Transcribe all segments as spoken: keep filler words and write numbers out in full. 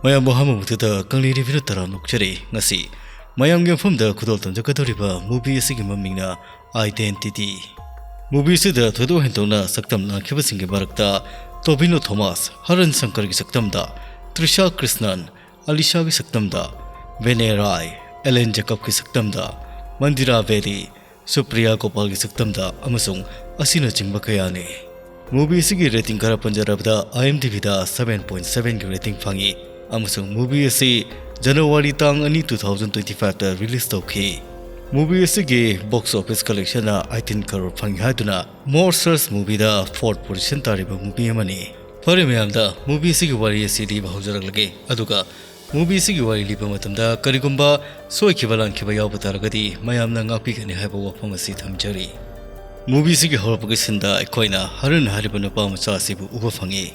ꯃꯌꯥꯝꯕꯨ ꯑꯍꯥꯟꯕꯃꯛꯇꯗ ꯀꯪꯂꯩ ꯔꯤꯚꯤꯌꯨꯅ ꯇꯔꯥꯝꯅ ꯑꯣꯛꯆꯔꯤ꯫ ꯉꯁꯤ ꯃꯌꯥꯝꯒꯤ ꯃꯐꯝꯗ ꯈꯨꯗꯣꯜ ꯇꯝꯖꯒꯗꯧꯔꯤꯕ movie ꯑꯁꯤꯒꯤ ꯃꯃꯤꯡꯅ Identity꯫ Movie ꯑꯁꯤꯗ ꯊꯣꯏꯗꯣꯛ ꯍꯦꯟꯗꯣꯛꯅ ꯁꯛꯇꯝ ꯂꯥꯡꯈꯤꯕꯁꯤꯡꯒꯤ ꯃꯔꯛꯇ ꯇꯣꯕꯤꯅꯣ ꯊꯣꯃꯥꯁ, ꯍꯔꯟ ꯁꯪꯀꯔꯒꯤ ꯁꯛꯇꯝꯗ, ꯇ꯭ꯔꯤꯁꯥ ꯀ꯭ꯔꯤꯁꯅꯟ, ꯑꯂꯤꯁꯥꯒꯤ ꯁꯛꯇꯝꯗ, ꯕꯦꯅꯦ ꯔꯥꯏ, ꯑꯦꯂꯦꯟ ꯖꯦꯀꯕꯀꯤ ꯁꯛꯇꯝꯗ, ꯃꯟꯗꯤꯔꯥ ꯕꯦꯗꯤ, ꯁꯨꯄ꯭ꯔꯤꯌꯥ ꯒꯣꯄꯥꯜꯒꯤ ꯁꯛꯇꯝꯗ ꯑꯃꯁꯨꯡ ꯑꯁꯤꯅꯆꯤꯡꯕ ꯀꯌꯥꯅꯤ꯫ Movie ꯑꯁꯤꯒꯤ rating ꯈꯔ ꯄꯟꯖꯔꯕꯗ, IMDbꯗ seven point sevenꯒꯤ rating ꯐꯪꯉꯤ ꯑꯃꯁꯨꯡ movie ꯑꯁꯤ January ꯇꯥꯡ ꯑꯅꯤ, two thousand twenty fiveꯇ release ꯇꯧꯈꯤ꯫ Movie ꯑꯁꯤꯒꯤ box office collectionꯅ eighteen crore ꯐꯪꯉꯤ ꯍꯥꯏꯗꯨꯅ More Search Movieꯗ fourth position ꯇꯥꯔꯤꯕ movie ꯑꯃꯅꯤ꯫ ꯐꯔꯦ ꯃꯌꯥꯝꯗ, movie ꯑꯁꯤꯒꯤ ꯋꯥꯔꯤ ꯑꯁꯤ ꯂꯤꯕ ꯍꯧꯖꯔꯛꯂꯒꯦ, ꯑꯗꯨꯒ movie ꯑꯁꯤꯒꯤ ꯋꯥꯔꯤ ꯂꯤꯕ ꯃꯇꯝꯗ ꯀꯔꯤꯒꯨꯝꯕ ꯁꯣꯏꯈꯤꯕ ꯂꯥꯟꯈꯤꯕ ꯌꯥꯎꯕ ꯇꯥꯔꯒꯗꯤ ꯃꯌꯥꯝꯅ ꯉꯥꯛꯄꯤꯒꯅꯤ ꯍꯥꯏꯕ ꯋꯥꯐꯝ ꯑꯁꯤ ꯊꯝꯖꯔꯤ꯫ Movie ꯑꯁꯤꯒꯤ ꯍꯧꯔꯛꯄꯒꯤ sceneꯗ ꯑꯩꯈꯣꯏꯅ ꯍꯔꯟ ꯍꯥꯏꯔꯤꯕ ꯅꯨꯄꯥ ꯃꯆꯥ ꯑꯁꯤꯕꯨ ꯎꯕ ꯐꯪꯉꯤ꯫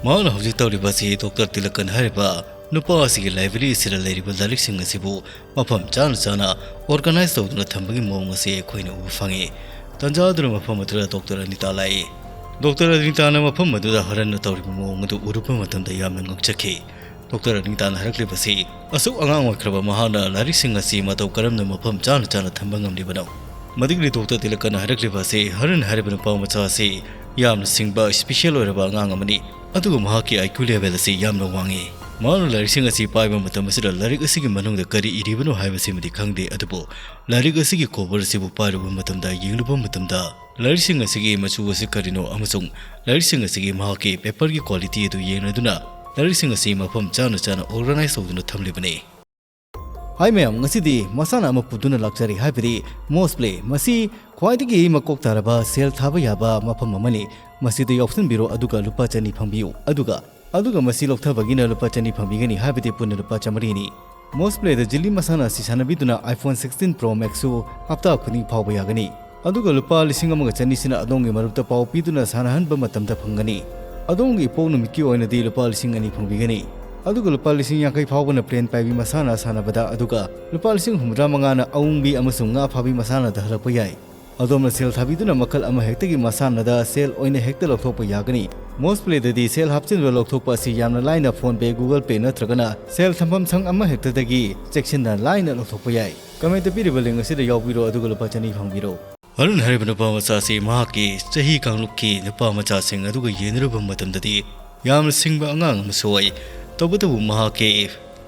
ꯃꯍꯥꯛꯅ ꯍꯧꯖꯤꯛ ꯇꯧꯔꯤꯕ ꯑꯁꯤ ꯗꯣꯛꯇꯔ ꯇꯤꯂꯀꯟ ꯍꯥꯏꯔꯤꯕ ꯅꯨꯄꯥ ꯑꯁꯤꯒꯤ library ꯑꯁꯤꯗ ꯂꯩꯔꯤꯕ ꯂꯥꯏꯔꯤꯛꯁꯤꯡ ꯑꯁꯤꯕꯨ ꯃꯐꯝ ꯆꯥꯅ ꯆꯥꯅ organize ꯇꯧꯗꯨꯅ ꯊꯝꯕꯒꯤ ꯃꯑꯣꯡ ꯑꯁꯤ ꯑꯩꯈꯣꯏꯅ ꯎꯕ ꯐꯪꯉꯤ꯫ ꯇꯟꯖꯥ ꯑꯗꯨꯅ ꯃꯐꯝ ꯑꯗꯨꯗ ꯗꯣꯛꯇꯔ ꯑꯅꯤꯇꯥ ꯂꯥꯛꯏ꯫ ꯗꯣꯛꯇꯔ ꯑꯅꯤꯇꯥꯅ ꯃꯐꯝ ꯑꯗꯨꯗ ꯍꯔꯟꯅ ꯇꯧꯔꯤꯕ ꯃꯑꯣꯡ ꯑꯗꯨ ꯎꯔꯨꯕ ꯃꯇꯝꯗ ꯌꯥꯝꯅ ꯉꯛꯆꯈꯤ꯫ ꯗꯣꯛꯇꯔ ꯑꯅꯤꯇꯥꯅ ꯍꯥꯏꯔꯛꯂꯤꯕꯁꯤ, ꯑꯁꯨꯛ ꯑꯉꯥꯡ ꯑꯣꯏꯈ꯭ꯔꯕ ꯃꯍꯥꯛꯅ ꯂꯥꯏꯔꯤꯛꯁꯤꯡ ꯑꯁꯤ ꯃꯇꯧ ꯀꯔꯝꯅ ꯃꯐꯝ ꯆꯥꯅ ꯆꯥꯅ ꯊꯝꯕ ꯉꯝꯂꯤꯕꯅꯣ? ꯃꯗꯨꯒꯤ ꯗꯣꯛꯇꯔ ꯇꯤꯂꯀꯟꯅ ꯍꯥꯏꯔꯛꯂꯤꯕ ꯑꯁꯤ, ꯍꯔꯟ ꯍꯥꯏꯔꯤꯕ ꯅꯨꯄꯥ ꯃꯆꯥ ꯑꯁꯤ ꯌꯥꯝꯅ ꯁꯤꯡꯕ, special ꯑꯣꯏꯔꯕ ꯑꯉꯥꯡ ꯑꯃꯅꯤ, ꯑꯗꯨꯒ ꯃꯍꯥꯛꯀꯤ IQ level ꯑꯁꯤ ꯌꯥꯝꯅ ꯋꯥꯡꯉꯤ꯫ ꯃꯍꯥꯛꯅ ꯂꯥꯏꯔꯤꯛꯁꯤꯡ ꯑꯁꯤ ꯄꯥꯏꯕ ꯃꯇꯝ ꯑꯁꯤꯗ ꯂꯥꯏꯔꯤꯛ ꯑꯁꯤꯒꯤ ꯃꯅꯨꯡꯗ ꯀꯔꯤ ꯏꯔꯤꯕꯅꯣ ꯍꯥꯏꯕꯁꯤꯃꯗꯤ ꯈꯪꯗꯦ, ꯑꯗꯨꯕꯨ ꯂꯥꯏꯔꯤꯛ ꯑꯁꯤꯒꯤ cover ꯑꯁꯤꯕꯨ ꯄꯥꯏꯔꯨꯕ ꯃꯇꯝꯗ, ꯌꯦꯡꯂꯨꯕ ꯃꯇꯝꯗ, ꯂꯥꯏꯔꯤꯛꯁꯤꯡ ꯑꯁꯤꯒꯤ ꯃꯆꯨ ꯑꯁꯤ ꯀꯔꯤꯅꯣ ꯑꯃꯁꯨꯡ ꯂꯥꯏꯔꯤꯛꯁꯤꯡ ꯑꯁꯤꯒꯤ ꯃꯍꯥꯛꯀꯤ paperꯒꯤ quality ꯑꯗꯨ ꯌꯦꯡꯂꯗꯨꯅ ꯂꯥꯏꯔꯤꯛꯁꯤꯡ ꯑꯁꯤ ꯃꯐꯝ ꯆꯥꯅ ꯆꯥꯅ organize ꯇꯧꯗꯨꯅ ꯊꯝꯂꯤꯕꯅꯤ꯫ Hi ꯃꯌꯥꯝ, ꯉꯁꯤꯗꯤ ꯃꯁꯥꯟꯅ ꯑꯃ ꯄꯨꯗꯨꯅ ꯂꯥꯛꯆꯔꯤ, ꯍꯥꯏꯕꯗꯤ Moz Play꯫ ꯃꯁꯤ ꯈ꯭ꯋꯥꯏꯗꯒꯤ ꯃꯀꯣꯛ ꯇꯥꯔꯕ ꯁꯦꯜ ꯊꯥꯕ ꯌꯥꯕ ꯃꯐꯝ ꯑꯃꯅꯤ꯫ ꯃꯁꯤꯗ ꯌꯥꯎꯁꯤꯟꯕꯤꯔꯣ ꯑꯗꯨꯒ ꯂꯨꯄꯥ ꯆꯅꯤ ꯐꯪꯕꯤꯌꯨ, ꯑꯗꯨꯒ, ꯑꯗꯨꯒ ꯃꯁꯤ ꯂꯧꯊꯕꯒꯤꯅ ꯂꯨꯄꯥ ꯆꯅꯤ ꯐꯪꯕꯤꯒꯅꯤ, ꯍꯥꯏꯕꯗꯤ ꯄꯨꯟꯅ ꯂꯨꯄꯥ ꯆꯥꯃꯔꯤꯅꯤ꯫ Moz Playꯗ ꯖꯤꯂꯤ ꯃꯁꯥꯟꯅ ꯑꯁꯤ ꯁꯥꯟꯅꯕꯤꯗꯨꯅ iPhone sixteen Pro Maxꯁꯨ ꯍꯞꯇꯥ ꯈꯨꯗꯤꯡ ꯐꯥꯎꯕ ꯌꯥꯒꯅꯤ꯫ ꯑꯗꯨꯒ ꯂꯨꯄꯥ ꯂꯤꯁꯤꯡ ꯑꯃꯒ ꯆꯅꯤꯁꯤꯅ ꯑꯗꯣꯝꯒꯤ ꯃꯔꯨꯞꯇ ꯄꯥꯎ ꯄꯤꯗꯨꯅ ꯁꯥꯟꯅꯍꯟꯕ ꯃꯇꯝꯗ ꯐꯪꯒꯅꯤ꯫ ꯑꯗꯣꯝꯒꯤ ꯏꯄꯣꯛ ꯅꯨꯃꯤꯠꯀꯤ ꯑꯣꯏꯅꯗꯤ ꯂꯨꯄꯥ ꯂꯤꯁꯤꯡ ꯑꯅꯤ ꯐꯪꯕꯤꯒꯅꯤ꯫ ꯑꯗꯨꯒ ꯂꯨꯄꯥ ꯂꯤꯁꯤꯡ ꯌꯥꯡꯈꯩ ꯐꯥꯎꯕꯅ plane ꯄꯥꯏꯕꯤ ꯃꯁꯥꯟꯅ ꯁꯥꯟꯅꯕꯗ, ꯑꯗꯨꯒ ꯂꯨꯄꯥ ꯂꯤꯁꯤꯡ ꯍꯨꯝꯐꯨꯇꯔꯥ ꯃꯉꯥꯅ ꯑꯎꯪꯕꯤ ꯑꯃꯁꯨꯡ ꯉꯥ ꯐꯥꯕꯤ ꯃꯁꯥꯟꯅꯗ ꯍꯜꯂꯛꯄ ꯌꯥꯏ꯫ ꯑꯗꯣꯝꯅ ꯁꯦꯜ ꯊꯥꯕꯤꯗꯨꯅ ꯃꯈꯜ ꯑꯃꯍꯦꯛꯇꯒꯤ ꯃꯁꯥꯟꯅꯗ ꯁꯦꯜ ꯑꯣꯏꯅ ꯍꯦꯛꯇ ꯂꯧꯊꯣꯛꯄ ꯌꯥꯒꯅꯤ꯫ ꯃꯣꯁ ꯄ꯭ꯂꯦꯗꯗꯤ ꯁꯦꯜ ꯍꯥꯞꯆꯤꯟꯕ ꯂꯧꯊꯣꯛꯄ ꯑꯁꯤ ꯌꯥꯝꯅ ꯂꯥꯏꯅ PhonePe, Google Pay ꯅꯠꯇ꯭ꯔꯒꯅ ꯁꯦꯜ ꯊꯝꯐꯝ ꯁꯪ ꯑꯃꯍꯦꯛꯇꯗꯒꯤ ꯆꯦꯛꯁꯤꯟꯅ ꯂꯥꯏꯅ ꯂꯧꯊꯣꯛꯄ ꯌꯥꯏ꯫ ꯀꯃꯦꯟꯇ ꯄꯤꯔꯤꯕ ꯂꯤꯡ ꯑꯁꯤꯗ ꯌꯥꯎꯕꯤꯔꯣ ꯑꯗꯨꯒ ꯂꯨꯄꯥ ꯆꯅꯤ ꯐꯪꯕꯤꯔꯣ꯫ ꯑꯔꯨꯟ ꯍꯥꯏꯔꯤꯕ ꯅꯨꯄꯥ ꯃꯆꯥ ꯑꯁꯤ ꯃꯍꯥꯛꯀꯤ ꯆꯍꯤ ꯀꯥꯡꯂꯨꯞꯀꯤ ꯅꯨꯄꯥ ꯃꯆꯥꯁꯤꯡ ꯑꯗꯨꯒ ꯌꯦꯡꯅꯔꯨꯕ ꯃꯇꯝꯗꯗꯤ ꯌꯥꯝꯅ ꯁꯤꯡꯕ ꯑꯉꯥꯡ ꯑꯃꯁꯨ ꯑꯣꯏ꯫ ꯇꯧꯕꯇꯕꯨ ꯃꯍꯥꯛꯀꯤ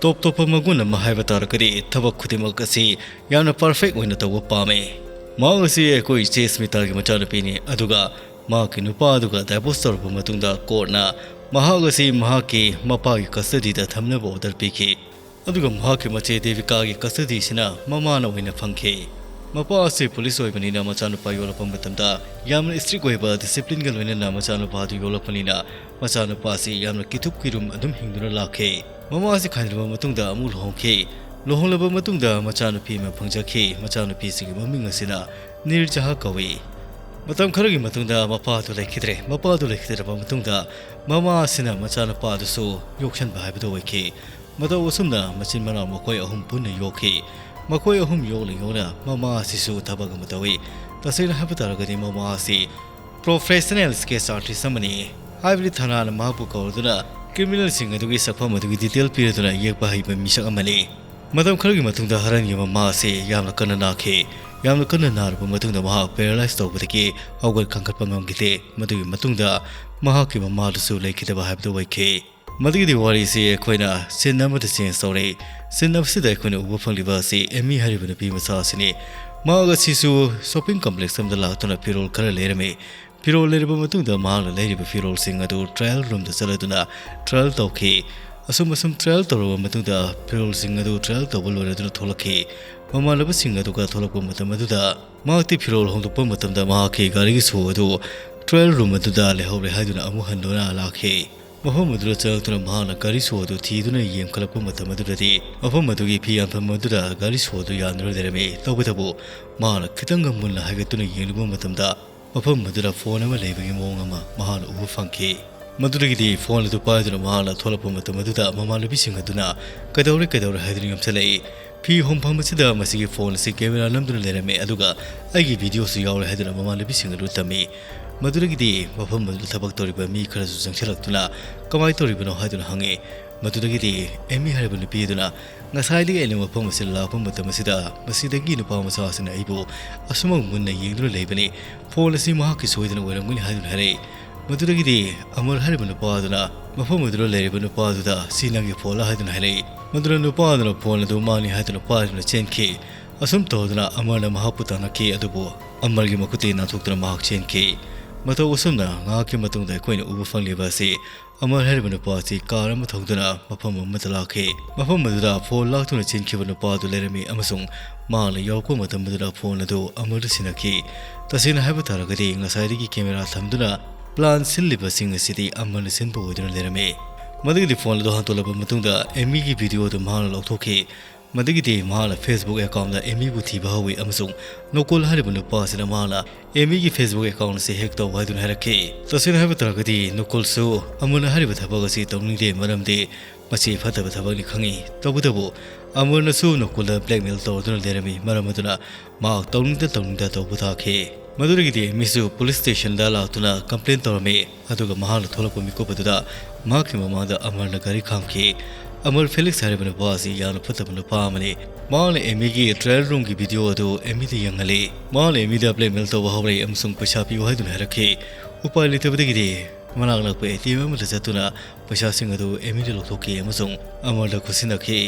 ꯇꯣꯞ ꯇꯣꯞꯄ ꯃꯒꯨꯟ ꯑꯃ ꯍꯥꯏꯕ ꯇꯥꯔꯒꯗꯤ ꯊꯕꯛ ꯈꯨꯗꯤꯡꯃꯛ ꯑꯁꯤ ꯌꯥꯝꯅ ꯄꯔꯐꯦꯛ ꯑꯣꯏꯅ ꯇꯧꯕ ꯄꯥꯝꯃꯤ꯫ ꯃꯍꯥꯛ ꯑꯁꯤ ꯑꯩꯈꯣꯏ ꯏꯆꯦ ꯁ꯭ꯃꯤꯇꯥꯒꯤ ꯃꯆꯥꯅꯨꯄꯤꯅꯤ, ꯑꯗꯨꯒ ꯃꯍꯥꯛꯀꯤ ꯅꯨꯄꯥ ꯑꯗꯨꯒ ꯗꯥꯏꯚꯣꯔꯁ ꯇꯧꯔꯕ ꯃꯇꯨꯡꯗ ꯀꯣꯔꯠꯅ ꯃꯍꯥꯛ ꯑꯁꯤ ꯃꯍꯥꯛꯀꯤ ꯃꯄꯥꯒꯤ ꯀꯁꯇꯗꯤꯗ ꯊꯝꯅꯕ ꯑꯣꯔꯗꯔ ꯄꯤꯈꯤ꯫ ꯑꯗꯨꯒ ꯃꯍꯥꯛꯀꯤ ꯃꯆꯦ ꯗꯦꯕꯤꯀꯥꯒꯤ ꯀꯁꯇꯗꯤꯁꯤꯅ ꯃꯃꯥꯅ ꯑꯣꯏꯅ ꯐꯪꯈꯤ꯫ ꯃꯄꯥ ꯑꯁꯤ ꯄꯨꯂꯤꯁ ꯑꯣꯏꯕꯅꯤꯅ ꯃꯆꯥꯅꯨꯄꯥ ꯌꯣꯛꯂꯛꯄ ꯃꯇꯝꯗ ꯌꯥꯝꯅ ꯏꯁꯇ꯭ꯔꯤꯛ ꯑꯣꯏꯕ, ꯗꯤꯁꯤꯄ꯭ꯂꯤꯟꯒ ꯂꯣꯏꯅꯅ ꯃꯆꯥꯅꯨꯄꯥ ꯑꯗꯨ ꯌꯣꯛꯂꯛꯄꯅꯤꯅ ꯃꯆꯥꯅꯨꯄꯥ ꯑꯁꯤ ꯌꯥꯝꯅ ꯀꯤꯊꯨꯞ ꯀꯤꯔꯨꯝ ꯑꯗꯨꯝ ꯍꯤꯡꯗꯨꯅ ꯂꯥꯛꯈꯤ꯫ ꯃꯃꯥ ꯑꯁꯤ ꯈꯥꯏꯅꯔꯕ ꯃꯇꯨꯡꯗ ꯑꯃꯨꯛ ꯂꯨꯍꯣꯡꯈꯤ꯫ ꯂꯨꯍꯣꯡꯂꯕ ꯃꯇꯨꯡꯗ ꯃꯆꯥꯅꯨꯄꯤ ꯑꯃ ꯐꯪꯖꯈꯤ꯫ ꯃꯆꯥꯅꯨꯄꯤꯁꯤꯒꯤ ꯃꯃꯤꯡ ꯑꯁꯤꯅ ꯅꯤꯔꯖꯍꯥ ꯀꯧꯏ꯫ ꯃꯇꯝ ꯈꯔꯒꯤ ꯃꯇꯨꯡꯗ ꯃꯄꯥ ꯑꯗꯨ ꯂꯩꯈꯤꯗ꯭ꯔꯦ꯫ ꯃꯄꯥ ꯑꯗꯨ ꯂꯩꯈꯤꯗ꯭ꯔꯕ ꯃꯇꯨꯡꯗ ꯃꯃꯥ ꯑꯁꯤꯅ ꯃꯆꯥꯅꯨꯄꯥ ꯑꯗꯨꯁꯨ ꯌꯣꯛꯁꯟꯕ ꯍꯥꯏꯕꯗꯨ ꯑꯣꯏꯈꯤ꯫ ꯃꯇꯧ ꯑꯁꯨꯝꯅ ꯃꯆꯤꯟ ꯃꯅꯥꯎ ꯃꯈꯣꯏ ꯑꯍꯨꯝ ꯄꯨꯟꯅ ꯌꯣꯛꯈꯤ꯫ ꯃꯈꯣꯏ ꯑꯍꯨꯝ ꯌꯣꯛꯅ ꯌꯣꯛꯅ ꯃꯃꯥ ꯑꯁꯤꯁꯨ ꯊꯕꯛ ꯑꯃ ꯇꯧꯏ꯫ ꯇꯁꯦꯡꯅ ꯍꯥꯏꯕ ꯇꯥꯔꯒꯗꯤ ꯃꯃꯥ ꯑꯁꯤ ꯄ꯭ꯔꯣꯐꯦꯁꯅꯦꯜ ꯁ꯭ꯀꯦꯆ ꯑꯥꯔꯇꯤꯁ ꯑꯃꯅꯤ꯫ ꯍꯥꯏꯕꯗꯤ ꯊꯥꯅꯥꯅ ꯃꯍꯥꯛꯄꯨ ꯀꯧꯔꯗꯨꯅ ꯀ꯭ꯔꯤꯃꯤꯅꯦꯜꯁꯤꯡ ꯑꯗꯨꯒꯤ ꯁꯛꯐꯝ ꯑꯗꯨꯒꯤ ꯗꯤꯇꯦꯜ ꯄꯤꯔꯗꯨꯅ ꯌꯦꯛꯄ ꯍꯩꯕ ꯃꯤꯁꯛ ꯑꯃꯅꯤ꯫ ꯃꯇꯝ ꯈꯔꯒꯤ ꯃꯇꯨꯡꯗ ꯍꯔꯟꯒꯤ ꯃꯃꯥ ꯑꯁꯤ ꯌꯥꯝꯅ ꯀꯟꯅ ꯅꯥꯈꯤ꯫ ꯌꯥꯝꯅ ꯀꯟꯅ ꯅꯥꯔꯕ ꯃꯇꯨꯡꯗ ꯃꯍꯥꯛ ꯄꯦꯔꯥꯂꯥꯏꯁ ꯇꯧꯕꯗꯒꯤ ꯍꯧꯒꯠ ꯀꯥꯡꯈꯠꯄ ꯉꯝꯈꯤꯗꯦ꯫ ꯃꯗꯨꯒꯤ ꯃꯇꯨꯡꯗ ꯃꯍꯥꯛꯀꯤ ꯃꯃꯥꯗꯨꯁꯨ ꯂꯩꯈꯤꯗꯕ ꯍꯥꯏꯕꯗꯨ ꯑꯣꯏꯈꯤ꯫ ꯃꯗꯨꯒꯤꯗꯤ ꯋꯥꯔꯤꯁꯤ ꯑꯩꯈꯣꯏꯅ ꯁꯤꯟ ꯑꯃꯗ ꯆꯦꯟꯖ ꯇꯧꯔꯦ꯫ ꯁꯤꯟ ꯑꯁꯤꯗ ꯑꯩꯈꯣꯏꯅ ꯎꯕ ꯐꯪꯂꯤꯕ ꯑꯁꯤ ꯑꯦꯃꯤ ꯍꯥꯏꯔꯤꯕ ꯅꯨꯄꯤ ꯃꯆꯥ ꯑꯁꯤꯅꯤ꯫ ꯃꯍꯥꯛ ꯑꯁꯤꯁꯨ ꯁꯣꯞꯄꯤꯡ ꯀꯝꯄ꯭ꯂꯦꯛꯁ ꯑꯃꯗ ꯂꯥꯛꯇꯨꯅ ꯐꯤꯔꯣꯜ ꯈꯔ ꯂꯩꯔꯝꯃꯤ꯫ ꯐꯤꯔꯣꯜ ꯂꯩꯔꯕ ꯃꯇꯨꯡꯗ ꯃꯍꯥꯛꯅ ꯂꯩꯔꯤꯕ ꯐꯤꯔꯣꯜꯁꯤꯡ ꯑꯗꯨ ꯇ꯭ꯔꯥꯌꯦꯜ ꯔꯨꯝꯗ ꯆꯠꯂꯗꯨꯅ ꯇ꯭ꯔꯥꯌꯦꯜ ꯇꯧꯈꯤ꯫ ꯑꯁꯨꯝ ꯑꯁꯨꯝ ꯇ꯭ꯔꯥꯌꯦꯜ ꯇꯧꯔꯕ ꯃꯇꯨꯡꯗ ꯐꯤꯔꯣꯜꯁꯤꯡ ꯑꯗꯨ ꯇ꯭ꯔꯥꯌꯦꯜ ꯇꯧꯕ ꯂꯣꯏꯔꯗꯨꯅ ꯊꯣꯛꯂꯛꯈꯤ꯫ ꯃꯃꯥꯟꯅꯕꯁꯤꯡ ꯑꯗꯨꯒ ꯊꯣꯛꯂꯛꯄ ꯃꯇꯝ ꯑꯗꯨꯗ ꯃꯍꯥꯛꯇꯤ ꯐꯤꯔꯣꯜ ꯍꯣꯡꯗꯣꯛꯄ ꯃꯇꯝꯗ ꯃꯍꯥꯛꯀꯤ ꯒꯥꯔꯤꯒꯤ ꯁꯣ ꯑꯗꯨ ꯇ꯭ꯔꯥꯌꯦꯜ ꯔꯨꯝ ꯑꯗꯨꯗ ꯂꯩꯍꯧꯔꯦ ꯍꯥꯏꯗꯨꯅ ꯑꯃꯨꯛ ꯍꯟꯗꯨꯅ ꯂꯥꯛꯈꯤ꯫ ꯃꯐꯝ ꯑꯗꯨꯗ ꯆꯪꯂꯛꯇꯨꯅ ꯃꯍꯥꯛꯅ ꯒꯥꯔꯤ ꯁꯣ ꯑꯗꯨ ꯊꯤꯗꯨꯅ ꯌꯦꯡꯈꯠꯂꯛꯄ ꯃꯇꯝ ꯑꯗꯨꯗꯗꯤ ꯃꯐꯝ ꯑꯗꯨꯒꯤ ꯐꯤ ꯌꯥꯟꯐꯝ ꯑꯗꯨꯗ ꯒꯥꯔꯤ ꯁꯣ ꯑꯗꯨ ꯌꯥꯟꯗꯨꯅ ꯂꯩꯔꯝꯃꯤ꯫ ꯇꯧꯕꯇꯕꯨ ꯃꯍꯥꯛꯅ ꯈꯤꯇꯪꯒ ꯃꯨꯟꯅ ꯍꯥꯏꯒꯠꯇꯨꯅ ꯌꯦꯡꯂꯨꯕ ꯃꯇꯝꯗ ꯃꯐꯝ ꯑꯗꯨꯗ ꯐꯣꯟ ꯑꯃ ꯂꯩꯕꯒꯤ ꯃꯑꯣꯡ ꯑꯃ ꯃꯍꯥꯛꯅ ꯎꯕ ꯐꯪꯈꯤ꯫ ꯃꯗꯨꯗꯒꯤꯗꯤ ꯐꯣꯟ ꯑꯗꯨ ꯄꯥꯏꯗꯨꯅ ꯃꯍꯥꯛꯅ ꯊꯣꯛꯂꯛꯄ ꯃꯇꯝ ꯑꯗꯨꯗ ꯃꯃꯥꯟꯅꯕꯤꯁꯤꯡ ꯑꯗꯨꯅ "ꯀꯩꯗꯧꯔꯦ, ꯀꯩꯗꯧꯔꯦ?" ꯍꯥꯏꯗꯨꯅ ꯌꯣꯝꯁꯤꯜꯂꯛꯏ꯫ ꯐꯤ ꯍꯣꯡꯐꯝ ꯑꯁꯤꯗ ꯃꯁꯤꯒꯤ ꯐꯣꯟ ꯑꯁꯤ ꯀꯦꯃꯦꯔꯥ ꯅꯝꯗꯨꯅ ꯂꯩꯔꯝꯃꯤ, ꯑꯗꯨꯒ "ꯑꯩꯒꯤ ꯚꯤꯗꯤꯑꯣꯁꯨ ꯌꯥꯎꯔꯦ" ꯍꯥꯏꯗꯨꯅ ꯃꯃꯥꯟꯅꯕꯤꯁꯤꯡ ꯑꯗꯨ ꯇꯝꯃꯤ꯫ ꯃꯗꯨꯗꯒꯤꯗꯤ ꯃꯐꯝ ꯑꯗꯨꯗ ꯊꯕꯛ ꯇꯧꯔꯤꯕ ꯃꯤ ꯈꯔꯁꯨ ꯆꯪꯁꯤꯜꯂꯛꯇꯨꯅ ꯀꯃꯥꯏꯅ ꯇꯧꯔꯤꯕꯅꯣ ꯍꯥꯏꯗꯨꯅ ꯍꯪꯉꯤ꯫ ꯃꯗꯨꯗꯒꯤꯗꯤ ꯑꯦꯃꯤ ꯍꯥꯏꯔꯤꯕ ꯅꯨꯄꯤ ꯑꯗꯨꯅ ꯉꯁꯥꯏꯗꯒꯤ ꯑꯩꯅ ꯃꯐꯝ ꯑꯁꯤꯗ ꯂꯥꯛꯄ ꯃꯇꯝ ꯑꯁꯤꯗ ꯃꯁꯤꯗꯒꯤ ꯅꯨꯄꯥ ꯃꯆꯥ ꯑꯁꯤꯅ ꯑꯩꯕꯨ ꯑꯁꯨꯃꯛ ꯃꯨꯟꯅ ꯌꯦꯡꯗꯨꯅ ꯂꯩꯕꯅꯤ꯫ ꯐꯣꯟ ꯑꯁꯤ ꯃꯍꯥꯛꯀꯤ ꯁꯣꯏꯗꯅ ꯑꯣꯏꯔꯝꯒꯅꯤ ꯍꯥꯏꯗꯨꯅ ꯍꯥꯏꯔꯛꯏ꯫ ꯃꯗꯨꯗꯒꯤꯗꯤ ꯑꯃꯔ ꯍꯥꯏꯔꯤꯕ ꯅꯨꯄꯥ ꯑꯗꯨꯅ ꯃꯐꯝ ꯑꯗꯨꯗ ꯂꯩꯔꯤꯕ ꯅꯨꯄꯥ ꯑꯗꯨꯗ "ꯁꯤ ꯅꯪꯒꯤ ꯐꯣꯟꯂ?" ꯍꯥꯏꯗꯨꯅ ꯍꯥꯏꯔꯛꯏ꯫ ꯃꯗꯨꯅ ꯅꯨꯄꯥ ꯑꯗꯨꯅ ꯐꯣꯟ ꯑꯗꯨ ꯃꯥꯅꯤ ꯍꯥꯏꯗꯨꯅ ꯄꯥꯏꯗꯨꯅ ꯆꯦꯟꯈꯤ꯫ ꯑꯁꯨꯝ ꯇꯧꯗꯨꯅ ꯑꯃꯔꯅ ꯃꯍꯥꯛꯄꯨ ꯇꯥꯟꯅꯈꯤ, ꯑꯗꯨꯕꯨ ꯑꯃꯔꯒꯤ ꯃꯈꯨꯠꯇꯒꯤ ꯅꯥꯟꯊꯣꯛꯇꯨꯅ ꯃꯍꯥꯛ ꯆꯦꯟꯈꯤ꯫ ꯃꯇꯧ ꯑꯁꯨꯝꯅ ꯉꯥꯏꯍꯥꯛꯀꯤ ꯃꯇꯨꯡꯗ ꯑꯩꯈꯣꯏꯅ ꯎꯕ ꯐꯪꯂꯤꯕ ꯑꯁꯤ ꯑꯃꯔ ꯍꯥꯏꯔꯤꯕ ꯅꯨꯄꯥ ꯑꯁꯤ ꯀꯥꯔ ꯑꯃ ꯊꯧꯗꯨꯅ ꯃꯐꯝ ꯑꯃꯗ ꯂꯥꯛꯈꯤ꯫ ꯃꯐꯝ ꯑꯗꯨꯗ ꯐꯣꯟ ꯂꯥꯛꯇꯨꯅ ꯆꯦꯟꯈꯤꯕ ꯅꯨꯄꯥ ꯑꯗꯨ ꯂꯩꯔꯝꯃꯤ ꯑꯃꯁꯨꯡ ꯃꯍꯥꯛꯅ ꯌꯧꯔꯛꯄ ꯃꯇꯝ ꯑꯗꯨꯗ ꯐꯣꯟ ꯑꯗꯨ ꯑꯃꯔꯗ ꯁꯤꯟꯅꯈꯤ꯫ ꯇꯁꯦꯡꯅ ꯍꯥꯏꯕ ꯇꯥꯔꯒꯗꯤ ꯉꯁꯥꯏꯗꯒꯤ ꯀꯦꯃꯦꯔꯥ ꯊꯝꯗꯨꯅ ꯄ꯭ꯂꯥꯟ ꯁꯤꯜꯂꯤꯕꯁꯤꯡ ꯑꯁꯤꯗꯤ ꯑꯃꯔꯅ ꯁꯤꯟꯕ ꯑꯣꯏꯗꯨꯅ ꯂꯩꯔꯝꯃꯤ꯫ ꯃꯗꯨꯒꯤꯗꯤ ꯐꯣꯟ ꯑꯗꯨ ꯍꯟꯗꯣꯛꯂꯕ ꯃꯇꯨꯡꯗ ꯑꯦꯃꯤꯒꯤ ꯚꯤꯗꯤꯑꯣ ꯑꯗꯨ ꯃꯍꯥꯛꯅ ꯂꯧꯊꯣꯛꯈꯤ꯫ ꯃꯗꯨꯒꯤꯗꯤ ꯃꯍꯥꯛꯅ Facebook ꯑꯦꯀꯥꯎꯟꯗ ꯑꯦꯃꯤꯕꯨ ꯊꯤꯕ ꯍꯧꯏ ꯑꯃꯁꯨꯡ ꯅꯣꯀꯣꯜ ꯍꯥꯏꯔꯤꯕ ꯅꯨꯄꯥ ꯑꯁꯤꯅ ꯃꯍꯥꯛꯅ ꯑꯦꯃꯤꯒꯤ Facebook ꯑꯦꯀꯥꯎꯟ ꯑꯁꯤ ꯍꯦꯛ ꯇꯧ ꯍꯥꯏꯗꯨꯅ ꯍꯥꯏꯔꯛꯈꯤ꯫ ꯇꯁꯦꯡꯅ ꯍꯥꯏꯕ ꯇꯥꯔꯒꯗꯤ ꯅꯣꯀꯣꯜꯁꯨ ꯑꯃꯔꯅ ꯍꯥꯏꯔꯤꯕ ꯊꯕꯛ ꯑꯁꯤ ꯇꯧꯅꯤꯡꯗꯦ, ꯃꯔꯝꯗꯤ ꯃꯁꯤ ꯐꯠꯇꯕ ꯊꯕꯛꯅꯤ ꯈꯪꯏ꯫ ꯇꯧꯕꯇꯕꯨ ꯑꯃꯔꯅꯁꯨ ꯅꯣꯀꯣꯜꯗ ꯕ꯭ꯂꯦꯛꯃꯦꯜ ꯇꯧꯔꯗꯨꯅ ꯂꯩꯔꯝꯃꯤ, ꯃꯔꯝ ꯑꯗꯨꯅ ꯃꯍꯥꯛ ꯇꯧꯅꯤꯡꯗ ꯇꯧꯅꯤꯡꯗ ꯇꯧꯕ ꯇꯥꯈꯤ꯫ ꯃꯗꯨꯗꯒꯤꯗꯤ ꯃꯤꯁꯨ ꯄꯨꯂꯤꯁ ꯁ꯭ꯇꯦꯁꯟꯗ ꯂꯥꯛꯇꯨꯅ ꯀꯝꯄ꯭ꯂꯦꯟ ꯇꯧꯔꯝꯃꯤ꯫ ꯑꯗꯨꯒ ꯃꯍꯥꯛꯅ ꯊꯣꯛꯂꯛꯄ ꯃꯤꯀꯨꯞ ꯑꯗꯨꯗ ꯃꯍꯥꯛꯀꯤ ꯃꯃꯥꯡꯗ ꯑꯃꯔꯅ ꯒꯥꯔꯤ ꯈꯥꯝꯈꯤ꯫ ꯑꯃꯔ ꯐꯦꯂꯤꯛꯁ ꯍꯥꯏꯔꯤꯕ ꯅꯨꯄꯥ ꯑꯁꯤ ꯌꯥꯝꯅ ꯐꯠꯇꯕ ꯅꯨꯄꯥ ꯑꯃꯅꯤ꯫ ꯃꯍꯥꯛꯅ ꯑꯦꯃꯤꯒꯤ trial roomꯒꯤ ꯚꯤꯗꯤꯑꯣ ꯑꯗꯨ ꯑꯦꯃꯤꯗ ꯌꯦꯡꯍꯜꯂꯤ꯫ ꯃꯍꯥꯛꯅ ꯑꯦꯃꯤꯗ blackmail ꯇꯧꯕ ꯍꯧꯔꯛꯏ ꯑꯃꯁꯨꯡ ꯄꯩꯁꯥ ꯄꯤꯌꯨ ꯍꯥꯏꯗꯨꯅ ꯍꯥꯏꯔꯛꯈꯤ꯫ ꯎꯄꯥꯏ ꯂꯩꯇꯕꯗꯒꯤꯗꯤ ꯃꯅꯥꯛ ꯅꯛꯄ ATM ꯑꯃꯗ ꯆꯠꯇꯨꯅ ꯄꯩꯁꯥꯁꯤꯡ ꯑꯗꯨ ꯑꯦꯃꯤꯗ ꯂꯧꯊꯣꯛꯈꯤ ꯑꯃꯁꯨꯡ ꯑꯃꯔꯗ ꯈꯨꯠꯁꯤꯟꯅꯈꯤ꯫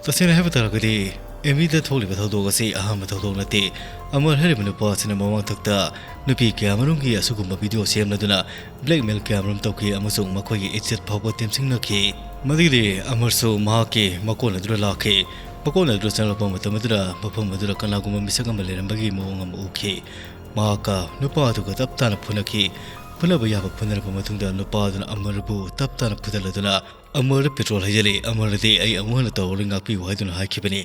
ꯇꯁꯦꯡꯅ ꯍꯥꯏꯕ ꯇꯥꯔꯒꯗꯤ, ꯑꯦꯃꯤꯗ ꯊꯣꯛꯂꯤꯕ ꯊꯧꯗꯣꯛ ꯑꯁꯤ ꯑꯍꯥꯟꯕ ꯊꯧꯗꯣꯛ ꯅꯠꯇꯦ꯫ ꯑꯃꯔ ꯍꯥꯏꯔꯤꯕ ꯅꯨꯄꯥ ꯑꯁꯤꯅ ꯃꯃꯥꯡꯊꯛꯇ ꯅꯨꯄꯤ ꯀꯌꯥꯃꯔꯨꯝꯒꯤ ꯑꯁꯤꯒꯨꯝꯕ ꯚꯤꯗꯤꯑꯣ ꯁꯦꯝꯂꯗꯨꯅ blackmail ꯀꯌꯥꯃꯔꯨꯝ ꯇꯧꯈꯤ ꯑꯃꯁꯨꯡ ꯃꯈꯣꯏꯒꯤ ꯏꯖꯠ ꯐꯥꯎꯕ ꯇꯦꯝꯁꯤꯡꯅꯈꯤ꯫ ꯃꯗꯨꯒꯤꯗꯤ ꯑꯃꯔꯁꯨ ꯃꯍꯥꯛꯀꯤ ꯃꯀꯣꯟ ꯑꯗꯨꯗ ꯂꯥꯛꯈꯤ꯫ ꯃꯀꯣꯟ ꯑꯗꯨꯗ ꯆꯪꯂꯛꯄ ꯃꯇꯝ ꯑꯗꯨꯗ ꯃꯐꯝ ꯑꯗꯨꯗ ꯀꯅꯥꯒꯨꯝꯕ ꯃꯤꯁꯛ ꯑꯃ ꯂꯩꯔꯝꯕꯒꯤ ꯃꯑꯣꯡ ꯑꯃ ꯎꯈꯤ꯫ ꯃꯍꯥꯛꯀ ꯅꯨꯄꯥ ꯑꯗꯨꯒ ꯇꯞ ꯇꯥꯅ ꯐꯨꯅꯈꯤ꯫ ꯐꯨꯅꯕ ꯌꯥꯕ ꯐꯨꯅꯔꯕ ꯃꯇꯨꯡꯗ ꯅꯨꯄꯥ ꯑꯗꯨꯅ ꯑꯃꯔꯕꯨ ꯇꯞ ꯇꯥꯅ ꯐꯨꯗꯠꯂꯗꯨꯅ ꯑꯃꯔꯗ ꯄꯦꯇ꯭ꯔꯣꯜ ꯍꯩꯖꯤꯜꯂꯤ꯫ ꯑꯃꯔꯗꯤ "ꯑꯩ ꯑꯃꯨꯛ ꯍꯟꯅ ꯇꯧꯔꯔꯣꯏ, ꯉꯥꯛꯄꯤꯌꯨ" ꯍꯥꯏꯗꯨꯅ ꯍꯥꯏꯈꯤꯕꯅꯤ꯫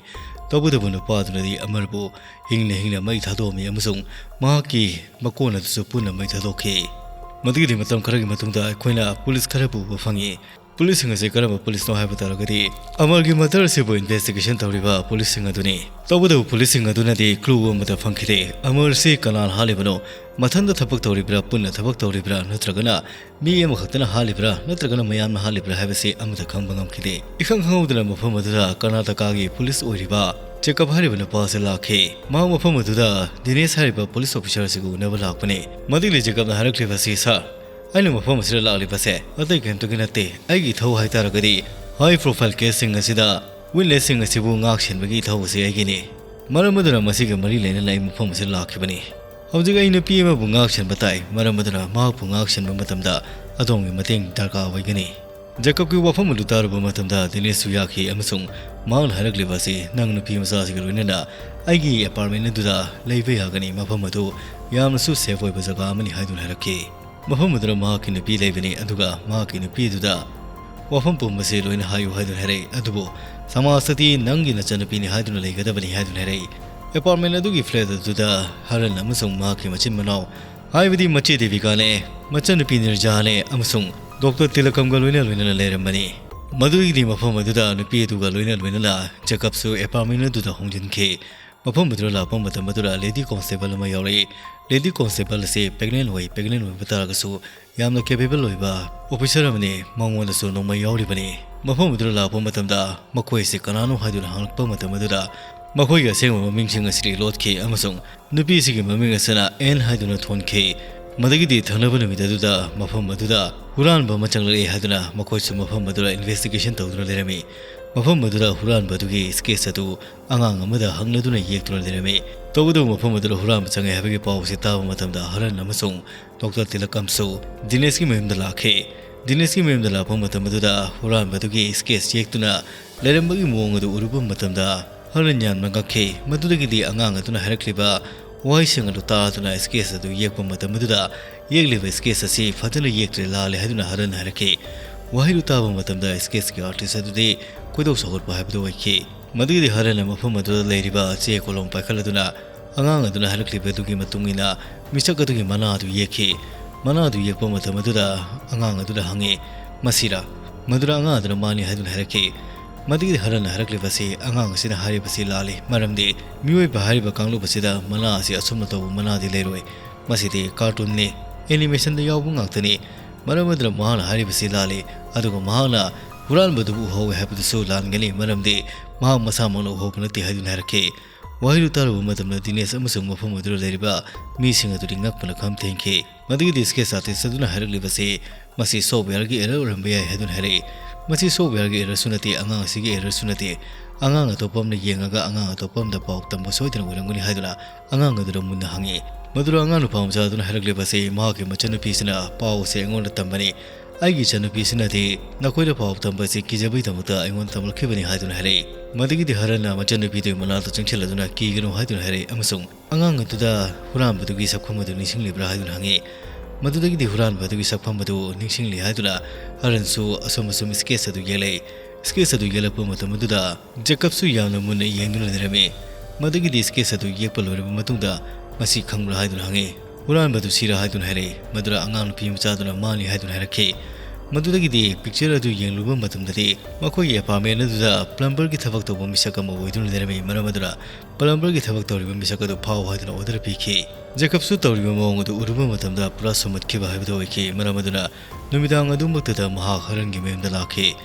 ꯇꯧꯕꯇꯕꯨ ꯅꯨꯄꯥ ꯑꯗꯨꯅꯗꯤ ꯑꯃꯔꯕꯨ ꯍꯤꯡꯅ ꯍꯤꯡꯅ ꯃꯩ ꯊꯥꯗꯣꯛꯑꯝꯃꯤ ꯑꯃꯁꯨꯡ ꯃꯍꯥꯛꯀꯤ ꯃꯀꯣꯟ ꯑꯗꯨꯁꯨ ꯄꯨꯟꯅ ꯃꯩ ꯊꯥꯗꯣꯛꯈꯤ꯫ ꯃꯗꯨꯒꯤꯗꯤ ꯃꯇꯝ ꯈꯔꯒꯤ ꯃꯇꯨꯡꯗ ꯑꯩꯈꯣꯏꯅ ꯄꯨꯂꯤꯁ ꯈꯔꯕꯨ ꯎꯕ ꯐꯪꯉꯤ꯫ ꯄꯨꯂꯤꯁꯁꯤꯡ ꯑꯁꯤ ꯀꯔꯝꯕ ꯄꯨꯂꯤꯁꯅꯣ ꯍꯥꯏꯕ ꯇꯥꯔꯒꯗꯤ, ꯑꯃꯔꯒꯤ ꯃꯔꯗꯔ ꯑꯁꯤꯕꯨ ꯏꯟꯚꯦꯁꯇꯤꯒꯦꯁꯟ ꯇꯧꯔꯤꯕ ꯄꯨꯂꯤꯁꯁꯤꯡ ꯑꯗꯨꯅꯤ꯫ ꯇꯧꯕꯇꯕꯨ ꯄꯨꯂꯤꯁꯁꯤꯡ ꯑꯗꯨꯅꯗꯤ ꯀ꯭ꯂꯨ ꯑꯃꯠꯇ ꯐꯪꯈꯤꯗꯦ꯫ ꯑꯃꯔ ꯑꯁꯤ ꯀꯅꯥꯅ ꯍꯥꯠꯂꯤꯕꯅꯣ? ꯃꯊꯟꯇ ꯊꯕꯛ ꯇꯧꯔꯤꯕ꯭ꯔꯥ, ꯄꯨꯟꯅ ꯊꯕꯛ ꯇꯧꯔꯤꯕ꯭ꯔꯥ, ꯅꯠꯇ꯭ꯔꯒꯅ ꯃꯤ ꯑꯃꯈꯛꯇꯅ ꯍꯥꯠꯂꯤꯕ꯭ꯔꯥ, ꯅꯠꯇ꯭ꯔꯒꯅ ꯃꯌꯥꯝꯅ ꯍꯥꯠꯂꯤꯕ꯭ꯔꯥ ꯍꯥꯏꯕꯁꯤ ꯑꯃꯠꯇ ꯈꯪꯕ ꯉꯝꯈꯤꯗꯦ꯫ ꯏꯈꯪ ꯈꯪꯍꯧꯗꯅ ꯃꯐꯝ ꯑꯗꯨꯗ ꯀꯔꯅꯥꯇꯀꯥꯒꯤ ꯄꯨꯂꯤꯁ ꯑꯣꯏꯔꯤꯕ ꯖꯦꯀꯕ ꯍꯥꯏꯔꯤꯕ ꯅꯨꯄꯥ ꯑꯁꯤ ꯂꯥꯛꯈꯤ꯫ ꯃꯍꯥꯛ ꯃꯐꯝ ꯑꯗꯨꯗ ꯗꯤꯅꯦꯁ ꯍꯥꯏꯔꯤꯕ ꯄꯨꯂꯤꯁ ꯑꯣꯐꯤꯁꯔ ꯑꯁꯤꯒ ꯎꯅꯕ ꯂꯥꯛꯄꯅꯤ꯫ ꯃꯗꯨꯒꯤ ꯖꯦꯀꯕꯅ ꯍꯥꯏꯔꯛꯂꯤꯕ ꯑꯁꯤ, "ꯁꯥꯔ, ꯑꯩꯅ ꯃꯐꯝ ꯑꯁꯤꯗ ꯂꯥꯛꯂꯤꯕꯁꯦ ꯑꯇꯩ ꯀꯔꯤꯝꯇꯒꯤ ꯅꯠꯇꯦ, ꯑꯩꯒꯤ ꯏꯊꯧ ꯍꯥꯏꯇꯥꯔꯒꯗꯤ ꯍꯥꯏ ꯄ꯭ꯔꯣꯐꯥꯏꯜ ꯀꯦꯁꯁꯤꯡ ꯑꯁꯤꯗ ꯋꯤꯠꯅꯦꯁꯁꯤꯡ ꯑꯁꯤꯕꯨ ꯉꯥꯛ ꯁꯦꯟꯕꯒꯤ ꯏꯊꯧ ꯑꯁꯤ ꯑꯩꯒꯤꯅꯤ꯫ ꯃꯔꯝ ꯑꯗꯨꯅ ꯃꯁꯤꯒ ꯃꯔꯤ ꯂꯩꯅꯅ ꯑꯩ ꯃꯐꯝ ꯑꯁꯤꯗ ꯂꯥꯛꯈꯤꯕꯅꯤ꯫ ꯍꯧꯖꯤꯛ ꯑꯩ ꯅꯨꯄꯤ ꯑꯃꯕꯨ ꯉꯥꯛ ꯁꯦꯟꯕ ꯇꯥꯏ, ꯃꯔꯝ ꯑꯗꯨꯅ ꯃꯍꯥꯛꯄꯨ ꯉꯥꯛ ꯁꯦꯟꯕ ꯃꯇꯝꯗ ꯑꯗꯣꯝꯒꯤ ꯃꯇꯦꯡ ꯗꯔꯀꯥꯔ ꯑꯣꯏꯒꯅꯤ"꯫ ꯖꯦꯀꯕꯀꯤ ꯋꯥꯐꯝ ꯑꯗꯨ ꯇꯥꯔꯨꯕ ꯃꯇꯝꯗ ꯗꯤꯅꯦꯁꯁꯨ ꯌꯥꯈꯤ ꯑꯃꯁꯨꯡ ꯃꯍꯥꯛꯅ ꯍꯥꯏꯔꯛꯂꯤꯕ ꯑꯁꯤ, "ꯅꯪ ꯅꯨꯄꯤ ꯃꯆꯥꯁꯤꯒ ꯂꯣꯏꯅꯅ ꯑꯩꯒꯤ ꯑꯦꯄꯥꯔꯠꯃꯦꯟ ꯑꯗꯨꯗ ꯂꯩꯕ ꯌꯥꯒꯅꯤ, ꯃꯐꯝ ꯑꯗꯨ ꯌꯥꯝꯅꯁꯨ ꯁꯦꯐ ꯑꯣꯏꯕ ꯖꯒꯥ ꯑꯃꯅꯤ" ꯍꯥꯏꯗꯨꯅ ꯍꯥꯏꯔꯛꯈꯤ꯫ ꯃꯐꯝ ꯑꯗꯨꯗ ꯃꯍꯥꯛꯀꯤ ꯅꯨꯄꯤ ꯂꯩꯕꯅꯤ, ꯑꯗꯨꯒ ꯃꯍꯥꯛꯀꯤ ꯅꯨꯄꯤ ꯑꯗꯨꯗ ꯋꯥꯐꯝ ꯄꯨꯝꯕꯁꯤ ꯂꯣꯏꯅ ꯍꯥꯏꯌꯨ ꯍꯥꯏꯗꯨꯅ ꯍꯥꯏꯔꯛꯏ꯫ ꯑꯗꯨꯕꯨ ꯁꯃꯥꯖꯇꯗꯤ ꯅꯪꯒꯤ ꯅꯆꯟꯅꯨꯄꯤꯅꯤ ꯍꯥꯏꯗꯨꯅ ꯂꯩꯒꯗꯕꯅꯤ ꯍꯥꯏꯗꯨꯅ ꯍꯥꯏꯔꯛꯏ꯫ ꯑꯦꯄꯥꯔꯠꯃꯦꯟ ꯑꯗꯨꯒꯤ ꯐ꯭ꯂꯦꯠ ꯑꯗꯨꯗ ꯍꯔꯟ ꯑꯃꯁꯨꯡ ꯃꯍꯥꯛꯀꯤ ꯃꯆꯤꯟ ꯃꯅꯥꯎ ꯍꯥꯏꯕꯗꯤ ꯃꯆꯦ ꯗꯦꯕꯤꯀꯥꯅꯦ, ꯃꯆꯟꯅꯨꯄꯤ ꯅꯤꯔꯖꯥꯅꯦ ꯑꯃꯁꯨꯡ ꯗꯣꯛꯇꯔ ꯇꯤꯂꯀꯝꯒ ꯂꯣꯏꯅ ꯂꯣꯏꯅꯅ ꯂꯩꯔꯝꯕꯅꯤ꯫ ꯃꯗꯨꯒꯤꯗꯤ ꯃꯐꯝ ꯑꯗꯨꯗ ꯅꯨꯄꯤ ꯑꯗꯨꯒ ꯂꯣꯏꯅ ꯂꯣꯏꯅꯅ ꯖꯦꯀꯕꯁꯨ ꯑꯦꯄꯥꯔꯠꯃꯦꯟ ꯑꯗꯨꯗ ꯍꯣꯡꯖꯤꯟꯈꯤ꯫ ꯃꯐꯝ ꯑꯗꯨꯗ ꯂꯥꯛꯄ ꯃꯇꯝ ꯑꯗꯨꯗ ꯂꯦꯗꯤ ꯀꯣꯟꯁꯇꯦꯕꯜ ꯑꯃ ꯌꯥꯎꯔꯛꯏ꯫ ꯂꯦꯗꯤ ꯀꯣꯟꯁꯇꯦꯕꯜ ꯑꯁꯤ ꯄ꯭ꯔꯦꯒꯅꯦꯟ ꯑꯣꯏ, ꯄ꯭ꯔꯦꯒꯅꯦꯟ ꯑꯣꯏꯕ ꯇꯥꯔꯒꯁꯨ ꯌꯥꯝꯅ ꯀꯦꯄꯦꯕꯜ ꯑꯣꯏꯕ ꯑꯣꯐꯤꯁꯔ ꯑꯃꯅꯤ꯫ ꯃꯉꯣꯟꯗꯁꯨ ꯅꯣꯡꯃꯩ ꯌꯥꯎꯔꯤꯕꯅꯤ꯫ ꯃꯐꯝ ꯑꯗꯨꯗ ꯂꯥꯛꯄ ꯃꯇꯝꯗ ꯃꯈꯣꯏ ꯑꯁꯤ ꯀꯅꯥꯅꯣ ꯍꯥꯏꯗꯨꯅ ꯍꯪꯂꯛꯄ ꯃꯇꯝ ꯑꯗꯨꯗ ꯃꯈꯣꯏꯒꯤ ꯑꯁꯦꯡꯕ ꯃꯃꯤꯡꯁꯤꯡ ꯑꯁꯤꯗꯤ ꯂꯣꯠꯈꯤ ꯑꯃꯁꯨꯡ ꯅꯨꯄꯤꯁꯤꯒꯤ ꯃꯃꯤꯡ ꯑꯁꯤꯅ ꯑꯦꯟ ꯍꯥꯏꯗꯨꯅ ꯊꯣꯟꯈꯤ꯫ ꯃꯗꯨꯒꯤꯗꯤ ꯊꯪꯅꯕ ꯅꯨꯃꯤꯠ ꯑꯗꯨꯗ ꯃꯐꯝ ꯑꯗꯨꯗ ꯍꯨꯔꯥꯟꯕ ꯑꯃ ꯆꯪꯂꯛꯏ ꯍꯥꯏꯗꯨꯅ ꯃꯈꯣꯏꯁꯨ ꯃꯐꯝ ꯑꯗꯨꯗ ꯏꯟꯚꯦꯁꯇꯤꯒꯦꯁꯟ ꯇꯧꯗꯨꯅ ꯂꯩꯔꯝꯃꯤ꯫ ꯃꯐꯝ ꯑꯗꯨꯗ ꯍꯨꯔꯥꯟꯕ ꯑꯗꯨꯒꯤ ꯁ꯭ꯀꯦꯠꯆ ꯑꯗꯨ ꯑꯉꯥꯡ ꯑꯃꯗ ꯍꯪꯅꯗꯨꯅ ꯌꯦꯛꯇꯨꯅ ꯂꯩꯔꯝꯃꯤ꯫ ꯇꯧꯕꯇꯕꯨ ꯃꯐꯝ ꯑꯗꯨꯗ ꯍꯨꯔꯥꯟꯕ ꯆꯪꯉꯦ ꯍꯥꯏꯕꯒꯤ ꯄꯥꯎ ꯑꯁꯤ ꯇꯥꯕ ꯃꯇꯝꯗ ꯍꯔꯟ ꯑꯃꯁꯨꯡ ꯗꯣꯛꯇꯔ ꯇꯤꯂꯀꯝꯁꯨ ꯗꯤꯅꯦꯁꯀꯤ ꯃꯌꯨꯝꯗ ꯂꯥꯛꯈꯤ꯫ ꯗꯤꯅꯦꯁꯀꯤ ꯃꯌꯨꯝꯗ ꯂꯥꯛꯄ ꯃꯇꯝ ꯑꯗꯨꯗ ꯍꯨꯔꯥꯟꯕ ꯑꯗꯨꯒꯤ ꯁ꯭ꯀꯦꯠꯆ ꯌꯦꯛꯇꯨꯅ ꯂꯩꯔꯝꯕꯒꯤ ꯃꯑꯣꯡ ꯑꯗꯨ ꯎꯔꯨꯕ ꯃꯇꯝꯗ ꯍꯔꯟ ꯌꯥꯝꯅ ꯉꯛꯈꯤ꯫ ꯃꯗꯨꯗꯒꯤꯗꯤ ꯑꯉꯥꯡ ꯑꯗꯨꯅ ꯍꯥꯏꯔꯛꯂꯤꯕ ꯋꯥꯍꯩꯁꯤꯡ ꯑꯗꯨ ꯇꯥꯗꯨꯅ ꯁ꯭ꯀꯦꯠꯆ ꯑꯗꯨ ꯌꯦꯛꯄ ꯃꯇꯝ ꯑꯗꯨꯗ ꯌꯦꯛꯂꯤꯕ ꯁ꯭ꯀꯦꯠꯆ ꯑꯁꯤ ꯐꯖꯅ ꯌꯦꯛꯇ꯭ꯔꯦ, ꯂꯥꯜꯂꯦ ꯍꯥꯏꯗꯨꯅ ꯍꯔꯟ ꯍꯥꯏꯔꯛꯈꯤ꯫ ꯋꯥꯍꯩꯗꯨ ꯇꯥꯕ ꯃꯇꯝꯗ ꯁ꯭ꯀꯦꯠꯆꯀꯤ ꯑꯥꯔꯇꯤꯁ ꯑꯗꯨꯗꯤ ꯈꯣꯏꯗꯧ ꯁꯥꯎꯒꯠꯄ ꯍꯥꯏꯕꯗꯨ ꯑꯣꯏꯈꯤ꯫ ꯃꯗꯨꯒꯤꯗꯤ ꯍꯔꯟꯅ ꯃꯐꯝ ꯑꯗꯨꯗ ꯂꯩꯔꯤꯕ ꯆꯦ ꯀꯣꯂꯣꯝ ꯄꯥꯏꯈꯠꯂꯗꯨꯅ ꯑꯉꯥꯡ ꯑꯗꯨꯅ ꯍꯥꯏꯔꯛꯂꯤꯕ ꯑꯗꯨꯒꯤ ꯃꯇꯨꯡ ꯏꯟꯅ ꯃꯤꯁꯛ ꯑꯗꯨꯒꯤ ꯃꯅꯥ ꯑꯗꯨ ꯌꯦꯛꯈꯤ꯫ ꯃꯅꯥ ꯑꯗꯨ ꯌꯦꯛꯄ ꯃꯇꯝ ꯑꯗꯨꯗ ꯑꯉꯥꯡ ꯑꯗꯨꯅ ꯍꯪꯉꯤ, "ꯃꯁꯤꯔꯥ?" ꯃꯗꯨꯗ ꯑꯉꯥꯡ ꯑꯗꯨꯅ ꯃꯥꯅꯤ ꯍꯥꯏꯗꯨꯅ ꯍꯥꯏꯔꯛꯈꯤ꯫ ꯃꯗꯨꯒꯤꯗꯤ ꯍꯔꯟꯅ ꯍꯥꯏꯔꯛꯂꯤꯕꯁꯤ, "ꯑꯉꯥꯡ ꯑꯁꯤꯅ ꯍꯥꯏꯔꯤꯕꯁꯤ ꯂꯥꯜꯂꯤ, ꯃꯔꯝꯗꯤ ꯃꯤꯑꯣꯏꯕ ꯍꯥꯏꯔꯤꯕ ꯀꯥꯡꯂꯨꯞ ꯑꯁꯤꯗ ꯃꯅꯥ ꯑꯁꯤ ꯑꯁꯨꯝꯅ ꯇꯧꯕ ꯃꯅꯥꯗꯤ ꯂꯩꯔꯣꯏ꯫ ꯃꯁꯤꯗꯤ ꯀꯥꯔꯇꯨꯟꯅꯤ, ꯑꯦꯅꯤꯃꯦꯁꯟꯗ ꯌꯥꯎꯕ ꯉꯥꯛꯇꯅꯤ꯫ ꯃꯔꯝ ꯑꯗꯨꯅ ꯃꯍꯥꯛꯅ ꯍꯥꯏꯔꯤꯕꯁꯤ ꯂꯥꯜꯂꯤ꯫ ꯑꯗꯨꯒ ꯃꯍꯥꯛꯅ ꯍꯨꯔꯥꯟꯕꯗꯨꯕꯨ ꯎꯍꯧꯋꯦ ꯍꯥꯏꯕꯗꯨꯁꯨ ꯂꯥꯟꯒꯅꯤ, ꯃꯔꯝꯗꯤ ꯃꯍꯥꯛ ꯃꯁꯥꯃꯛꯅ ꯎꯍꯧꯕ ꯅꯠꯇꯦ" ꯍꯥꯏꯗꯨꯅ ꯍꯥꯏꯔꯛꯈꯤ꯫ ꯋꯥꯍꯩꯗꯨ ꯇꯥꯔꯨꯕ ꯃꯇꯝꯗ ꯗꯤꯅꯦꯁ ꯑꯃꯁꯨꯡ ꯃꯐꯝ ꯑꯗꯨꯗ ꯂꯩꯔꯤꯕ ꯃꯤꯁꯤꯡ ꯑꯗꯨꯗꯤ ꯉꯛꯄꯅ ꯈꯝ ꯊꯦꯡꯈꯤ꯫ ꯃꯗꯨꯒꯤꯗꯤ sketch artist ꯑꯗꯨꯅ ꯍꯥꯏꯔꯛꯂꯤꯕꯁꯤ, "ꯃꯁꯤ softwareꯒꯤ error ꯑꯣꯏꯔꯝꯕ ꯌꯥꯏ" ꯍꯥꯏꯗꯨꯅ ꯍꯥꯏꯔꯛꯏ꯫ "ꯃꯁꯤ softwareꯒꯤ errorꯁꯨ ꯅꯠꯇꯦ, ꯑꯉꯥꯡ ꯑꯁꯤꯒꯤ errorꯁꯨ ꯅꯠꯇꯦ꯫ ꯑꯉꯥꯡ ꯑꯇꯣꯞꯄ ꯑꯃꯅ ꯌꯦꯡꯉꯒ ꯑꯉꯥꯡ ꯑꯇꯣꯞꯄ ꯑꯃꯗ ꯄꯥꯎ ꯇꯝꯕ ꯁꯣꯏꯗꯅ ꯑꯣꯏꯔꯝꯒꯅꯤ" ꯍꯥꯏꯗꯨꯅ ꯑꯉꯥꯡ ꯑꯗꯨꯗ ꯃꯨꯟꯅ ꯍꯪꯉꯤ꯫ ꯃꯗꯨꯗ ꯑꯉꯥꯡ ꯅꯨꯄꯥ ꯃꯆꯥ ꯑꯗꯨꯅ ꯍꯥꯏꯔꯛꯂꯤꯕꯁꯤ, "ꯃꯍꯥꯛꯀꯤ ꯃꯆꯟꯅꯨꯄꯤꯁꯤꯅ ꯄꯥꯎ ꯑꯁꯤ ꯑꯩꯉꯣꯟꯗ ꯇꯝꯕꯅꯤ꯫ ꯑꯩꯒꯤ ꯏꯆꯟꯅꯨꯄꯤꯁꯤꯅꯗꯤ ꯅꯈꯣꯏꯗ ꯄꯥꯎ ꯇꯝꯕ ꯑꯁꯤ ꯀꯤꯖꯕꯒꯤꯗꯃꯛꯇ ꯑꯩꯉꯣꯟꯗ ꯇꯝꯂꯛꯈꯤꯕꯅꯤ" ꯍꯥꯏꯗꯨꯅ ꯍꯥꯏꯔꯛꯏ꯫ ꯃꯗꯨꯒꯤꯗꯤ ꯍꯔꯟꯅ ꯃꯆꯟꯅꯨꯄꯤꯗꯨꯒꯤ ꯃꯅꯥꯛꯇ ꯆꯪꯁꯤꯜꯂꯗꯨꯅ, "ꯀꯤꯒꯅꯨ" ꯍꯥꯏꯗꯨꯅ ꯍꯥꯏꯔꯛꯏ ꯑꯃꯁꯨꯡ ꯑꯉꯥꯡ ꯑꯗꯨꯗ ꯍꯨꯔꯥꯟꯕꯗꯨꯒꯤ ꯁꯛꯐꯝ ꯑꯗꯨ ꯅꯤꯡꯁꯤꯡꯂꯤꯕ꯭ꯔꯥ ꯍꯥꯏꯗꯨꯅ ꯍꯪꯉꯤ꯫ ꯃꯗꯨꯗꯒꯤꯗꯤ ꯍꯨꯔꯥꯟꯕ ꯑꯗꯨꯒꯤ ꯁꯛꯐꯝ ꯑꯗꯨ ꯅꯤꯡꯁꯤꯡꯂꯤ ꯍꯥꯏꯗꯨꯅ ꯍꯔꯟꯁꯨ ꯑꯁꯣꯝ ꯑꯁꯣꯝ sketch ꯑꯗꯨ ꯌꯦꯛꯂꯛꯏ꯫ Sketch ꯑꯗꯨ ꯌꯦꯛꯂꯛꯄ ꯃꯇꯝ ꯑꯗꯨꯗ ꯖꯦꯀꯕꯁꯨ ꯌꯥꯝꯅ ꯃꯨꯟꯅ ꯌꯦꯡꯗꯨꯅ ꯂꯩꯔꯝꯃꯤ꯫ ꯃꯗꯨꯒꯤꯗꯤ sketch ꯑꯗꯨ ꯌꯦꯛꯄ ꯂꯣꯏꯔꯕ ꯃꯇꯨꯡꯗ, "ꯃꯁꯤ ꯈꯪꯕ꯭ꯔꯥ?" ꯍꯥꯏꯗꯨꯅ ꯍꯪꯉꯤ꯫ "ꯍꯨꯔꯥꯟꯕꯗꯨ ꯁꯤꯔꯥ?" ꯍꯥꯏꯗꯨꯅ ꯍꯥꯏꯔꯛꯏ꯫ ꯃꯗꯨꯗ ꯑꯉꯥꯡ ꯅꯨꯄꯤ ꯃꯆꯥꯗꯨꯅ ꯃꯥꯅꯤ ꯍꯥꯏꯗꯨꯅ ꯍꯥꯏꯔꯛꯈꯤ꯫ ꯃꯗꯨꯗꯒꯤꯗꯤ picture ꯑꯗꯨ ꯌꯦꯡꯂꯨꯕ ꯃꯇꯝꯗꯗꯤ ꯃꯈꯣꯏꯒꯤ apartment ꯑꯗꯨꯗ plumberꯒꯤ ꯊꯕꯛ ꯇꯧꯕ ꯃꯤꯁꯛ ꯑꯃ ꯑꯣꯏꯗꯨꯅ ꯂꯩꯔꯝꯃꯤ꯫ ꯃꯔꯝ ꯑꯗꯨꯅ plumberꯒꯤ ꯊꯕꯛ ꯇꯧꯔꯤꯕ ꯃꯤꯁꯛ ꯑꯗꯨ ꯐꯥꯎ ꯍꯥꯏꯗꯨꯅ order ꯄꯤꯈꯤ꯫ ꯖꯦꯀꯕꯁꯨ ꯇꯧꯔꯤꯕ ꯃꯑꯣꯡ ꯑꯗꯨ ꯎꯔꯨꯕ ꯃꯇꯝꯗ ꯄꯨꯔꯥ ꯁꯨꯝꯍꯠꯈꯤꯕ ꯍꯥꯏꯕꯗꯨ ꯑꯣꯏꯈꯤ꯫ ꯃꯔꯝ ꯑꯗꯨꯅ ꯅꯨꯃꯤꯗꯥꯡ ꯑꯗꯨꯃꯛꯇꯗ ꯃꯍꯥꯛ ꯍꯔꯟꯒꯤ ꯃꯌꯨꯝꯗ ꯂꯥꯛꯈꯤ꯫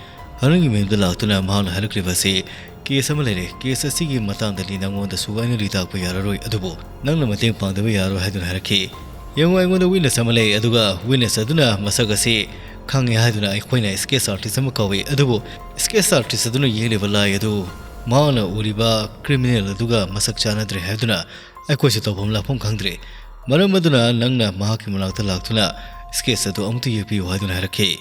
ꯍꯔꯟꯒꯤ ꯃꯌꯨꯝꯗ ꯂꯥꯛꯇꯨꯅ ꯃꯍꯥꯛꯅ ꯍꯥꯏꯔꯛꯂꯤꯕ ꯑꯁꯤ, "Case ꯑꯃ ꯂꯩꯔꯦ꯫ Case ꯑꯁꯤꯒꯤ ꯃꯇꯥꯡꯗꯗꯤ ꯅꯉꯣꯟꯗ ꯁꯨꯒꯥꯏꯅ ꯂꯤ ꯇꯥꯛꯄ ꯌꯥꯔꯔꯣꯏ, ꯑꯗꯨꯕꯨ ꯅꯪꯅ ꯃꯇꯦꯡ ꯄꯥꯡꯗꯕ ꯌꯥꯔꯣꯏ" ꯍꯥꯏꯗꯨꯅ ꯍꯥꯏꯔꯛꯈꯤ꯫ "ꯌꯦꯡꯉꯨ, ꯑꯩꯉꯣꯟꯗ witness ꯑꯃ ꯂꯩ, ꯑꯗꯨꯒ witness ꯑꯗꯨꯅ ꯃꯁꯛ ꯑꯁꯤ ꯈꯪꯉꯦ ꯍꯥꯏꯗꯨꯅ ꯑꯩꯈꯣꯏꯅ sketch artist ꯑꯃ ꯀꯧꯏ꯫ ꯑꯗꯨꯕꯨ sketch artist ꯑꯗꯨꯅ ꯌꯦꯛꯂꯤꯕ ꯂꯥꯏ ꯑꯗꯨ ꯃꯍꯥꯛꯅ ꯎꯔꯤꯕ criminal ꯑꯗꯨꯒ ꯃꯁꯛ ꯆꯥꯟꯅꯗ꯭ꯔꯦ ꯍꯥꯏꯗꯨꯅ ꯑꯩꯈꯣꯏꯁꯨ ꯇꯧꯐꯝ ꯂꯥꯛꯐꯝ ꯈꯪꯗ꯭ꯔꯦ꯫ ꯃꯔꯝ ꯑꯗꯨꯅ ꯅꯪꯅ ꯃꯍꯥꯛꯀꯤ ꯃꯅꯥꯛꯇ ꯂꯥꯛꯇꯨꯅ sketch ꯑꯗꯨ ꯑꯃꯨꯛꯇ ꯌꯦꯛꯄꯤꯌꯨ" ꯍꯥꯏꯗꯨꯅ ꯍꯥꯏꯔꯛꯈꯤ꯫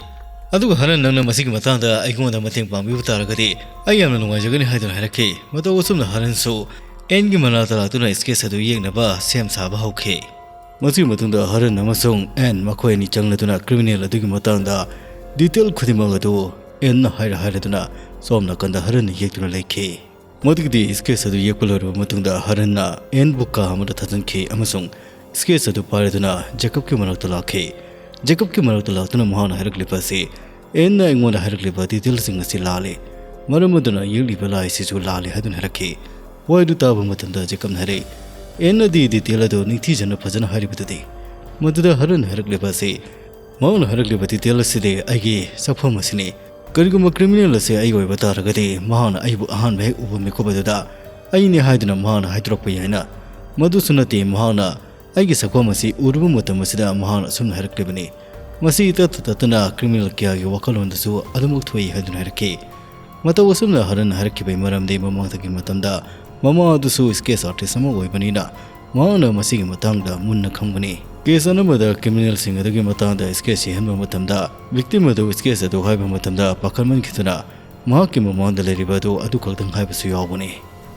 ꯑꯗꯨꯒ ꯍꯔꯟ, "ꯅꯪꯅ ꯃꯁꯤꯒꯤ ꯃꯇꯥꯡꯗ ꯑꯩꯉꯣꯟꯗ ꯃꯇꯦꯡ ꯄꯥꯡꯕꯤꯕ ꯇꯥꯔꯒꯗꯤ ꯑꯩ ꯌꯥꯝꯅ ꯅꯨꯡꯉꯥꯏꯖꯒꯅꯤ" ꯍꯥꯏꯗꯨꯅ ꯍꯥꯏꯔꯛꯈꯤ꯫ ꯃꯇꯧ ꯑꯁꯨꯝꯅ ꯍꯔꯟꯁꯨ ꯑꯦꯟꯒꯤ ꯃꯅꯥꯛꯇ ꯂꯥꯛꯇꯨꯅ sketch ꯑꯗꯨ ꯌꯦꯛꯅꯕ ꯁꯦꯝ ꯁꯥꯕ ꯍꯧꯈꯤ꯫ ꯃꯁꯤꯒꯤ ꯃꯇꯨꯡꯗ ꯍꯔꯟ ꯑꯃꯁꯨꯡ ꯑꯦꯟ ꯃꯈꯣꯏ ꯑꯅꯤ ꯆꯪꯂꯗꯨꯅ criminal ꯑꯗꯨꯒꯤ ꯃꯇꯥꯡꯗ detail ꯈꯨꯗꯤꯡꯃꯛ ꯑꯗꯨ ꯑꯦꯟꯅ ꯍꯥꯏꯔ ꯍꯥꯏꯔꯗꯨꯅ ꯁꯣꯝ ꯅꯥꯀꯟꯗ ꯍꯔꯟꯅ ꯌꯦꯛꯇꯨꯅ ꯂꯩꯈꯤ꯫ ꯃꯗꯨꯒꯤꯗꯤ sketch ꯑꯗꯨ ꯌꯦꯛꯄ ꯂꯣꯏꯔꯕ ꯃꯇꯨꯡꯗ ꯍꯔꯟꯅ ꯑꯦꯟꯕꯨ ꯀꯥ ꯑꯃꯗ ꯊꯥꯖꯤꯟꯈꯤ ꯑꯃꯁꯨꯡ sketch ꯑꯗꯨ ꯄꯥꯏꯔꯗꯨꯅ ꯖꯦꯀꯕꯀꯤ ꯃꯅꯥꯛꯇ ꯂꯥꯛꯈꯤ꯫ ꯖꯦꯀꯕꯀꯤ ꯃꯅꯥꯛꯇ ꯂꯥꯛꯇꯨꯅ ꯃꯍꯥꯛꯅ ꯍꯥꯏꯔꯛꯂꯤꯕ ꯑꯁꯤ, ꯑꯦꯟꯅ ꯑꯩꯉꯣꯟꯗ ꯍꯥꯏꯔꯛꯂꯤꯕ ꯗꯤꯇꯦꯜꯁꯤꯡ ꯑꯁꯤ ꯂꯥꯜꯂꯤ, ꯃꯔꯝ ꯑꯗꯨꯅ ꯌꯦꯛꯂꯤꯕ ꯂꯥꯏ ꯑꯁꯤꯁꯨ ꯂꯥꯜꯂꯤ ꯍꯥꯏꯗꯨꯅ ꯍꯥꯏꯔꯛꯈꯤ꯫ ꯋꯥꯍꯩꯗꯨ ꯇꯥꯕ ꯃꯇꯝꯗ ꯖꯦꯀꯕꯅ ꯍꯥꯏꯔꯛꯏ, "ꯑꯦꯟꯅꯗꯤ ꯗꯤꯇꯦꯜ ꯑꯗꯨ ꯅꯤꯡꯊꯤꯖꯅ ꯐꯖꯅ ꯍꯥꯏꯔꯤꯕꯗꯨꯗꯤ?" ꯃꯗꯨꯗ ꯍꯔꯟꯅ ꯍꯥꯏꯔꯛꯂꯤꯕ ꯑꯁꯤ, "ꯃꯍꯥꯛꯅ ꯍꯥꯏꯔꯛꯂꯤꯕ ꯗꯤꯇꯦꯜ ꯑꯁꯤꯗꯤ ꯑꯩꯒꯤ ꯁꯛꯐꯝ ꯑꯁꯤꯅꯤ꯫ ꯀꯔꯤꯒꯨꯝꯕ ꯀ꯭ꯔꯤꯃꯤꯅꯦꯜ ꯑꯁꯤ ꯑꯩ ꯑꯣꯏꯕ ꯇꯥꯔꯒꯗꯤ, ꯃꯍꯥꯛꯅ ꯑꯩꯕꯨ ꯑꯍꯥꯟꯕ ꯍꯦꯛ ꯎꯕ ꯃꯤꯀꯨꯞ ꯑꯗꯨꯗ ꯑꯩꯅꯤ ꯍꯥꯏꯗꯨꯅ ꯃꯍꯥꯛꯅ ꯍꯥꯏꯗꯣꯔꯛꯄ ꯌꯥꯏꯅ꯫ ꯃꯗꯨꯁꯨ ꯅꯠꯇꯦ, ꯃꯍꯥꯛꯅ ꯑꯩꯒꯤ ꯁꯛꯐꯝ ꯑꯁꯤ ꯎꯔꯨꯕ ꯃꯇꯝ ꯑꯁꯤꯗ ꯃꯍꯥꯛꯅ ꯑꯁꯨꯝꯅ ꯍꯥꯏꯔꯛꯂꯤꯕꯅꯤ, ꯃꯁꯤ ꯇꯠꯇ ꯇꯠꯇꯅ ꯀ꯭ꯔꯤꯃꯤꯅꯦꯜ ꯀꯌꯥꯒꯤ ꯋꯥꯈꯜꯂꯣꯟꯗꯁꯨ ꯑꯗꯨꯃꯛ ꯊꯣꯛꯏ" ꯍꯥꯏꯗꯨꯅ ꯍꯥꯏꯔꯛꯈꯤ꯫ ꯃꯇꯧ ꯑꯁꯨꯝꯅ ꯍꯔꯟꯅ ꯍꯥꯏꯔꯛꯈꯤꯕꯒꯤ ꯃꯔꯝꯗꯤ, ꯃꯃꯥꯡꯗꯒꯤ ꯃꯇꯝꯗ ꯃꯃꯥ ꯑꯗꯨꯁꯨ ꯁ꯭ꯀꯦꯠꯆ ꯑꯥꯔꯇꯤꯁ ꯑꯃ ꯑꯣꯏꯕꯅꯤꯅ, ꯃꯍꯥꯛꯅ ꯃꯁꯤꯒꯤ ꯃꯇꯥꯡꯗ ꯃꯨꯟꯅ ꯈꯪꯕꯅꯤ꯫ ꯀꯦꯁ ꯑꯅꯝꯕꯗ ꯀ꯭ꯔꯤꯃꯤꯅꯦꯜꯁꯤꯡ ꯑꯗꯨꯒꯤ ꯃꯇꯥꯡꯗ ꯁ꯭ꯀꯦꯠꯆ ꯌꯦꯛꯍꯟꯕ ꯃꯇꯝꯗ, ꯚꯤꯛꯇꯤꯝ ꯑꯗꯨ ꯁ꯭ꯀꯦꯠꯆ ꯑꯗꯨ ꯍꯥꯏꯕ ꯃꯇꯝꯗ ꯄꯥꯈꯠꯃꯟꯈꯤꯗꯨꯅ ꯃꯍꯥꯛꯀꯤ ꯃꯃꯥꯡꯗ ꯂꯩꯔꯤꯕ ꯑꯗꯨ ꯑꯗꯨ ꯈꯛꯇꯪ ꯍꯥꯏꯕꯁꯨ ꯌꯥꯎꯕꯅꯤ꯫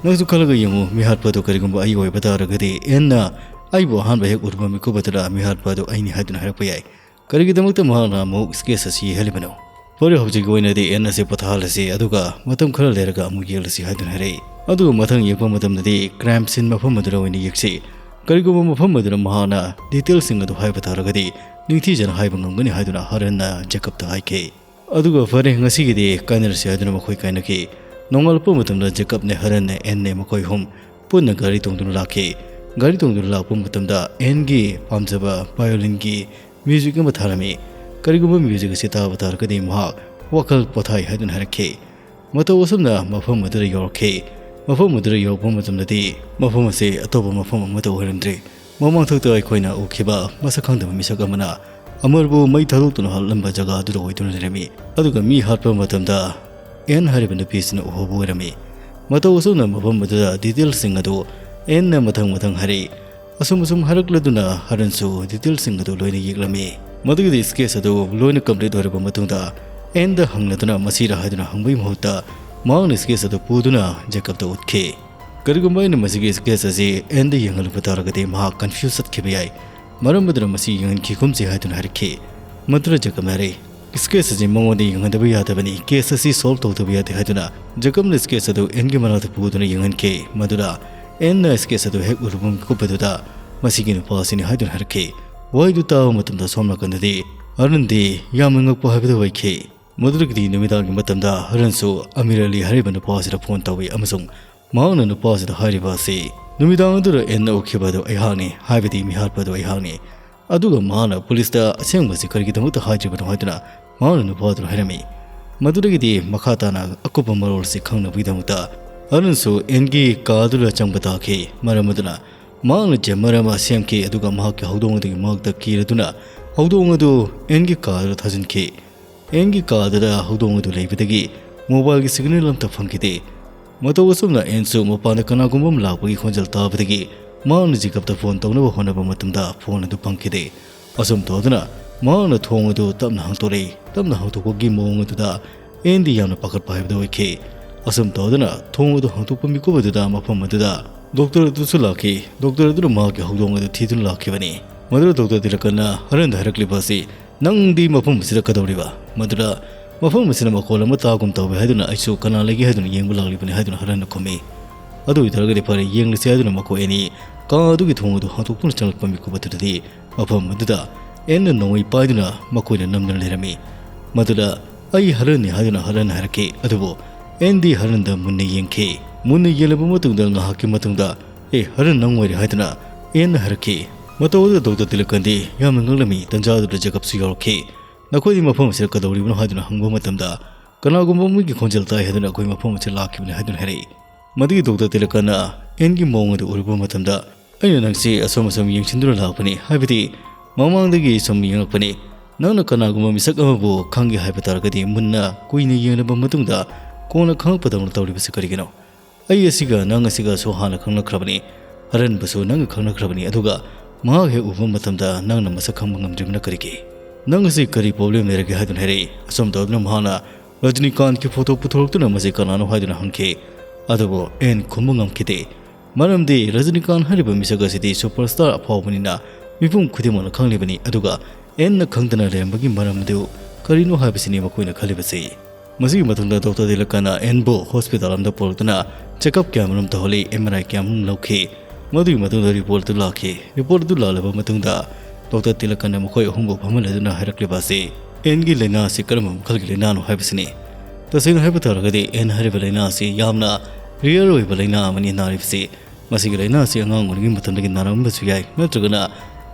ꯅꯪꯁꯨ ꯈꯜꯂꯒ ꯌꯦꯡꯉꯨ, ꯃꯤꯍꯥꯠꯄ ꯑꯗꯨ ꯀꯔꯤꯒꯨꯝꯕ ꯑꯩ ꯑꯣꯏꯕ ꯇꯥꯔꯒꯗꯤ, ꯑꯦꯟꯅ ꯑꯩꯕꯨ ꯑꯍꯥꯟꯕ ꯍꯦꯛ ꯎꯔꯨꯕ ꯃꯤꯀꯨꯞ ꯑꯗꯨꯗ ꯃꯤꯍꯥꯠꯄ ꯑꯗꯨ ꯑꯩꯅꯤ ꯍꯥꯏꯗꯨꯅ ꯍꯥꯏꯔꯛꯄ ꯌꯥꯏ꯫ ꯀꯔꯤꯒꯤꯗꯃꯛꯇ ꯃꯍꯥꯛꯅ ꯑꯃꯨꯛ ꯁ꯭ꯀꯦꯠꯆ ꯑꯁꯤ ꯌꯦꯛꯍꯜꯂꯤꯕꯅꯣ? "ꯐꯔꯦ, ꯍꯧꯖꯤꯛꯀꯤ ꯑꯣꯏꯅꯗꯤ ꯑꯦꯟ ꯑꯁꯤ ꯄꯣꯊꯥꯍꯜꯂꯁꯤ, ꯑꯗꯨꯒ ꯃꯇꯝ ꯈꯔ ꯂꯩꯔꯒ ꯑꯃꯨꯛ ꯌꯦꯛꯂꯁꯤ" ꯍꯥꯏꯗꯨꯅ ꯍꯥꯏꯔꯛꯏ꯫ ꯑꯗꯨꯒ ꯃꯊꯪ ꯌꯦꯛꯄ ꯃꯇꯝꯗꯗꯤ ꯀ꯭ꯔꯥꯏꯝ ꯁꯤꯟ ꯃꯐꯝ ꯑꯗꯨꯗ ꯑꯣꯏꯅ ꯌꯦꯛꯁꯤ꯫ ꯀꯔꯤꯒꯨꯝꯕ ꯃꯐꯝ ꯑꯗꯨꯗ ꯃꯍꯥꯛꯅ ꯗꯤꯇꯦꯜꯁꯤꯡ ꯑꯗꯨ ꯍꯥꯏꯕ ꯇꯥꯔꯒꯗꯤ, ꯅꯤꯡꯊꯤꯖꯅ ꯍꯥꯏꯕ ꯉꯝꯒꯅꯤ ꯍꯥꯏꯗꯨꯅ ꯍꯔꯟꯅ ꯖꯦꯀꯕꯇ ꯍꯥꯏꯈꯤ꯫ ꯑꯗꯨꯒ "ꯐꯔꯦ, ꯉꯁꯤꯒꯤꯗꯤ ꯀꯥꯏꯅꯔꯁꯤ" ꯍꯥꯏꯗꯨꯅ ꯃꯈꯣꯏ ꯀꯥꯏꯅꯈꯤ꯫ ꯅꯣꯡꯉꯥꯜꯂꯛꯄ ꯃꯇꯝꯗ ꯖꯦꯀꯕꯅꯦ, ꯍꯔꯟꯅꯦ, ꯑꯦꯟꯅꯦ ꯃꯈꯣꯏ ꯑꯍꯨꯝ ꯄꯨꯟꯅ ꯒꯥꯔꯤ ꯇꯣꯡꯗꯨꯅ ꯂꯥꯛꯈꯤ꯫ ꯒꯥꯔꯤ ꯇꯣꯡꯗꯨꯅ ꯂꯥꯛꯄ ꯃꯇꯝꯗ ꯑꯦꯟꯒꯤ ꯄꯥꯝꯖꯕ ꯚꯥꯏꯑꯣꯂꯤꯟꯒꯤ ꯃ꯭ꯌꯨꯖꯤꯛ ꯑꯃ ꯊꯥꯔꯝꯃꯤ꯫ ꯀꯔꯤꯒꯨꯝꯕ ꯃ꯭ꯌꯨꯖꯤꯛ ꯑꯁꯤ ꯇꯥꯕ ꯇꯥꯔꯒꯗꯤ ꯃꯍꯥꯛ ꯋꯥꯈꯜ ꯄꯣꯊꯥꯏ ꯍꯥꯏꯗꯨꯅ ꯍꯥꯏꯔꯛꯈꯤ꯫ ꯃꯇꯧ ꯑꯁꯨꯝꯅ ꯃꯐꯝ ꯑꯗꯨꯗ ꯌꯧꯔꯛꯈꯤ꯫ ꯃꯐꯝ ꯑꯗꯨꯗ ꯌꯧꯔꯛꯄ ꯃꯇꯝꯗꯗꯤ ꯃꯐꯝ ꯑꯁꯤ ꯑꯇꯣꯞꯄ ꯃꯐꯝ ꯑꯃꯠꯇ ꯑꯣꯏꯔꯝꯗ꯭ꯔꯦ꯫ ꯃꯃꯥꯡꯊꯛꯇ ꯑꯩꯈꯣꯏꯅ ꯎꯈꯤꯕ ꯃꯁꯛ ꯈꯪꯗꯕ ꯃꯤꯁꯛ ꯑꯃꯅ ꯑꯃꯔꯕꯨ ꯃꯩ ꯊꯥꯗꯣꯛꯇꯨꯅ ꯍꯥꯠꯂꯝꯕ ꯖꯒꯥ ꯑꯗꯨꯗ ꯑꯣꯏꯗꯨꯅ ꯂꯩꯔꯝꯃꯤ꯫ ꯑꯗꯨꯒ ꯃꯤ ꯍꯥꯠꯄ ꯃꯇꯝꯗ ꯑꯦꯟ ꯍꯥꯏꯔꯤꯕ ꯅꯨꯄꯤꯁꯤꯅ ꯎꯍꯧꯕ ꯑꯣꯏꯔꯝꯃꯤ꯫ ꯃꯇꯧ ꯑꯁꯨꯝꯅ ꯃꯐꯝ ꯑꯗꯨꯗ ꯗꯤꯇꯦꯜꯁꯤꯡ ꯑꯗꯨ ꯑꯦꯟꯅ ꯃꯊꯪ ꯃꯊꯪ ꯍꯥꯏꯔꯛꯏ꯫ ꯑꯁꯨꯝ ꯑꯁꯨꯝ ꯍꯥꯏꯔꯛꯂꯗꯨꯅ ꯍꯔꯟꯁꯨ ꯗꯤꯇꯦꯜꯁꯤꯡ ꯑꯗꯨ ꯂꯣꯏꯅ ꯌꯦꯛꯂꯝꯃꯤ꯫ ꯃꯗꯨꯒꯤꯗꯤ ꯁ꯭ꯀꯦꯠꯆ ꯑꯗꯨ ꯂꯣꯏꯅ ꯀꯝꯄ꯭ꯂꯤꯠ ꯑꯣꯏꯔꯕ ꯃꯇꯨꯡꯗ ꯑꯦꯟꯗ ꯍꯪꯂꯗꯨꯅ ꯃꯁꯤꯔ ꯍꯥꯏꯗꯨꯅ ꯍꯪꯕꯒꯤ ꯃꯍꯨꯠꯇ ꯃꯍꯥꯛꯅ ꯁ꯭ꯀꯦꯠꯆ ꯑꯗꯨ ꯄꯨꯗꯨꯅ ꯖꯦꯀꯕꯇ ꯎꯠꯈꯤ꯫ "ꯀꯔꯤꯒꯨꯝꯕ ꯑꯩꯅ ꯃꯁꯤꯒꯤ ꯁ꯭ꯀꯦꯠꯆ ꯑꯁꯤ ꯑꯦꯟꯗ ꯌꯦꯡꯍꯜꯂꯨꯕ ꯇꯥꯔꯒꯗꯤ ꯃꯍꯥꯛ ꯀꯟꯐ꯭ꯌꯨꯁ ꯆꯠꯈꯤꯕ ꯌꯥꯏ꯫ ꯃꯔꯝ ꯑꯗꯨꯅ ꯃꯁꯤ ꯌꯦꯡꯍꯟꯈꯤꯒꯨꯝꯁꯤ" ꯍꯥꯏꯗꯨꯅ ꯍꯥꯏꯔꯛꯈꯤ꯫ ꯃꯗꯨꯗ ꯖꯦꯀꯕꯅ ꯍꯥꯏꯔꯛꯏ, "ꯁ꯭ꯀꯦꯠꯆ ꯑꯁꯤ ꯃꯉꯣꯟꯗ ꯌꯦꯡꯍꯟꯗꯕ ꯌꯥꯗꯕꯅꯤ, ꯀꯦꯁ ꯑꯁꯤ ꯁꯣꯜꯚ ꯇꯧꯗꯕ ꯌꯥꯗꯦ" ꯍꯥꯏꯗꯨꯅ ꯖꯦꯀꯕꯅ ꯁ꯭ꯀꯦꯠꯆ ꯑꯗꯨ ꯑꯦꯟꯒꯤ ꯃꯅꯥꯛꯇ ꯄꯨꯗꯨꯅ ꯌꯦꯡꯍꯟꯈꯤ꯫ ꯃꯗꯨꯗ ꯑꯦꯟꯅ ꯁ꯭ꯀꯦꯠꯆ ꯑꯗꯨ ꯍꯦꯛ ꯎꯔꯨꯕ ꯃꯤꯀꯨꯞ ꯑꯗꯨꯗ "ꯃꯁꯤꯒꯤ ꯅꯨꯄꯥ ꯑꯁꯤꯅꯤ" ꯍꯥꯏꯗꯨꯅ ꯍꯥꯏꯔꯛꯈꯤ꯫ ꯋꯥꯍꯩꯗꯨ ꯇꯥꯕ ꯃꯇꯝꯗ ꯁꯣꯝ ꯅꯥꯀꯟꯗꯗꯤ ꯍꯔꯟꯗꯤ ꯌꯥꯝꯅ ꯉꯛꯄ ꯍꯥꯏꯕꯗꯨ ꯑꯣꯏꯈꯤ꯫ ꯃꯗꯨꯗꯒꯤꯗꯤ ꯅꯨꯃꯤꯗꯥꯡꯒꯤ ꯃꯇꯝꯗ ꯍꯔꯟꯁꯨ ꯑꯃꯤꯔ ꯑꯂꯤ ꯍꯥꯏꯔꯤꯕ ꯅꯨꯄꯥ ꯑꯁꯤꯗ ꯐꯣꯟ ꯇꯧꯏ ꯑꯃꯁꯨꯡ ꯃꯍꯥꯛꯅ ꯅꯨꯄꯥ ꯑꯁꯤꯗ ꯍꯥꯏꯔꯤꯕ ꯑꯁꯤ, ꯅꯨꯃꯤꯗꯥꯡ ꯑꯗꯨꯗ ꯑꯦꯟꯅ ꯎꯈꯤꯕ ꯑꯗꯨ ꯑꯩꯍꯥꯛꯅꯤ, ꯍꯥꯏꯕꯗꯤ ꯃꯤꯍꯥꯠꯄ ꯑꯗꯨ ꯑꯩꯍꯥꯛꯅꯤ꯫ ꯑꯗꯨꯒ ꯃꯍꯥꯛꯅ ꯄꯨꯂꯤꯁꯇ ꯑꯁꯦꯡꯕꯁꯤ ꯀꯔꯤꯒꯤꯗꯃꯛꯇ ꯍꯥꯏꯗ꯭ꯔꯤꯕꯅꯣ ꯍꯥꯏꯗꯨꯅ ꯃꯍꯥꯛꯅ ꯅꯨꯄꯥ ꯑꯗꯨꯗ ꯍꯥꯏꯔꯝꯃꯤ꯫ ꯃꯗꯨꯗꯒꯤꯗꯤ ꯃꯈꯥ ꯇꯥꯅ ꯑꯀꯨꯞꯄ ꯃꯔꯣꯜꯁꯤ ꯈꯪꯅꯕꯒꯤꯗꯃꯛꯇ ꯍꯔꯟꯁꯨ ꯑꯦꯟꯒꯤ ꯀꯥ ꯑꯗꯨꯗ ꯆꯪꯕ ꯇꯥꯈꯤ꯫ ꯃꯔꯝ ꯑꯗꯨꯅ ꯃꯍꯥꯛꯅ ꯖꯦꯃꯔ ꯑꯃ ꯁꯦꯝꯈꯤ, ꯑꯗꯨꯒ ꯃꯍꯥꯛꯀꯤ ꯍꯧꯗꯣꯡ ꯑꯗꯨꯒꯤ ꯃꯍꯥꯛꯇ ꯀꯤꯔꯗꯨꯅ ꯍꯧꯗꯣꯡ ꯑꯗꯨ ꯑꯦꯟꯒꯤ ꯀꯥ ꯑꯗꯨꯗ ꯊꯥꯖꯤꯟꯈꯤ꯫ ꯑꯦꯟꯒꯤ ꯀꯥ ꯑꯗꯨꯗ ꯍꯧꯗꯣꯡ ꯑꯗꯨ ꯂꯩꯕꯗꯒꯤ ꯃꯣꯕꯥꯏꯜꯒꯤ ꯁꯤꯒꯅꯦꯜ ꯑꯝꯇ ꯐꯪꯈꯤꯗꯦ꯫ ꯃꯇꯧ ꯑꯁꯨꯝꯅ ꯑꯦꯟꯁꯨ ꯃꯄꯥꯟꯗ ꯀꯅꯥꯒꯨꯝꯕ ꯑꯃ ꯂꯥꯛꯄꯒꯤ ꯈꯣꯟꯖꯦꯜ ꯇꯥꯕꯗꯒꯤ ꯃꯍꯥꯛꯅ ꯖꯦꯀꯕꯇ ꯐꯣꯟ ꯇꯧꯅꯕ ꯍꯣꯠꯅꯕ ꯃꯇꯝꯗ ꯐꯣꯟ ꯑꯗꯨ ꯐꯪꯈꯤꯗꯦ꯫ ꯑꯁꯨꯝ ꯇꯧꯗꯨꯅ ꯃꯍꯥꯛꯅ ꯊꯣꯡ ꯑꯗꯨ ꯇꯞꯅ ꯍꯥꯡꯗꯣꯛꯂꯛꯏ꯫ ꯇꯞꯅ ꯍꯥꯡꯗꯣꯛꯄꯒꯤ ꯃꯑꯣꯡ ꯑꯗꯨꯗ ꯑꯦꯟꯗꯤ ꯌꯥꯝꯅ ꯄꯥꯈꯠꯄ ꯍꯥꯏꯕꯗꯨ ꯑꯣꯏꯈꯤ꯫ ꯑꯁꯨꯝ ꯇꯧꯗꯨꯅ ꯊꯣꯡ ꯑꯗꯨ ꯍꯥꯡꯗꯣꯛꯄ ꯃꯤꯀꯨꯞ ꯑꯗꯨꯗ ꯃꯐꯝ ꯑꯗꯨꯗ ꯗꯣꯛꯇꯔ ꯑꯗꯨꯁꯨ ꯂꯥꯛꯈꯤ꯫ ꯗꯣꯛꯇꯔ ꯑꯗꯨꯅ ꯃꯍꯥꯛꯀꯤ ꯍꯧꯗꯣꯡ ꯑꯗꯨ ꯊꯤꯗꯨꯅ ꯂꯥꯛꯈꯤꯕꯅꯤ꯫ ꯃꯗꯨꯗ ꯗꯣꯛꯇꯔ ꯇꯤꯂꯀꯟꯅ ꯍꯔꯟꯗ ꯍꯥꯏꯔꯛꯂꯤꯕ ꯑꯁꯤ, "ꯅꯪꯗꯤ ꯃꯐꯝ ꯑꯁꯤꯗ ꯀꯩꯗꯧꯔꯤꯕ?" ꯃꯗꯨꯗ, "ꯃꯐꯝ ꯑꯁꯤꯗ ꯃꯈꯣꯜ ꯑꯃ ꯇꯥꯒꯨꯝ ꯇꯧꯏ ꯍꯥꯏꯗꯨꯅ ꯑꯩꯁꯨ ꯀꯅꯥ ꯂꯩꯒꯦ ꯍꯥꯏꯗꯨꯅ ꯌꯦꯡꯕ ꯂꯥꯛꯂꯤꯕꯅꯤ" ꯍꯥꯏꯗꯨꯅ ꯍꯔꯟꯅ ꯈꯨꯝꯃꯤ꯫ "ꯑꯗꯨ ꯑꯣꯏꯇꯥꯔꯒꯗꯤ ꯐꯔꯦ, ꯌꯦꯡꯂꯁꯤ" ꯍꯥꯏꯗꯨꯅ ꯃꯈꯣꯏ ꯑꯅꯤ ꯀꯥ ꯑꯗꯨꯒꯤ ꯊꯣꯡ ꯑꯗꯨ ꯍꯥꯡꯗꯣꯛꯇꯨꯅ ꯆꯪꯂꯛꯄ ꯃꯤꯀꯨꯞ ꯑꯗꯨꯗꯗꯤ ꯃꯐꯝ ꯑꯗꯨꯗ ꯑꯦꯟꯅ ꯅꯣꯡꯃꯩ ꯄꯥꯏꯗꯨꯅ ꯃꯈꯣꯏꯅ ꯅꯝꯗꯨꯅ ꯂꯩꯔꯝꯃꯤ꯫ ꯃꯗꯨꯗ "ꯑꯩ ꯍꯔꯟꯅꯤ" ꯍꯥꯏꯗꯨꯅ ꯍꯔꯟꯅ ꯍꯥꯏꯔꯛꯈꯤ꯫ ꯑꯗꯨꯕꯨ ꯑꯦꯟꯗꯤ ꯍꯔꯟꯗ ꯃꯨꯟꯅ ꯌꯦꯡꯈꯤ꯫ ꯃꯨꯟꯅ ꯌꯦꯡꯂꯕ ꯃꯇꯨꯡꯗ ꯉꯥꯏꯍꯥꯛꯀꯤ ꯃꯇꯨꯡꯗ, "ꯑꯦ, ꯍꯔꯟ ꯅꯪ ꯑꯣꯏꯔꯦ" ꯍꯥꯏꯗꯨꯅ ꯑꯦꯟꯅ ꯍꯥꯏꯔꯛꯈꯤ꯫ ꯃꯇꯧ ꯑꯗꯨꯗ ꯗꯣꯛꯇꯔ ꯇꯤꯂꯀꯟꯗꯤ ꯌꯥꯝꯅ ꯉꯛꯂꯝꯃꯤ꯫ ꯇꯟꯖꯥ ꯑꯗꯨꯗ ꯖꯦꯀꯕꯁꯨ ꯌꯥꯎꯔꯛꯈꯤ꯫ "ꯅꯈꯣꯏꯗꯤ ꯃꯐꯝ ꯑꯁꯤꯗ ꯀꯩꯗꯧꯔꯤꯕꯅꯣ?" ꯍꯥꯏꯗꯨꯅ ꯍꯪꯕ ꯃꯇꯝꯗ, "ꯀꯅꯥꯒꯨꯝꯕ ꯑꯃꯒꯤ ꯈꯣꯟꯖꯦꯜ ꯇꯥꯏ ꯍꯥꯏꯗꯨꯅ ꯑꯩꯈꯣꯏ ꯃꯐꯝ ꯑꯁꯤꯗ ꯂꯥꯛꯈꯤꯕꯅꯤ" ꯍꯥꯏꯗꯨꯅ ꯍꯥꯏꯔꯛꯏ꯫ ꯃꯗꯨꯒꯤ ꯗꯣꯛꯇꯔ ꯇꯤꯂꯀꯟꯅ ꯑꯦꯟꯒꯤ ꯃꯑꯣꯡ ꯑꯗꯨ ꯎꯔꯨꯕ ꯃꯇꯝꯗ, "ꯑꯩꯅ ꯅꯪꯁꯤ ꯑꯁꯨꯝ ꯑꯁꯨꯝ ꯌꯦꯡꯁꯤꯟꯗꯨꯅ ꯂꯥꯛꯄꯅꯤ, ꯍꯥꯏꯕꯗꯤ ꯃꯃꯥꯡꯗꯒꯤ ꯁꯨꯝ ꯌꯦꯡꯂꯛꯄꯅꯤ꯫ ꯅꯪꯅ ꯀꯅꯥꯒꯨꯝꯕ ꯃꯤꯁꯛ ꯑꯃꯕꯨ ꯈꯪꯒꯦ ꯍꯥꯏꯕ ꯇꯥꯔꯒꯗꯤ ꯃꯨꯟꯅ ꯀꯨꯏꯅ ꯌꯦꯡꯂꯕ ꯃꯇꯨꯡꯗ ꯀꯣꯟꯅ ꯈꯪꯂꯛꯄꯗꯧꯅ ꯇꯧꯔꯤꯕꯁꯤ ꯀꯔꯤꯒꯤꯅꯣ? ꯑꯩ ꯑꯁꯤꯒ ꯅꯪ ꯑꯁꯤꯒꯁꯨ ꯍꯥꯟꯅ ꯈꯪꯅꯈ꯭ꯔꯕꯅꯤ, ꯍꯔꯟꯕꯨꯁꯨ ꯅꯪꯒ ꯈꯪꯅꯈ꯭ꯔꯕꯅꯤ, ꯑꯗꯨꯒ ꯃꯍꯥꯛ ꯍꯦꯛ ꯎꯕ ꯃꯇꯝꯗ ꯅꯪꯅ ꯃꯁꯛ ꯈꯪꯕ ꯉꯝꯗ꯭ꯔꯤꯕꯅ ꯀꯔꯤꯒꯤ? ꯅꯪ ꯑꯁꯤ ꯀꯔꯤ ꯄ꯭ꯔꯣꯕ꯭ꯂꯦꯝ ꯂꯩꯔꯒꯦ?" ꯍꯥꯏꯗꯨꯅ ꯍꯥꯏꯔꯛꯏ꯫ ꯑꯁꯨꯝ ꯇꯧꯗꯨꯅ ꯃꯍꯥꯛꯅ ꯔꯖꯅꯤꯀꯥꯟꯠꯀꯤ ꯐꯣꯇꯣ ꯄꯨꯊꯣꯔꯛꯇꯨꯅ ꯃꯁꯤ ꯀꯅꯥꯅꯣ ꯍꯥꯏꯗꯨꯅ ꯍꯪꯈꯤ꯫ ꯑꯗꯨꯕꯨ ꯑꯦꯟ ꯈꯨꯝꯕ ꯉꯝꯈꯤꯗꯦ꯫ ꯃꯔꯝꯗꯤ ꯔꯖꯅꯤꯀꯥꯟ ꯍꯥꯏꯔꯤꯕ ꯃꯤꯁꯛ ꯑꯁꯤꯗꯤ ꯁꯨꯄꯔꯁ꯭ꯇꯥꯔ ꯑꯐꯥꯎꯕꯅꯤꯅ ꯃꯤꯄꯨꯝ ꯈꯨꯗꯤꯡꯃꯛꯅ ꯈꯪꯂꯤꯕꯅꯤ, ꯑꯗꯨꯒ ꯑꯦꯟꯅ ꯈꯪꯗꯅ ꯂꯩꯔꯝꯕꯒꯤ ꯃꯔꯝ ꯑꯗꯨ ꯀꯔꯤꯅꯣ ꯍꯥꯏꯕꯁꯤꯅꯤ ꯃꯈꯣꯏꯅ ꯈꯜꯂꯤꯕꯁꯤ꯫ ꯃꯁꯤꯒꯤ ꯃꯇꯨꯡꯗ ꯗꯣꯛꯇꯔ ꯇꯤꯂꯀꯟꯅ ꯑꯦꯟꯕꯨ ꯍꯣꯁꯄꯤꯇꯥꯜ ꯑꯃꯗ ꯄꯨꯔꯛꯇꯨꯅ ꯆꯦꯛꯑꯞ ꯀꯌꯥꯃꯔꯨꯝ ꯇꯧꯍꯜꯂꯤ, ꯑꯦꯝ ꯑꯥꯔ ꯑꯥꯏ ꯀꯌꯥꯃꯔꯨꯝ ꯂꯧꯈꯤ꯫ ꯃꯗꯨꯒꯤ ꯃꯇꯨꯡꯗ ꯔꯤꯄꯣꯔꯠ ꯑꯗꯨ ꯂꯥꯛꯈꯤ꯫ ꯔꯤꯄꯣꯔꯠ ꯑꯗꯨ ꯂꯥꯛꯂꯕ ꯃꯇꯨꯡꯗ ꯗꯣꯛꯇꯔ ꯇꯤꯂꯛꯀꯟꯅ ꯃꯈꯣꯏ ꯑꯍꯨꯝꯕꯨ ꯐꯝꯍꯜꯂꯗꯨꯅ ꯍꯥꯏꯔꯛꯂꯤꯕ ꯑꯁꯤ ꯑꯦꯟꯒꯤ ꯂꯥꯏꯅꯥ ꯑꯁꯤ ꯀꯔꯝꯕ ꯃꯈꯜꯒꯤ ꯂꯥꯏꯅꯥꯅꯣ ꯍꯥꯏꯕꯁꯤꯅꯤ꯫ ꯇꯁꯦꯡꯅ ꯍꯥꯏꯕ ꯇꯥꯔꯒꯗꯤ ꯑꯦꯟ ꯍꯥꯏꯔꯤꯕ ꯂꯥꯏꯅꯥ ꯑꯁꯤ ꯌꯥꯝꯅ rare ꯑꯣꯏꯕ ꯂꯥꯏꯅꯥ ꯑꯃꯅꯤ ꯅꯥꯔꯤꯕꯁꯤ꯫ ꯃꯁꯤꯒꯤ ꯂꯥꯏꯅꯥ ꯑꯁꯤ ꯑꯉꯥꯡ ꯑꯣꯏꯔꯤꯉꯩ ꯃꯇꯝꯗꯒꯤ ꯅꯥꯔꯝꯕꯁꯨ ꯌꯥꯏ, ꯅꯠꯇ꯭ꯔꯒꯅ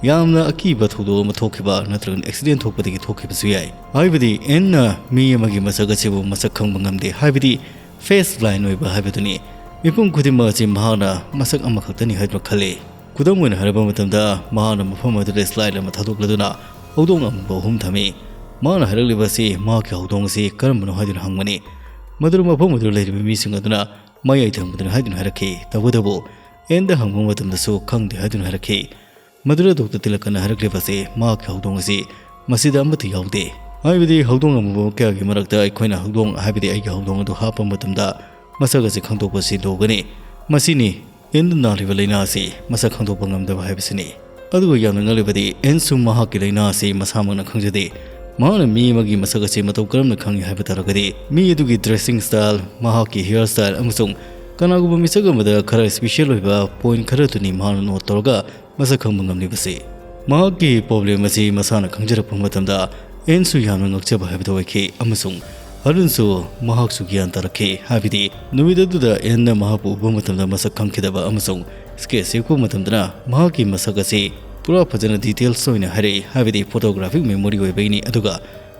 ꯌꯥꯝꯅ ꯑꯀꯤꯕ ꯊꯧꯗꯣꯛ ꯑꯃ ꯊꯣꯛꯈꯤꯕ ꯅꯠꯇ꯭ꯔꯒꯅ ꯑꯦꯛꯁꯤꯗꯦꯟ ꯊꯣꯛꯄꯗꯒꯤ ꯊꯣꯛꯈꯤꯕꯁꯨ ꯌꯥꯏ꯫ ꯍꯥꯏꯕꯗꯤ ꯑꯦꯟꯅ ꯃꯤ ꯑꯃꯒꯤ ꯃꯁꯛ ꯑꯁꯤꯕꯨ ꯃꯁꯛ ꯈꯪꯕ ꯉꯝꯗꯦ, ꯍꯥꯏꯕꯗꯤ ꯐꯦꯁ ꯕ꯭ꯂꯥꯏꯟ ꯑꯣꯏꯕ ꯍꯥꯏꯕꯗꯨꯅꯤ꯫ ꯃꯤꯄꯨꯝ ꯈꯨꯗꯤꯡꯃꯛ ꯑꯁꯤ ꯃꯍꯥꯛꯅ ꯃꯁꯛ ꯑꯃꯈꯛꯇꯅꯤ ꯍꯥꯏꯗꯨꯅ ꯈꯜꯂꯤ꯫ ꯈꯨꯗꯝ ꯑꯣꯏꯅ ꯍꯥꯏꯔꯕ ꯃꯇꯝꯗ, ꯃꯍꯥꯛꯅ ꯃꯐꯝ ꯑꯗꯨꯗ ꯁ꯭ꯂꯥꯏꯗ ꯑꯃ ꯊꯥꯗꯣꯛꯂꯗꯨꯅ ꯍꯧꯗꯣꯡ ꯑꯃꯨꯕ ꯑꯍꯨꯝ ꯊꯝꯃꯤ꯫ ꯃꯍꯥꯛꯅ ꯍꯥꯏꯔꯛꯂꯤꯕ ꯑꯁꯤ ꯃꯍꯥꯛꯀꯤ ꯍꯧꯗꯣꯡ ꯑꯁꯤ ꯀꯔꯝꯕꯅꯣ ꯍꯥꯏꯗꯨꯅ ꯍꯪꯕꯅꯤ꯫ ꯃꯗꯨꯗ ꯃꯐꯝ ꯑꯗꯨꯗ ꯂꯩꯔꯤꯕ ꯃꯤꯁꯤꯡ ꯑꯗꯨꯅ ꯃꯌꯥꯏ ꯊꯪꯕꯗꯨꯅꯤ ꯍꯥꯏꯗꯨꯅ ꯍꯥꯏꯔꯛꯈꯤ꯫ ꯇꯧꯕꯇꯕꯨ ꯑꯦꯟꯗ ꯍꯪꯕ ꯃꯇꯝꯗꯁꯨ ꯈꯪꯗꯦ ꯍꯥꯏꯗꯨꯅ ꯍꯥꯏꯔꯛꯈꯤ꯫ ꯃꯗꯨꯗ ꯗꯣꯛꯇꯔ ꯇꯤꯂꯛꯀꯟꯅ ꯍꯥꯏꯔꯛꯂꯤꯕ ꯑꯁꯤ ꯃꯍꯥꯛꯀꯤ ꯍꯧꯗꯣꯡ ꯑꯁꯤ ꯃꯁꯤꯗ ꯑꯃꯠꯇ ꯌꯥꯎꯗꯦ꯫ ꯍꯥꯏꯕꯗꯤ ꯍꯧꯗꯣꯡ ꯑꯃꯨꯕ ꯀꯌꯥꯒꯤ ꯃꯔꯛꯇ ꯑꯩꯈꯣꯏꯅ ꯍꯧꯗꯣꯡ, ꯍꯥꯏꯕꯗꯤ ꯑꯩꯒꯤ ꯍꯧꯗꯣꯡ ꯑꯗꯨ ꯍꯥꯞꯄ ꯃꯇꯝꯗ ꯃꯁꯛ ꯑꯁꯤ ꯈꯪꯗꯣꯛꯄꯁꯤ ꯂꯨꯒꯅꯤ꯫ ꯃꯁꯤꯅꯤ ꯑꯦꯟꯗ ꯅꯥꯔꯤꯕ ꯂꯥꯏꯅꯥ ꯑꯁꯤ ꯃꯁꯛ ꯈꯪꯗꯣꯛꯄ ꯉꯝꯗꯕ ꯍꯥꯏꯕꯁꯤꯅꯤ꯫ ꯑꯗꯨꯒ ꯌꯥꯝꯅ ꯉꯛꯂꯤꯕꯗꯤ ꯑꯦꯟꯁꯨ ꯃꯍꯥꯛꯀꯤ ꯂꯥꯏꯅꯥ ꯑꯁꯤ ꯃꯁꯥꯃꯛꯅ ꯈꯪꯖꯗꯦ꯫ ꯃꯍꯥꯛꯅ ꯃꯤ ꯑꯃꯒꯤ ꯃꯁꯛ ꯑꯁꯤ ꯃꯇꯧ ꯀꯔꯝꯅ ꯈꯪꯏ ꯍꯥꯏꯕ ꯇꯥꯔꯒꯗꯤ ꯃꯤ ꯑꯗꯨꯒꯤ ꯗ꯭ꯔꯦꯁꯤꯡ ꯁ꯭ꯇꯥꯏꯜ, ꯃꯍꯥꯛꯀꯤ ꯍꯤꯌꯔ ꯁ꯭ꯇꯥꯏꯜ ꯑꯃꯁꯨꯡ ꯀꯅꯥꯒꯨꯝꯕ ꯃꯤꯁꯛ ꯑꯃꯗ ꯈꯔ ꯁ꯭ꯄꯤꯁꯦꯜ ꯑꯣꯏꯕ ꯄꯣꯏꯟꯠ ꯈꯔꯗꯨꯅꯤ ꯃꯍꯥꯛꯅ ꯅꯣꯠ ꯇꯧꯔꯒ ꯃꯁꯛ ꯈꯪꯕ ꯉꯝꯂꯤꯕꯁꯤ꯫ ꯃꯍꯥꯛꯀꯤ ꯄ꯭ꯔꯣꯕ꯭ꯂꯦꯝ ꯑꯁꯤ ꯃꯁꯥꯅ ꯈꯪꯖꯔꯛꯄ ꯃꯇꯝꯗ ꯑꯦꯟꯁꯨ ꯌꯥꯝꯅ ꯉꯛꯆꯕ ꯍꯥꯏꯕꯗꯨ ꯑꯣꯏꯈꯤ ꯑꯃꯁꯨꯡ ꯍꯔꯨꯟꯁꯨ ꯃꯍꯥꯛꯁꯨ ꯒ꯭ꯌꯥꯟ ꯇꯥꯔꯛꯈꯤ꯫ ꯍꯥꯏꯕꯗꯤ ꯅꯨꯃꯤꯠ ꯑꯗꯨꯗ ꯑꯦꯟꯅ ꯃꯍꯥꯛꯄꯨ ꯎꯕ ꯃꯇꯝꯗ ꯃꯁꯛ ꯈꯪꯈꯤꯗꯕ ꯑꯃꯁꯨꯡ ꯁ꯭ꯀꯦꯠꯆ ꯌꯦꯛꯄ ꯃꯇꯝꯗꯅ ꯃꯍꯥꯛꯀꯤ ꯃꯁꯛ ꯑꯁꯤ ꯄꯨꯔꯥ ꯐꯖꯅ ꯗꯤꯇꯦꯜꯁ ꯑꯣꯏꯅ ꯍꯥꯏꯔꯛꯏ, ꯍꯥꯏꯕꯗꯤ ꯐꯣꯇꯣꯒ꯭ꯔꯥꯐꯤꯛ ꯃꯦꯃꯣꯔꯤ ꯑꯣꯏꯕꯒꯤꯅꯤ꯫ ꯑꯗꯨꯒ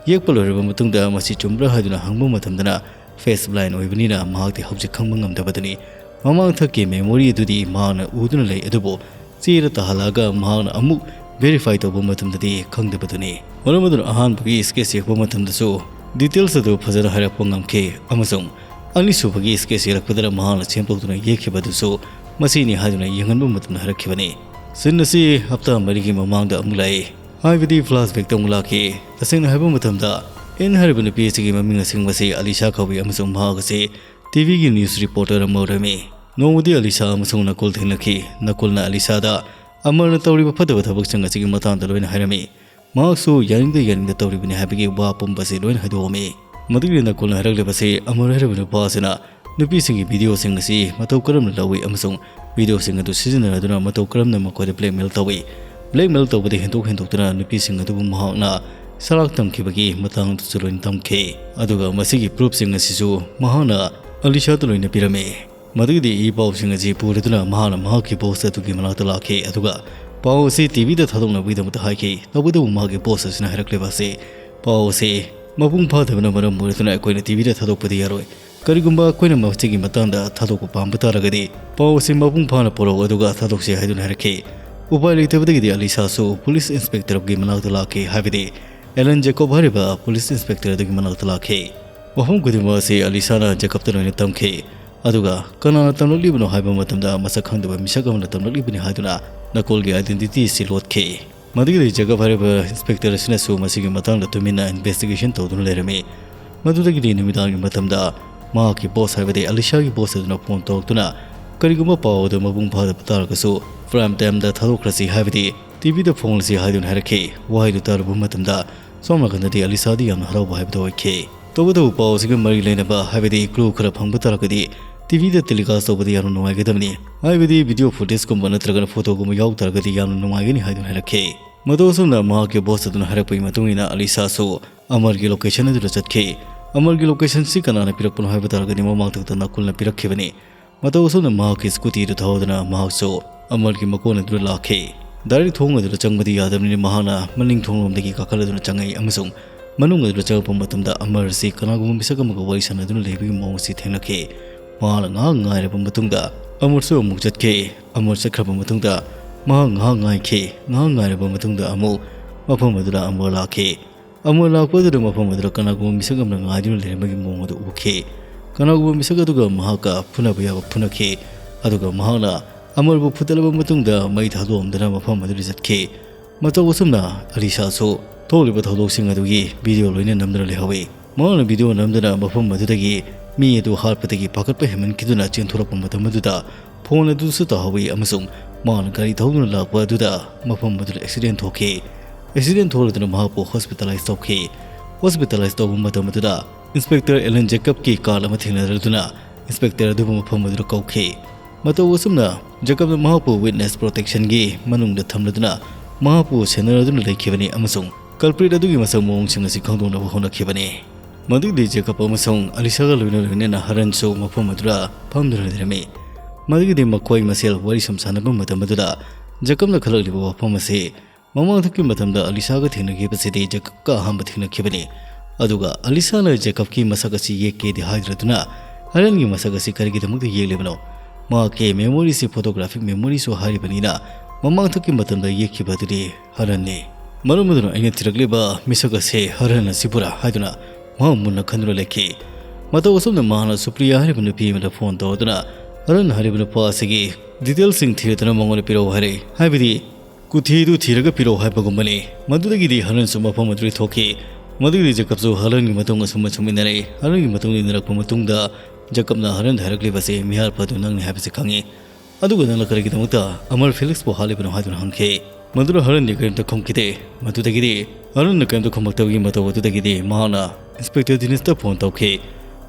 ꯌꯦꯛꯄ ꯂꯣꯏꯔꯕ ꯃꯇꯨꯡꯗ ꯃꯁꯤ ꯆꯨꯝꯕ꯭ꯔꯥ ꯍꯥꯏꯗꯨꯅ ꯍꯪꯕ ꯃꯇꯝꯗꯅ ꯐꯦꯁ ꯕ꯭ꯂꯥꯏꯟ ꯑꯣꯏꯕꯅꯤꯅ ꯃꯍꯥꯛꯇꯤ ꯍꯧꯖꯤꯛ ꯈꯪꯕ ꯉꯝꯗꯕꯗꯨꯅꯤ꯫ ꯃꯃꯥꯡꯊꯛꯀꯤ ꯃꯦꯃꯣꯔꯤ ꯑꯗꯨꯗꯤ ꯃꯍꯥꯛꯅ ꯎꯗꯨꯅ ꯂꯩ, ꯑꯗꯨꯕꯨ ꯆꯦꯗ ꯇꯥꯍꯜꯂꯛꯑꯒ ꯃꯍꯥꯛꯅ ꯑꯃꯨꯛ ꯚꯦꯔꯤꯐꯥꯏ ꯇꯧꯕ ꯃꯇꯝꯗꯗꯤ ꯈꯪꯗꯕꯗꯨꯅꯤ꯫ ꯃꯔꯝ ꯑꯗꯨꯅ ꯑꯍꯥꯟꯕꯒꯤ ꯁ꯭ꯀꯦꯠꯆ ꯌꯦꯛꯄ ꯃꯇꯝꯗꯁꯨ ꯗꯤꯇꯦꯜꯁ ꯑꯗꯨ ꯐꯖꯅ ꯍꯥꯏꯔꯛꯄ ꯉꯝꯈꯤ ꯑꯃꯁꯨꯡ ꯑꯅꯤꯁꯨꯕꯒꯤ ꯁ꯭ꯀꯦꯠꯆ ꯌꯦꯛꯂꯛꯄꯗꯅ ꯃꯍꯥꯛꯅ ꯁꯦꯝꯗꯣꯛꯇꯨꯅ ꯌꯦꯛꯈꯤꯕ ꯑꯗꯨꯁꯨ ꯃꯁꯤꯅꯤ ꯍꯥꯏꯗꯨꯅ ꯌꯦꯡꯍꯟꯕ ꯃꯇꯝꯗ ꯍꯥꯏꯔꯛꯈꯤꯕꯅꯤ꯫ ꯁꯤꯟ ꯑꯁꯤ ꯍꯞꯇꯥ ꯃꯔꯤꯒꯤ ꯃꯃꯥꯡꯗ ꯑꯃꯨꯛ ꯂꯥꯛꯏ, ꯍꯥꯏꯕꯗꯤ ꯐ꯭ꯂꯥꯁꯕꯦꯛꯇ ꯑꯃꯨꯛ ꯂꯥꯛꯈꯤ꯫ ꯇꯁꯦꯡꯅ ꯍꯥꯏꯕ ꯃꯇꯝꯗ ꯑꯦꯟ ꯍꯥꯏꯔꯤꯕ ꯅꯨꯄꯤ ꯑꯁꯤꯒꯤ ꯃꯃꯤꯡ ꯑꯁꯦꯡꯕꯁꯤ ꯑꯂꯤꯁꯥ ꯀꯧꯏ ꯑꯃꯁꯨꯡ ꯃꯍꯥꯛ ꯑꯁꯤ ꯇꯤꯚꯤꯒꯤ ꯅ꯭ꯌꯨꯁ ꯔꯤꯄꯣꯔꯇꯔ ꯑꯃ ꯑꯣꯏꯔꯝꯃꯤ꯫ ꯅꯣꯡꯃꯗꯤ ꯑꯂꯤꯁꯥ ꯑꯃꯁꯨꯡ ꯅꯀꯨꯜ ꯊꯦꯡꯅꯈꯤ꯫ ꯅꯀꯨꯜꯅ ꯑꯂꯤꯁꯥꯗ ꯑꯃꯔꯅ ꯇꯧꯔꯤꯕ ꯐꯠꯇꯕ ꯊꯕꯛꯁꯤꯡ ꯑꯁꯤꯒꯤ ꯃꯇꯥꯡꯗ ꯂꯣꯏꯅ ꯍꯥꯏꯔꯝꯃꯤ꯫ ꯃꯍꯥꯛꯁꯨ ꯌꯥꯅꯤꯡꯗ ꯌꯥꯅꯤꯡꯗ ꯇꯧꯔꯤꯕꯅꯤ ꯍꯥꯏꯕꯒꯤ ꯋꯥ ꯄꯨꯝꯕꯁꯤ ꯂꯣꯏꯅ ꯍꯥꯏꯗꯣꯛꯑꯝꯃꯤ꯫ ꯃꯗꯨꯒꯤ ꯅꯀꯨꯜꯅ ꯍꯥꯏꯔꯛꯂꯤꯕꯁꯤ ꯑꯃꯔ ꯍꯥꯏꯔꯤꯕ ꯅꯨꯄꯥ ꯑꯁꯤꯅ ꯅꯨꯄꯤꯁꯤꯡꯒꯤ ꯚꯤꯗꯤꯑꯣꯁꯤꯡ ꯑꯁꯤ ꯃꯇꯧ ꯀꯔꯝꯅ ꯂꯧꯏ ꯑꯃꯁꯨꯡ ꯚꯤꯗꯤꯑꯣꯁꯤꯡ ꯑꯗꯨ ꯁꯤꯖꯤꯟꯅꯗꯨꯅ ꯃꯇꯧ ꯀꯔꯝꯅ ꯃꯈꯣꯏꯗ ꯕ꯭ꯂꯦꯛꯃꯦꯜ ꯇꯧꯏ꯫ blackmail ꯇꯧꯕꯗ ꯍꯦꯟꯗꯣꯛ ꯍꯦꯟꯗꯣꯛꯇꯨꯅ ꯅꯨꯄꯤꯁꯤꯡ ꯑꯗꯨꯕꯨ ꯃꯍꯥꯛꯅ ꯁꯂꯥꯛ ꯇꯝꯈꯤꯕꯒꯤ ꯃꯇꯥꯡꯗꯁꯨ ꯂꯣꯏꯅ ꯇꯝꯈꯤ꯫ ꯑꯗꯨꯒ ꯃꯁꯤꯒꯤ proofꯁꯤꯡ ꯑꯁꯤꯁꯨ ꯃꯍꯥꯛꯅ ꯑꯂꯤꯁꯥꯗ ꯂꯣꯏꯅ ꯄꯤꯔꯝꯃꯤ꯫ ꯃꯗꯨꯒꯤꯗꯤ ꯏ ꯄꯥꯎꯁꯤꯡ ꯑꯁꯤ ꯄꯨꯔꯗꯨꯅ ꯃꯍꯥꯛꯅ ꯃꯍꯥꯛꯀꯤ boss ꯑꯗꯨꯒꯤ ꯃꯅꯥꯛꯇ ꯂꯥꯛꯈꯤ, ꯑꯗꯨꯒ ꯄꯥꯎ ꯑꯁꯤ TVꯗ ꯊꯥꯗꯣꯛꯅꯕꯒꯤꯗꯃꯛꯇ ꯍꯥꯏꯈꯤ꯫ ꯇꯧꯕꯇꯕꯨ ꯃꯍꯥꯛꯀꯤ boss ꯑꯁꯤꯅ ꯍꯥꯏꯔꯛꯂꯤꯕ ꯑꯁꯤ ꯄꯥꯎ ꯑꯁꯤ ꯃꯄꯨꯡ ꯐꯥꯗꯕꯅ ꯃꯔꯝ ꯑꯣꯏꯔꯗꯨꯅ ꯑꯩꯈꯣꯏꯅ TVꯗ ꯊꯥꯗꯣꯛꯄꯗꯤ ꯌꯥꯔꯣꯏ꯫ ꯀꯔꯤꯒꯨꯝꯕ ꯑꯩꯈꯣꯏꯅ ꯃꯁꯤꯒꯤ ꯃꯇꯥꯡꯗ ꯊꯥꯗꯣꯛꯄ ꯄꯥꯝꯕ ꯇꯥꯔꯒꯗꯤ ꯄꯥꯎ ꯑꯁꯤ ꯃꯄꯨꯡ ꯐꯥꯅ ꯄꯨꯔꯛꯎ ꯑꯗꯨꯒ ꯊꯥꯗꯣꯛꯁꯤ ꯍꯥꯏꯗꯨꯅ ꯍꯥꯏꯔꯛꯈꯤ꯫ ꯎꯄꯥꯏ ꯂꯩꯇꯕꯗꯒꯤꯗꯤ ꯑꯂꯤꯁꯥꯁꯨ police inspectorꯒꯤ ꯃꯅꯥꯛꯇ ꯂꯥꯛꯈꯤ, ꯍꯥꯏꯕꯗꯤ ꯑꯦꯂꯟ ꯖꯦꯀꯣꯕ ꯍꯥꯏꯔꯤꯕ police inspector ꯑꯗꯨꯒꯤ ꯃꯅꯥꯛꯇ ꯂꯥꯛꯈꯤ꯫ ꯃꯐꯝ ꯈꯨꯗꯤꯡꯃꯛ ꯑꯁꯤ ꯑꯂꯤꯁꯥꯅ ꯖꯦꯀꯕꯇ ꯂꯣꯏꯅ ꯇꯝꯈꯤ꯫ ꯑꯗꯨꯒ ꯀꯅꯥꯅ ꯇꯝꯂꯛꯂꯤꯕꯅꯣ ꯍꯥꯏꯕ ꯃꯇꯝꯗ ꯃꯁꯛ ꯈꯪꯗꯕ ꯃꯤꯁꯛ ꯑꯃꯅ ꯇꯝꯂꯛꯂꯤꯕꯅꯤ ꯍꯥꯏꯗꯨꯅ ꯅꯀꯣꯜꯒꯤ identity ꯑꯁꯤ ꯂꯣꯠꯈꯤ꯫ ꯃꯗꯨꯒꯤꯗꯤ ꯖꯦꯀꯕ ꯍꯥꯏꯔꯤꯕ inspector ꯑꯁꯤꯅꯁꯨ ꯃꯁꯤꯒꯤ ꯃꯇꯥꯡꯗ ꯇꯨꯃꯤꯟꯅ investigation ꯇꯧꯗꯨꯅ ꯂꯩꯔꯝꯃꯤ꯫ ꯃꯗꯨꯗꯒꯤꯗꯤ ꯅꯨꯃꯤꯗꯥꯡꯒꯤ ꯃꯇꯝꯗ ꯃꯍꯥꯛꯀꯤ boss ꯍꯥꯏꯕꯗꯤ ꯑꯂꯤꯁꯥꯒꯤ boss ꯑꯗꯨꯅ phone ꯇꯧꯔꯛꯇꯨꯅ ꯀꯔꯤꯒꯨꯝꯕ ꯄꯥꯎ ꯑꯗꯨ ꯃꯄꯨꯡ ꯐꯥꯗꯕ ꯇꯥꯔꯒꯁꯨ prime timeꯗ ꯊꯥꯗꯣꯛꯈ꯭ꯔꯁꯤ, ꯍꯥꯏꯕꯗꯤ TVꯗ ꯐꯣꯡꯂꯁꯤ ꯍꯥꯏꯗꯨꯅ ꯍꯥꯏꯔꯛꯈꯤ꯫ ꯋꯥꯍꯩꯗꯨ ꯇꯥꯔꯨꯕ ꯃꯇꯝꯗ ꯁꯣꯝ ꯅꯥꯀꯟꯗꯗꯤ ꯑꯂꯤꯁꯥꯗꯤ ꯌꯥꯝꯅ ꯍꯔꯥꯎꯕ ꯍꯥꯏꯕꯗꯨ ꯑꯣꯏꯈꯤ꯫ ꯇꯧꯕꯇꯕꯨ ꯄꯥꯎ ꯑꯁꯤꯒ ꯃꯔꯤ ꯂꯩꯅꯕ ꯍꯥꯏꯕꯗꯤ clue ꯈꯔ ꯐꯪꯕ ꯇꯥꯔꯒꯗꯤ TVꯗ telecast ꯇꯧꯕꯗ ꯌꯥꯝꯅ ꯅꯨꯡꯉꯥꯏꯒꯗꯕꯅꯤ, ꯍꯥꯏꯕꯗꯤ video footageꯀꯨꯝꯕ ꯅꯠꯇ꯭ꯔꯒꯅ photoꯒꯨꯝꯕ ꯌꯥꯎ ꯇꯥꯔꯒꯗꯤ ꯌꯥꯝꯅ ꯅꯨꯡꯉꯥꯏꯒꯅꯤ ꯍꯥꯏꯗꯨꯅ ꯍꯥꯏꯔꯛꯈꯤ꯫ ꯃꯇꯧ ꯑꯁꯨꯝꯅ ꯃꯍꯥꯛꯀꯤ boss ꯑꯗꯨꯅ ꯍꯥꯏꯔꯛꯄꯒꯤ ꯃꯇꯨꯡ ꯏꯟꯅ ꯑꯂꯤꯁꯥꯁꯨ ꯑꯃꯔꯒꯤ location ꯑꯗꯨꯗ ꯆꯠꯈꯤ꯫ ꯑꯃꯔꯒꯤ locationꯁꯤ ꯀꯅꯥꯅ ꯄꯤꯔꯛꯄꯅꯣ ꯍꯥꯏꯕ ꯇꯥꯔꯒꯗꯤ ꯃꯃꯥꯡꯊꯛꯇ ꯅꯥꯀꯨꯜꯅ ꯄꯤꯔꯛꯈꯤꯕꯅꯤ꯫ ꯃꯇꯧ ꯑꯁꯨꯝꯅ ꯃꯍꯥꯛꯀꯤ scootyꯗꯨ ꯊꯧꯗꯨꯅ ꯃꯍꯥꯛꯁꯨ ꯑꯃꯔꯒꯤ ꯃꯀꯣꯟ ꯑꯗꯨꯗ ꯂꯥꯛꯈꯤ꯫ Direct ꯊꯣꯡ ꯑꯗꯨꯗ ꯆꯪꯕꯗꯤ ꯌꯥꯗꯕꯅꯤꯅ ꯃꯍꯥꯛꯅ ꯃꯅꯤꯡ ꯊꯣꯡꯂꯣꯝꯗꯒꯤ ꯀꯥꯈꯠꯂꯗꯨꯅ ꯆꯪꯉꯛꯏ ꯑꯃꯁꯨꯡ ꯃꯅꯨꯡ ꯑꯗꯨꯗ ꯆꯪꯉꯛꯄ ꯃꯇꯝꯗ ꯑꯃꯔ ꯑꯁꯤ ꯀꯅꯥꯒꯨꯝꯕ ꯃꯤꯁꯛ ꯑꯃꯒ ꯋꯥꯔꯤ ꯁꯥꯟꯅꯗꯨꯅ ꯂꯩꯕꯒꯤ ꯃꯑꯣꯡ ꯑꯁꯤ ꯊꯦꯡꯅꯈꯤ꯫ ꯃꯍꯥꯛꯅ ꯉꯥꯏꯍꯥꯛ ꯉꯥꯏꯔꯕ ꯃꯇꯨꯡꯗ ꯑꯃꯔꯁꯨ ꯑꯃꯨꯛ ꯆꯠꯈꯤ꯫ ꯑꯃꯔ ꯆꯠꯈ꯭ꯔꯕ ꯃꯇꯨꯡꯗ ꯃꯍꯥꯛ ꯉꯥꯏꯍꯥꯛ ꯉꯥꯏꯈꯤ꯫ ꯉꯥꯏꯍꯥꯛ ꯉꯥꯏꯔꯕ ꯃꯇꯨꯡꯗ ꯑꯃꯨꯛ ꯃꯐꯝ ꯑꯗꯨꯗ ꯑꯃꯔ ꯂꯥꯛꯈꯤ꯫ ꯑꯃꯔ ꯂꯥꯛꯄ ꯑꯗꯨꯗ ꯃꯐꯝ ꯑꯗꯨꯗ ꯀꯅꯥꯒꯨꯝꯕ ꯃꯤꯁꯛ ꯑꯃꯅ ꯉꯥꯏꯗꯨꯅ ꯂꯩꯔꯝꯕꯒꯤ ꯃꯑꯣꯡ ꯑꯗꯨ ꯎꯈꯤ꯫ ꯀꯅꯥꯒꯨꯝꯕ ꯃꯤꯁꯛ ꯑꯗꯨꯒ ꯃꯍꯥꯛꯀ ꯐꯨꯅꯕ ꯌꯥꯕ ꯐꯨꯅꯈꯤ꯫ ꯑꯗꯨꯒ ꯃꯍꯥꯛꯅ ꯑꯃꯔꯕꯨ ꯐꯨꯗꯠꯂꯕ ꯃꯇꯨꯡꯗ ꯃꯩ ꯊꯥꯗꯣꯛꯂꯝꯗꯨꯅ ꯃꯐꯝ ꯑꯗꯨꯗ ꯆꯠꯈꯤ꯫ ꯃꯇꯧ ꯑꯁꯨꯝꯅ ꯑꯂꯤꯁꯥꯁꯨ ꯊꯣꯛꯂꯤꯕ ꯊꯧꯗꯣꯛꯁꯤꯡ ꯑꯗꯨꯒꯤ video ꯂꯣꯏꯅ ꯅꯝꯗꯨꯅ ꯂꯩꯍꯧꯏ꯫ ꯃꯍꯥꯛꯅ video ꯅꯝꯗꯨꯅ ꯃꯐꯝ ꯑꯗꯨꯗꯒꯤ ꯃꯤ ꯑꯗꯨ ꯍꯥꯠꯄꯗꯒꯤ ꯄꯥꯈꯠꯄ ꯍꯦꯟꯃꯟꯈꯤꯗꯨꯅ ꯆꯦꯟꯊꯣꯔꯛꯄ ꯃꯇꯝ ꯑꯗꯨꯗ phone ꯑꯗꯨꯁꯨ ꯇꯥꯍꯧꯏ ꯑꯃꯁꯨꯡ ꯃꯍꯥꯛꯅ ꯒꯥꯔꯤ ꯊꯧꯗꯨꯅ ꯂꯥꯛꯄ ꯑꯗꯨꯗ ꯃꯐꯝ ꯑꯗꯨꯗ accident ꯊꯣꯛꯈꯤ꯫ Accident ꯊꯣꯛꯂꯗꯨꯅ ꯃꯍꯥꯛꯄꯨ hospitalize ꯇꯧꯈꯤ꯫ Hospitalize ꯇꯧꯕ ꯃꯇꯝ ꯑꯗꯨꯗ inspector ꯑꯦꯂꯟ ꯖꯦꯀꯕꯀꯤ car ꯑꯃ ꯊꯦꯡꯅꯔꯗꯨꯅ inspector ꯑꯗꯨꯕꯨ ꯃꯐꯝ ꯑꯗꯨꯗ ꯀꯧꯈꯤ꯫ ꯃꯇꯧ ꯑꯁꯨꯝꯅ ꯖꯦꯀꯕꯅ ꯃꯍꯥꯛꯄꯨ witness protectionꯒꯤ ꯃꯅꯨꯡꯗ ꯊꯝꯂꯗꯨꯅ ꯃꯍꯥꯛꯄꯨ ꯁꯦꯟꯅꯗꯨꯅ ꯂꯩꯈꯤꯕꯅꯤ ꯑꯃꯁꯨꯡ culprit ꯑꯗꯨꯒꯤ ꯃꯁꯛ ꯃꯑꯣꯡꯁꯤꯡ ꯑꯁꯤ ꯈꯪꯗꯣꯛꯅꯕ ꯍꯣꯠꯅꯈꯤꯕꯅꯤ꯫ ꯃꯗꯨꯗꯤ ꯖꯦꯀꯕ ꯑꯃꯁꯨꯡ ꯑꯂꯤꯁꯥꯒ ꯂꯣꯏꯅ ꯂꯣꯏꯅꯅ ꯍꯔꯟꯁꯨ ꯃꯐꯝ ꯑꯗꯨꯗ ꯐꯝꯗꯨꯅ ꯂꯩꯔꯝꯃꯤ꯫ ꯃꯗꯨꯒꯤꯗꯤ ꯃꯈꯣꯏ ꯃꯁꯦꯜ ꯋꯥꯔꯤ ꯁꯨꯝ ꯁꯥꯟꯅꯕ ꯃꯇꯝ ꯑꯗꯨꯗ ꯖꯦꯀꯕꯅ ꯈꯜꯂꯛꯂꯤꯕ ꯋꯥꯐꯝ ꯑꯁꯤ ꯃꯃꯥꯡꯊꯛꯀꯤ ꯃꯇꯝꯗ ꯑꯂꯤꯁꯥꯒ ꯊꯦꯡꯅꯈꯤꯕꯁꯤꯗꯤ ꯖꯦꯀꯕꯀ ꯑꯍꯥꯟꯕ ꯊꯦꯡꯅꯈꯤꯕꯅꯤ꯫ ꯑꯗꯨꯒ ꯑꯂꯤꯁꯥꯅ ꯖꯦꯀꯕꯀꯤ ꯃꯁꯛ ꯑꯁꯤ ꯌꯦꯛꯀꯦꯗꯤ ꯍꯥꯏꯗ꯭ꯔꯗꯨꯅ ꯍꯔꯟꯒꯤ ꯃꯁꯛ ꯑꯁꯤ ꯀꯔꯤꯒꯤꯗꯃꯛꯇ ꯌꯦꯛꯂꯤꯕꯅꯣ? ꯃꯍꯥꯛꯀꯤ memoryꯁꯤ photographic memoryꯁꯨ ꯍꯥꯏꯔꯤꯕꯅꯤꯅ ꯃꯃꯥꯡꯊꯛꯀꯤ ꯃꯇꯝꯗ ꯌꯦꯛꯈꯤꯕ ꯑꯗꯨꯗꯤ ꯍꯔꯟꯅꯤ꯫ ꯃꯔꯝ ꯑꯗꯨꯅ ꯑꯩꯅ ꯊꯤꯔꯛꯂꯤꯕ ꯃꯤꯁꯛ ꯑꯁꯤ ꯍꯔꯟ ꯑꯁꯤꯕꯨꯔꯥ ꯍꯥꯏꯗꯨꯅ ꯃꯍꯥꯛ ꯃꯨꯟꯅ ꯈꯟꯗꯨꯅ ꯂꯩꯈꯤ꯫ ꯃꯇꯧ ꯑꯁꯨꯝꯅ ꯃꯍꯥꯛꯅ ꯁꯨꯄ꯭ꯔꯤꯌꯥ ꯍꯥꯏꯔꯤꯕ ꯅꯨꯄꯤ ꯑꯃꯗ phone ꯇꯧꯗꯨꯅ ꯍꯔꯟ ꯍꯥꯏꯔꯤꯕ ꯅꯨꯄꯥ ꯑꯁꯤꯒꯤ detailꯁꯤꯡ ꯊꯤꯔꯗꯨꯅ ꯃꯉꯣꯟꯗ ꯄꯤꯔꯛꯎ ꯍꯥꯏꯔꯛꯏ꯫ ꯍꯥꯏꯕꯗꯤ ꯀꯨꯊꯤꯗꯨ ꯊꯤꯔꯒ ꯄꯤꯔꯛꯎ ꯍꯥꯏꯕꯒꯨꯝꯕꯅꯤ꯫ ꯃꯗꯨꯗꯒꯤꯗꯤ ꯍꯔꯟꯁꯨ ꯃꯐꯝ ꯑꯗꯨꯗꯒꯤ ꯊꯣꯛꯈꯤ꯫ ꯃꯗꯨꯒꯤꯗꯤ ꯖꯦꯀꯕꯁꯨ ꯍꯔꯟꯒꯤ ꯃꯇꯨꯡ ꯑꯁꯨꯝ ꯑꯁꯨꯝ ꯏꯟꯅꯔꯛꯏ꯫ ꯍꯔꯟꯒꯤ ꯃꯇꯨꯡ ꯏꯟꯅꯔꯛꯄ ꯃꯇꯨꯡꯗ ꯖꯦꯀꯕꯅ ꯍꯔꯟꯗ ꯍꯥꯏꯔꯛꯂꯤꯕꯁꯤ ꯃꯤꯍꯥꯠꯄ ꯑꯗꯨ ꯅꯪꯅꯤ ꯍꯥꯏꯕꯁꯤ ꯈꯪꯉꯤ꯫ ꯑꯗꯨꯒ ꯅꯪꯅ ꯀꯔꯤꯒꯤꯗꯃꯛꯇ ꯑꯃꯔ ꯐꯤꯂꯤꯛꯁꯄꯨ ꯍꯥꯠꯂꯤꯕꯅꯣ ꯍꯥꯏꯗꯨꯅ ꯍꯪꯈꯤ꯫ ꯃꯗꯨꯗ ꯍꯔꯟꯗꯤ ꯀꯔꯤꯝꯇ ꯈꯨꯝꯈꯤꯗꯦ꯫ ꯃꯗꯨꯗꯒꯤꯗꯤ ꯍꯔꯟꯅ ꯀꯔꯤꯝꯇ ꯈꯨꯝꯃꯛꯇꯕꯒꯤ ꯃꯇꯧ ꯑꯗꯨꯗꯒꯤꯗꯤ ꯃꯍꯥꯛꯅ Inspector Dennisꯇ phone ꯇꯧꯈꯤ꯫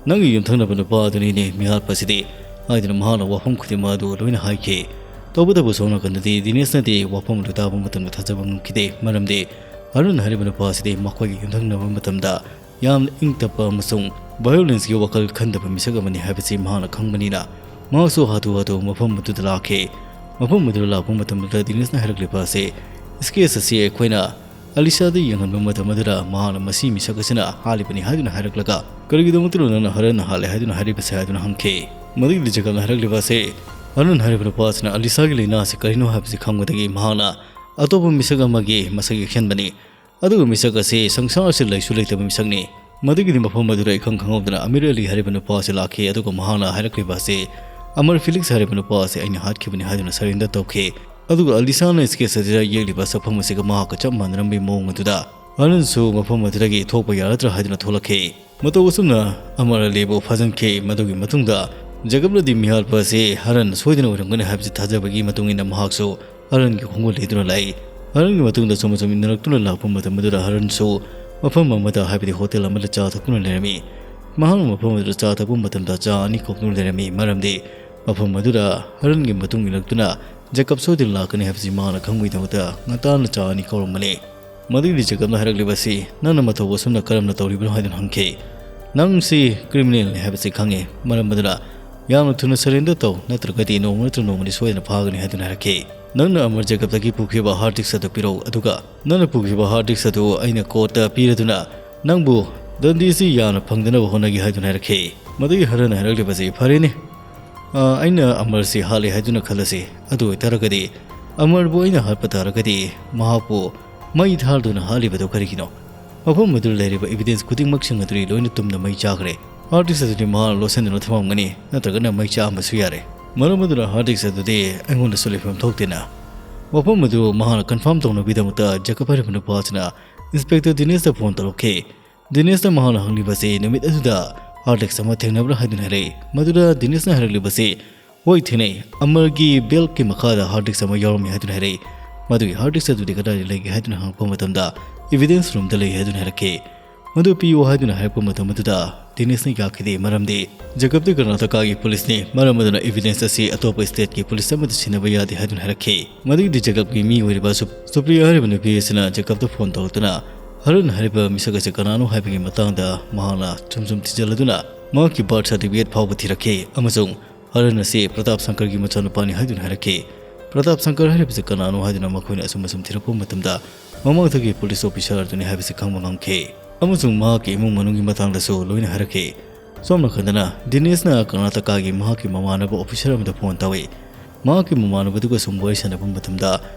"ꯅꯪꯒꯤ ꯌꯨꯝꯊꯪꯅꯕ ꯅꯨꯄꯥ ꯑꯗꯨꯅꯤꯅꯦ ꯃꯤꯍꯥꯠꯄꯁꯤꯗꯤ" ꯍꯥꯏꯗꯨꯅ ꯃꯍꯥꯛꯅ ꯋꯥꯐꯝ ꯈꯨꯗꯤꯡꯃꯛ ꯑꯗꯨ ꯂꯣꯏꯅ ꯍꯥꯏꯈꯤ꯫ ꯇꯧꯕꯇꯕꯨ ꯁꯣꯝ ꯅꯥꯀꯟꯗꯗꯤ ꯗꯤꯅꯤꯁꯅꯗꯤ ꯋꯥꯐꯝ ꯑꯗꯨ ꯇꯥꯕ ꯃꯇꯝꯗ ꯊꯥꯖꯕ ꯉꯝꯈꯤꯗꯦ, ꯃꯔꯝꯗꯤ ꯍꯔꯟ ꯍꯥꯏꯔꯤꯕ ꯅꯨꯄꯥ ꯑꯁꯤꯗꯤ ꯃꯈꯣꯏꯒꯤ ꯌꯨꯝꯊꯪꯅꯕ ꯃꯇꯝꯗ ꯌꯥꯝꯅ ꯏꯪ ꯇꯞꯄ ꯑꯃꯁꯨꯡ violenceꯀꯤ ꯋꯥꯈꯜ ꯈꯟꯗꯕ ꯃꯤꯁꯛ ꯑꯃꯅꯤ ꯍꯥꯏꯕꯁꯤ ꯃꯍꯥꯛꯅ ꯈꯪꯕꯅꯤꯅ ꯃꯍꯥꯛꯁꯨ ꯍꯥꯊꯨ ꯍꯥꯊꯨ ꯃꯐꯝ ꯑꯗꯨꯗ ꯂꯥꯛꯈꯤ꯫ ꯃꯐꯝ ꯑꯗꯨꯗ ꯂꯥꯛꯄ ꯃꯇꯝꯗ ꯗꯤꯅꯤꯁꯅ ꯍꯥꯏꯔꯛꯂꯤꯕ ꯑꯁꯤ sketch ꯑꯁꯤ ꯑꯩꯈꯣꯏꯅ ꯑꯂꯤꯁꯥꯗ ꯌꯦꯡꯍꯟꯕ ꯃꯇꯝ ꯑꯗꯨꯗ ꯃꯍꯥꯛꯅ ꯃꯁꯤ ꯃꯤꯁꯛ ꯑꯁꯤꯅ ꯍꯥꯠꯂꯤꯕꯅꯤ ꯍꯥꯏꯗꯨꯅ ꯍꯥꯏꯔꯛꯂꯒ, "ꯀꯔꯤꯒꯤꯗꯃꯛꯇꯅꯣ ꯅꯪꯅ ꯍꯔꯟꯅ ꯍꯥꯠꯂꯦ ꯍꯥꯏꯗꯨꯅ ꯍꯥꯏꯔꯤꯕꯁꯦ?" ꯍꯥꯏꯗꯨꯅ ꯍꯪꯈꯤ꯫ ꯃꯗꯨꯒꯤꯗꯤ ꯖꯦꯀꯕꯅ ꯍꯥꯏꯔꯛꯂꯤꯕ ꯑꯁꯤ, ꯍꯔꯟ ꯍꯥꯏꯔꯤꯕ ꯅꯨꯄꯥ ꯑꯁꯤꯅ ꯑꯂꯤꯁꯥꯒꯤ ꯂꯥꯏꯅꯥ ꯑꯁꯤ ꯀꯔꯤꯅꯣ ꯍꯥꯏꯕꯁꯤ ꯈꯪꯕꯗꯒꯤ ꯃꯍꯥꯛꯅ ꯑꯇꯣꯞꯄ ꯃꯤꯁꯛ ꯑꯃꯒꯤ ꯃꯁꯛ ꯌꯦꯛꯁꯤꯟꯕꯅꯤ꯫ ꯑꯗꯨꯒ ꯃꯤꯁꯛ ꯑꯁꯤ ꯁꯪꯁꯥꯔꯁꯤꯗ ꯂꯩꯁꯨ ꯂꯩꯇꯕ ꯃꯤꯁꯛꯅꯤ꯫ ꯃꯗꯨꯒꯤꯗꯤ ꯃꯐꯝ ꯑꯗꯨꯗ ꯏꯈꯪ ꯈꯪꯍꯧꯗꯅ ꯑꯃꯤꯔ ꯑꯂꯤ ꯍꯥꯏꯔꯤꯕ ꯅꯨꯄꯥ ꯑꯁꯤ ꯂꯥꯛꯈꯤ, ꯑꯗꯨꯒ ꯃꯍꯥꯛꯅ ꯍꯥꯏꯔꯛꯂꯤꯕ ꯑꯁꯤ, "ꯑꯃꯔ ꯐꯤꯂꯤꯛꯁ ꯍꯥꯏꯔꯤꯕ ꯅꯨꯄꯥ ꯑꯁꯤ ꯑꯩꯅ ꯍꯥꯠꯈꯤꯕꯅꯤ" ꯍꯥꯏꯗꯨꯅ surrender ꯇꯧꯈꯤ꯫ ꯑꯗꯨꯒ ꯑꯂꯤꯁꯥꯅ sketch ꯑꯁꯤꯗ ꯌꯦꯛꯂꯤꯕ ꯁꯛꯐꯝ ꯑꯁꯤꯒ ꯃꯍꯥꯛꯀ ꯆꯞ ꯃꯥꯟꯅꯔꯝꯕꯒꯤ ꯃꯑꯣꯡ ꯑꯗꯨꯗ ꯍꯔꯟꯁꯨ ꯃꯐꯝ ꯑꯗꯨꯗꯒꯤ ꯊꯣꯛꯄ ꯌꯥꯔꯗ꯭ꯔꯥ ꯍꯥꯏꯗꯨꯅ ꯊꯣꯛꯂꯛꯈꯤ꯫ ꯃꯇꯧ ꯑꯁꯨꯝꯅ ꯑꯃꯔ ꯑꯂꯤꯕꯨ ꯐꯥꯖꯤꯟꯈꯤ꯫ ꯃꯗꯨꯒꯤ ꯃꯇꯨꯡꯗ ꯖꯦꯀꯕꯅꯗꯤ ꯃꯤꯍꯥꯠꯄ ꯑꯁꯤ ꯍꯔꯟ ꯁꯣꯏꯗꯅ ꯑꯣꯏꯔꯝꯒꯅꯤ ꯍꯥꯏꯕꯁꯤ ꯊꯥꯖꯕꯒꯤ ꯃꯇꯨꯡ ꯏꯟꯅ ꯃꯍꯥꯛꯁꯨ ꯍꯔꯟꯒꯤ ꯈꯣꯡꯒꯨꯜ ꯂꯤꯗꯨꯅ ꯂꯥꯛꯏ꯫ ꯍꯔꯟꯒꯤ ꯃꯇꯨꯡꯗ ꯁꯨꯝ ꯑꯁꯨꯝ ꯏꯟꯅꯔꯛꯇꯨꯅ ꯂꯥꯛꯄ ꯃꯇꯝ ꯑꯗꯨꯗ ꯍꯔꯟꯁꯨ ꯃꯐꯝ ꯑꯃꯗ, ꯍꯥꯏꯕꯗꯤ hotel ꯑꯃꯗ ꯆꯥ ꯊꯛꯇꯨꯅ ꯂꯩꯔꯝꯃꯤ꯫ ꯃꯍꯥꯛꯅ ꯃꯐꯝ ꯑꯗꯨꯗ ꯆꯥ ꯊꯛꯄ ꯃꯇꯝꯗ ꯆꯥ ꯑꯅꯤ ꯀꯧꯗꯨꯅ ꯂꯩꯔꯝꯃꯤ, ꯃꯔꯝꯗꯤ ꯃꯐꯝ ꯑꯗꯨꯗ ꯍꯔꯟꯒꯤ ꯃꯇꯨꯡ ꯏꯜꯂꯛꯇꯨꯅ ꯖꯦꯀꯕ ꯁꯣꯏꯗꯅ ꯂꯥꯛꯀꯅꯤ ꯍꯥꯏꯕꯁꯤ ꯃꯍꯥꯛꯅ ꯈꯪꯕꯒꯤꯗꯃꯛꯇ ꯉꯟꯇꯥꯅ ꯆꯥ ꯑꯅꯤ ꯀꯧꯔꯝꯕꯅꯤ꯫ ꯃꯗꯨꯒꯤꯗꯤ ꯖꯦꯀꯕꯅ ꯍꯥꯏꯔꯛꯂꯤꯕ ꯑꯁꯤ, "ꯅꯪꯅ ꯃꯇꯧ ꯑꯁꯨꯝꯅ ꯀꯔꯝꯅ ꯇꯧꯔꯤꯕꯅꯣ?" ꯍꯥꯏꯗꯨꯅ ꯍꯪꯈꯤ꯫ "ꯅꯪꯁꯤ ꯀ꯭ꯔꯤꯃꯤꯅꯦꯜꯅꯤ ꯍꯥꯏꯕꯁꯤ ꯈꯪꯉꯤ, ꯃꯔꯝ ꯑꯗꯨꯅ ꯌꯥꯝꯅ ꯊꯨꯅ ꯁꯔꯦꯟꯗꯔ ꯇꯧ, ꯅꯠꯇ꯭ꯔꯒꯗꯤ ꯅꯣꯡꯃ ꯅꯠꯇ꯭ꯔꯒ ꯅꯣꯡꯃꯗꯤ ꯁꯣꯏꯗꯅ ꯐꯥꯒꯅꯤ" ꯍꯥꯏꯗꯨꯅ ꯍꯥꯏꯔꯛꯈꯤ꯫ "ꯅꯪꯅ ꯑꯃꯔ ꯖꯦꯀꯕꯇꯒꯤ ꯄꯨꯈꯤꯕ ꯍꯥꯔꯗ ꯗꯤꯁꯛ ꯑꯗꯨ ꯄꯤꯔꯛꯎ, ꯑꯗꯨꯒ ꯅꯪꯅ ꯄꯨꯈꯤꯕ ꯍꯥꯔꯗ ꯗꯤꯁꯛ ꯑꯗꯨ ꯑꯩꯅ ꯀꯣꯔꯠꯇ ꯄꯤꯔꯗꯨꯅ ꯅꯪꯕꯨ ꯗꯟꯗꯤꯁꯤ ꯌꯥꯝꯅ ꯐꯪꯗꯅꯕ ꯍꯣꯠꯅꯒꯦ" ꯍꯥꯏꯗꯨꯅ ꯍꯥꯏꯔꯛꯈꯤ꯫ ꯃꯗꯨꯒꯤ ꯍꯔꯟꯅ ꯍꯥꯏꯔꯛꯂꯤꯕꯁꯤ, "ꯐꯔꯦꯅꯦ, ꯑ, ꯑꯩꯅ ꯑꯃꯔꯁꯤ ꯍꯥꯠꯂꯦ ꯍꯥꯏꯗꯨꯅ ꯈꯜꯂꯁꯤ, ꯑꯗꯨ ꯑꯣꯏꯇꯥꯔꯒꯗꯤ ꯑꯃꯔꯕꯨ ꯑꯩꯅ ꯍꯥꯠꯄ ꯇꯥꯔꯒꯗꯤ ꯃꯍꯥꯛꯄꯨ ꯃꯩ ꯊꯥꯗꯨꯅ ꯍꯥꯠꯂꯤꯕꯗꯨ ꯀꯔꯤꯒꯤꯅꯣ? ꯃꯐꯝ ꯑꯗꯨꯗ ꯂꯩꯔꯤꯕ ꯏꯕꯤꯗꯦꯟꯁ ꯈꯨꯗꯤꯡꯃꯛꯁꯤꯡ ꯑꯗꯨꯗꯤ ꯂꯣꯏꯅ ꯇꯨꯝꯅ ꯃꯩ ꯆꯥꯈ꯭ꯔꯦ꯫ ꯍꯥꯔꯗ ꯗꯤꯁꯛ ꯑꯗꯨꯗꯤ ꯃꯍꯥꯛꯅ ꯂꯣꯠꯁꯤꯟꯗꯨꯅ ꯊꯝꯃꯝꯒꯅꯤ, ꯅꯠꯇ꯭ꯔꯒꯅ ꯃꯩ ꯆꯥꯛꯑꯝꯕꯁꯨ ꯌꯥꯔꯦ꯫ ꯃꯔꯝ ꯑꯗꯨꯅ ꯍꯥꯔꯗ ꯗꯤꯁꯛ ꯑꯗꯨꯗꯤ ꯑꯩꯉꯣꯟꯗꯁꯨ ꯂꯩꯐꯝ ꯊꯣꯛꯇꯦꯅ" ꯃꯐꯝ ꯑꯗꯨ ꯃꯍꯥꯛꯅ ꯀꯟꯐꯥꯔꯝ ꯇꯧꯅꯕꯒꯤꯗꯃꯛꯇ ꯖꯦꯀꯕ ꯍꯥꯏꯔꯤꯕ ꯅꯨꯄꯥ ꯑꯁꯤꯅ ꯏꯟꯁꯄꯦꯛꯇꯔ ꯗꯤꯅꯦꯁꯇ ꯐꯣꯟ ꯇꯧꯔꯛꯈꯤ꯫ ꯗꯤꯅꯦꯁꯅ ꯃꯍꯥꯛꯅ ꯍꯪꯂꯤꯕꯁꯤ ꯅꯨꯃꯤꯠ ꯑꯗꯨꯗ ꯍꯥꯔꯗ ꯗꯤꯁꯛ ꯑꯃ ꯊꯦꯡꯅꯕ꯭ꯔꯥ ꯍꯥꯏꯗꯨꯅ ꯍꯥꯏꯔꯛꯏ꯫ ꯃꯗꯨꯗ ꯗꯤꯅꯦꯁꯅ ꯍꯥꯏꯔꯛꯂꯤꯕꯁꯤ, "ꯍꯣꯏ, ꯊꯦꯡꯅꯩ, ꯑꯃꯔꯒꯤ ꯕꯦꯜꯀꯤ ꯃꯈꯥꯗ ꯍꯥꯔꯗ ꯗꯤꯁꯛ ꯑꯃ ꯌꯥꯎꯔꯝꯃꯤ" ꯍꯥꯏꯗꯨꯅ ꯍꯥꯏꯔꯛꯏ꯫ "ꯃꯗꯨꯒꯤ ꯍꯥꯔꯗ ꯗꯤꯁꯛ ꯑꯗꯨꯗꯤ ꯀꯗꯥꯏꯗ ꯂꯩꯒꯦ?" ꯍꯥꯏꯗꯨꯅ ꯍꯪꯉꯛꯄ ꯃꯇꯝꯗ, "ꯏꯕꯤꯗꯦꯟꯁ ꯔꯨꯝꯗ ꯂꯩ" ꯍꯥꯏꯗꯨꯅ ꯍꯥꯏꯔꯛꯈꯤ꯫ ꯃꯗꯨ ꯄꯤꯌꯨ ꯍꯥꯏꯗꯨꯅ ꯍꯥꯏꯔꯛꯄ ꯃꯇꯝ ꯑꯗꯨꯗ ꯗꯤꯅꯦꯁꯅ ꯌꯥꯈꯤꯗꯦ, ꯃꯔꯝꯗꯤ ꯖꯦꯀꯕꯇꯤ ꯀꯔꯅꯥꯇꯀꯥꯒꯤ ꯄꯨꯂꯤꯁꯅꯤ, ꯃꯔꯝ ꯑꯗꯨꯅ ꯏꯕꯤꯗꯦꯟꯁ ꯑꯁꯤ ꯑꯇꯣꯞꯄ ꯁ꯭ꯇꯦꯠꯀꯤ ꯄꯨꯂꯤꯁ ꯑꯃꯗ ꯁꯤꯟꯅꯕ ꯌꯥꯗꯦ ꯍꯥꯏꯗꯨꯅ ꯍꯥꯏꯔꯛꯈꯤ꯫ ꯃꯗꯨꯒꯤꯗꯤ ꯖꯦꯀꯕꯀꯤ ꯃꯤ ꯑꯣꯏꯔꯤꯕ ꯁꯨꯞ-, ꯁꯨꯄ꯭ꯔꯤꯌꯥ ꯍꯥꯏꯔꯤꯕ ꯅꯨꯄꯤ ꯑꯁꯤꯅ ꯖꯦꯀꯕꯇ ꯐꯣꯟ ꯇꯧꯔꯛꯇꯨꯅ ꯍꯔꯟ ꯍꯥꯏꯔꯤꯕ ꯃꯤꯁꯛ ꯑꯁꯤ ꯀꯅꯥꯅꯣ ꯍꯥꯏꯕꯒꯤ ꯃꯇꯥꯡꯗ ꯃꯍꯥꯛꯅ ꯁꯨꯝ ꯁꯨꯝ ꯊꯤꯖꯤꯜꯂꯗꯨꯅ ꯃꯍꯥꯛꯀꯤ ꯕꯥꯔꯊ ꯁꯥꯔꯇꯤꯐꯤꯀꯦꯠ ꯐꯥꯎꯕ ꯊꯤꯔꯛꯈꯤ ꯑꯃꯁꯨꯡ ꯍꯔꯟ ꯑꯁꯤ ꯄ꯭ꯔꯇꯥꯞ ꯁꯪꯀꯔꯒꯤ ꯃꯆꯥꯅꯨꯄꯥꯅꯤ ꯍꯥꯏꯗꯨꯅ ꯍꯥꯏꯔꯛꯈꯤ꯫ ꯄ꯭ꯔꯇꯥꯞ ꯁꯪꯀꯔ ꯍꯥꯏꯔꯤꯕꯁꯤ ꯀꯅꯥꯅꯣ ꯍꯥꯏꯗꯨꯅ ꯃꯈꯣꯏꯅ ꯑꯁꯨꯝ ꯑꯁꯨꯝ ꯊꯤꯔꯛꯄ ꯃꯇꯝꯗ ꯃꯃꯥꯡꯊꯛꯀꯤ ꯄꯨꯂꯤꯁ ꯑꯣꯐꯤꯁꯥꯔ ꯑꯗꯨꯅꯤ ꯍꯥꯏꯕꯁꯤ ꯈꯪꯕ ꯉꯝꯈꯤ ꯑꯃꯁꯨꯡ ꯃꯍꯥꯛꯀꯤ ꯏꯃꯨꯡ ꯃꯅꯨꯡꯒꯤ ꯃꯇꯥꯡꯗꯁꯨ ꯂꯣꯏꯅ ꯍꯥꯏꯔꯛꯈꯤ꯫ ꯁꯣꯝ ꯅꯥꯀꯟꯗꯅ ꯗꯤꯅꯦꯁꯅ ꯀꯔꯅꯥꯇꯀꯥꯒꯤ ꯃꯍꯥꯛꯀꯤ ꯃꯃꯥꯟꯅꯕ ꯑꯣꯐꯤꯁꯥꯔ ꯑꯃꯗ ꯐꯣꯟ ꯇꯧꯏ꯫ ꯃꯍꯥꯛꯀꯤ ꯃꯃꯥꯟꯅꯕꯗꯨꯒ ꯁꯨꯝ ꯋꯥꯔꯤ ꯁꯥꯟꯅꯕ ꯃꯇꯝꯗ